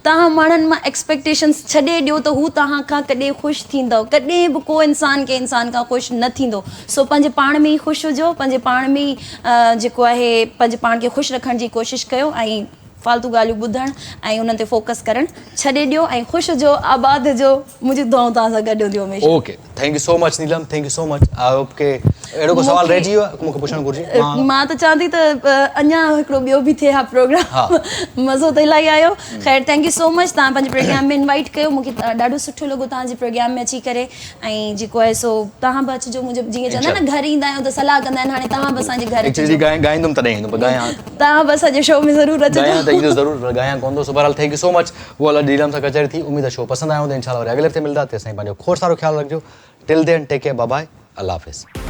توهان ماڻهن مان ايڪسپيڪٽيشنس ڇڏي ڏيو ته هو توهان کان ڪڏهن خوش ٿيندو ڪڏهن به ڪو انسان ڪنهن انسان کان خوش نه ٿيندو سو پنهنجي پاڻ ۾ ئي خوش هجو پنهنجي پاڻ ۾ ئي جيڪو آهي پنهنجي پاڻ کي خوش رکڻ جي ڪوشش ڪيو ۽ فالتو ڳالهيون ٻڌڻ ۽ انهن تي فوڪس ڪرڻ ڇڏي ڏيو ۽ خوش هجو آباد هجو منهنجون دعائون توهان سان گڏ هونديون هميشه. Okay thank you so much Neelam thank you so much I hope ڪي اهڙو ڪو سوال رهجي ويو آهي مون کي پڇڻ گهرجي مان مان ته چوان ٿي ته اڃا هڪڙو ٻيو به ٿئي ها پروگرام مزو ته الاهي آيو خير thank you so much توهان پنهنجي پروگرام ۾ انوائيٽ ڪيو مون کي ڏاڍو سٺو لڳو توهان جي پروگرام ۾ اچي ڪري ۽ جيڪو آهي سو توهان به اچجو منهنجو جيئن چوندا آهن نه گهر ايندا آهيون ته صلاح ڪندا آهن هاڻي توهان به اسان جي گهر اچجو. ايڪچوئلي ڳائين ڳائيندم تڏهن ايندم پر ڳايان توهان به اسان جي شو ۾ ضرور اچجو. ڳايان ته ايندس ضرور پر ڳايان ڪونه ٿو سو بهرحال thank you سو مچ اها الاء نيلم سان ڪچهري ٿي اميد آهي شو پسند آيو هوندو انشاء الله وري اڳلي هفتي ملدا تيستائين پنهنجو کوڙ سارو خيال رکجو till then take care bye bye الله حافظ.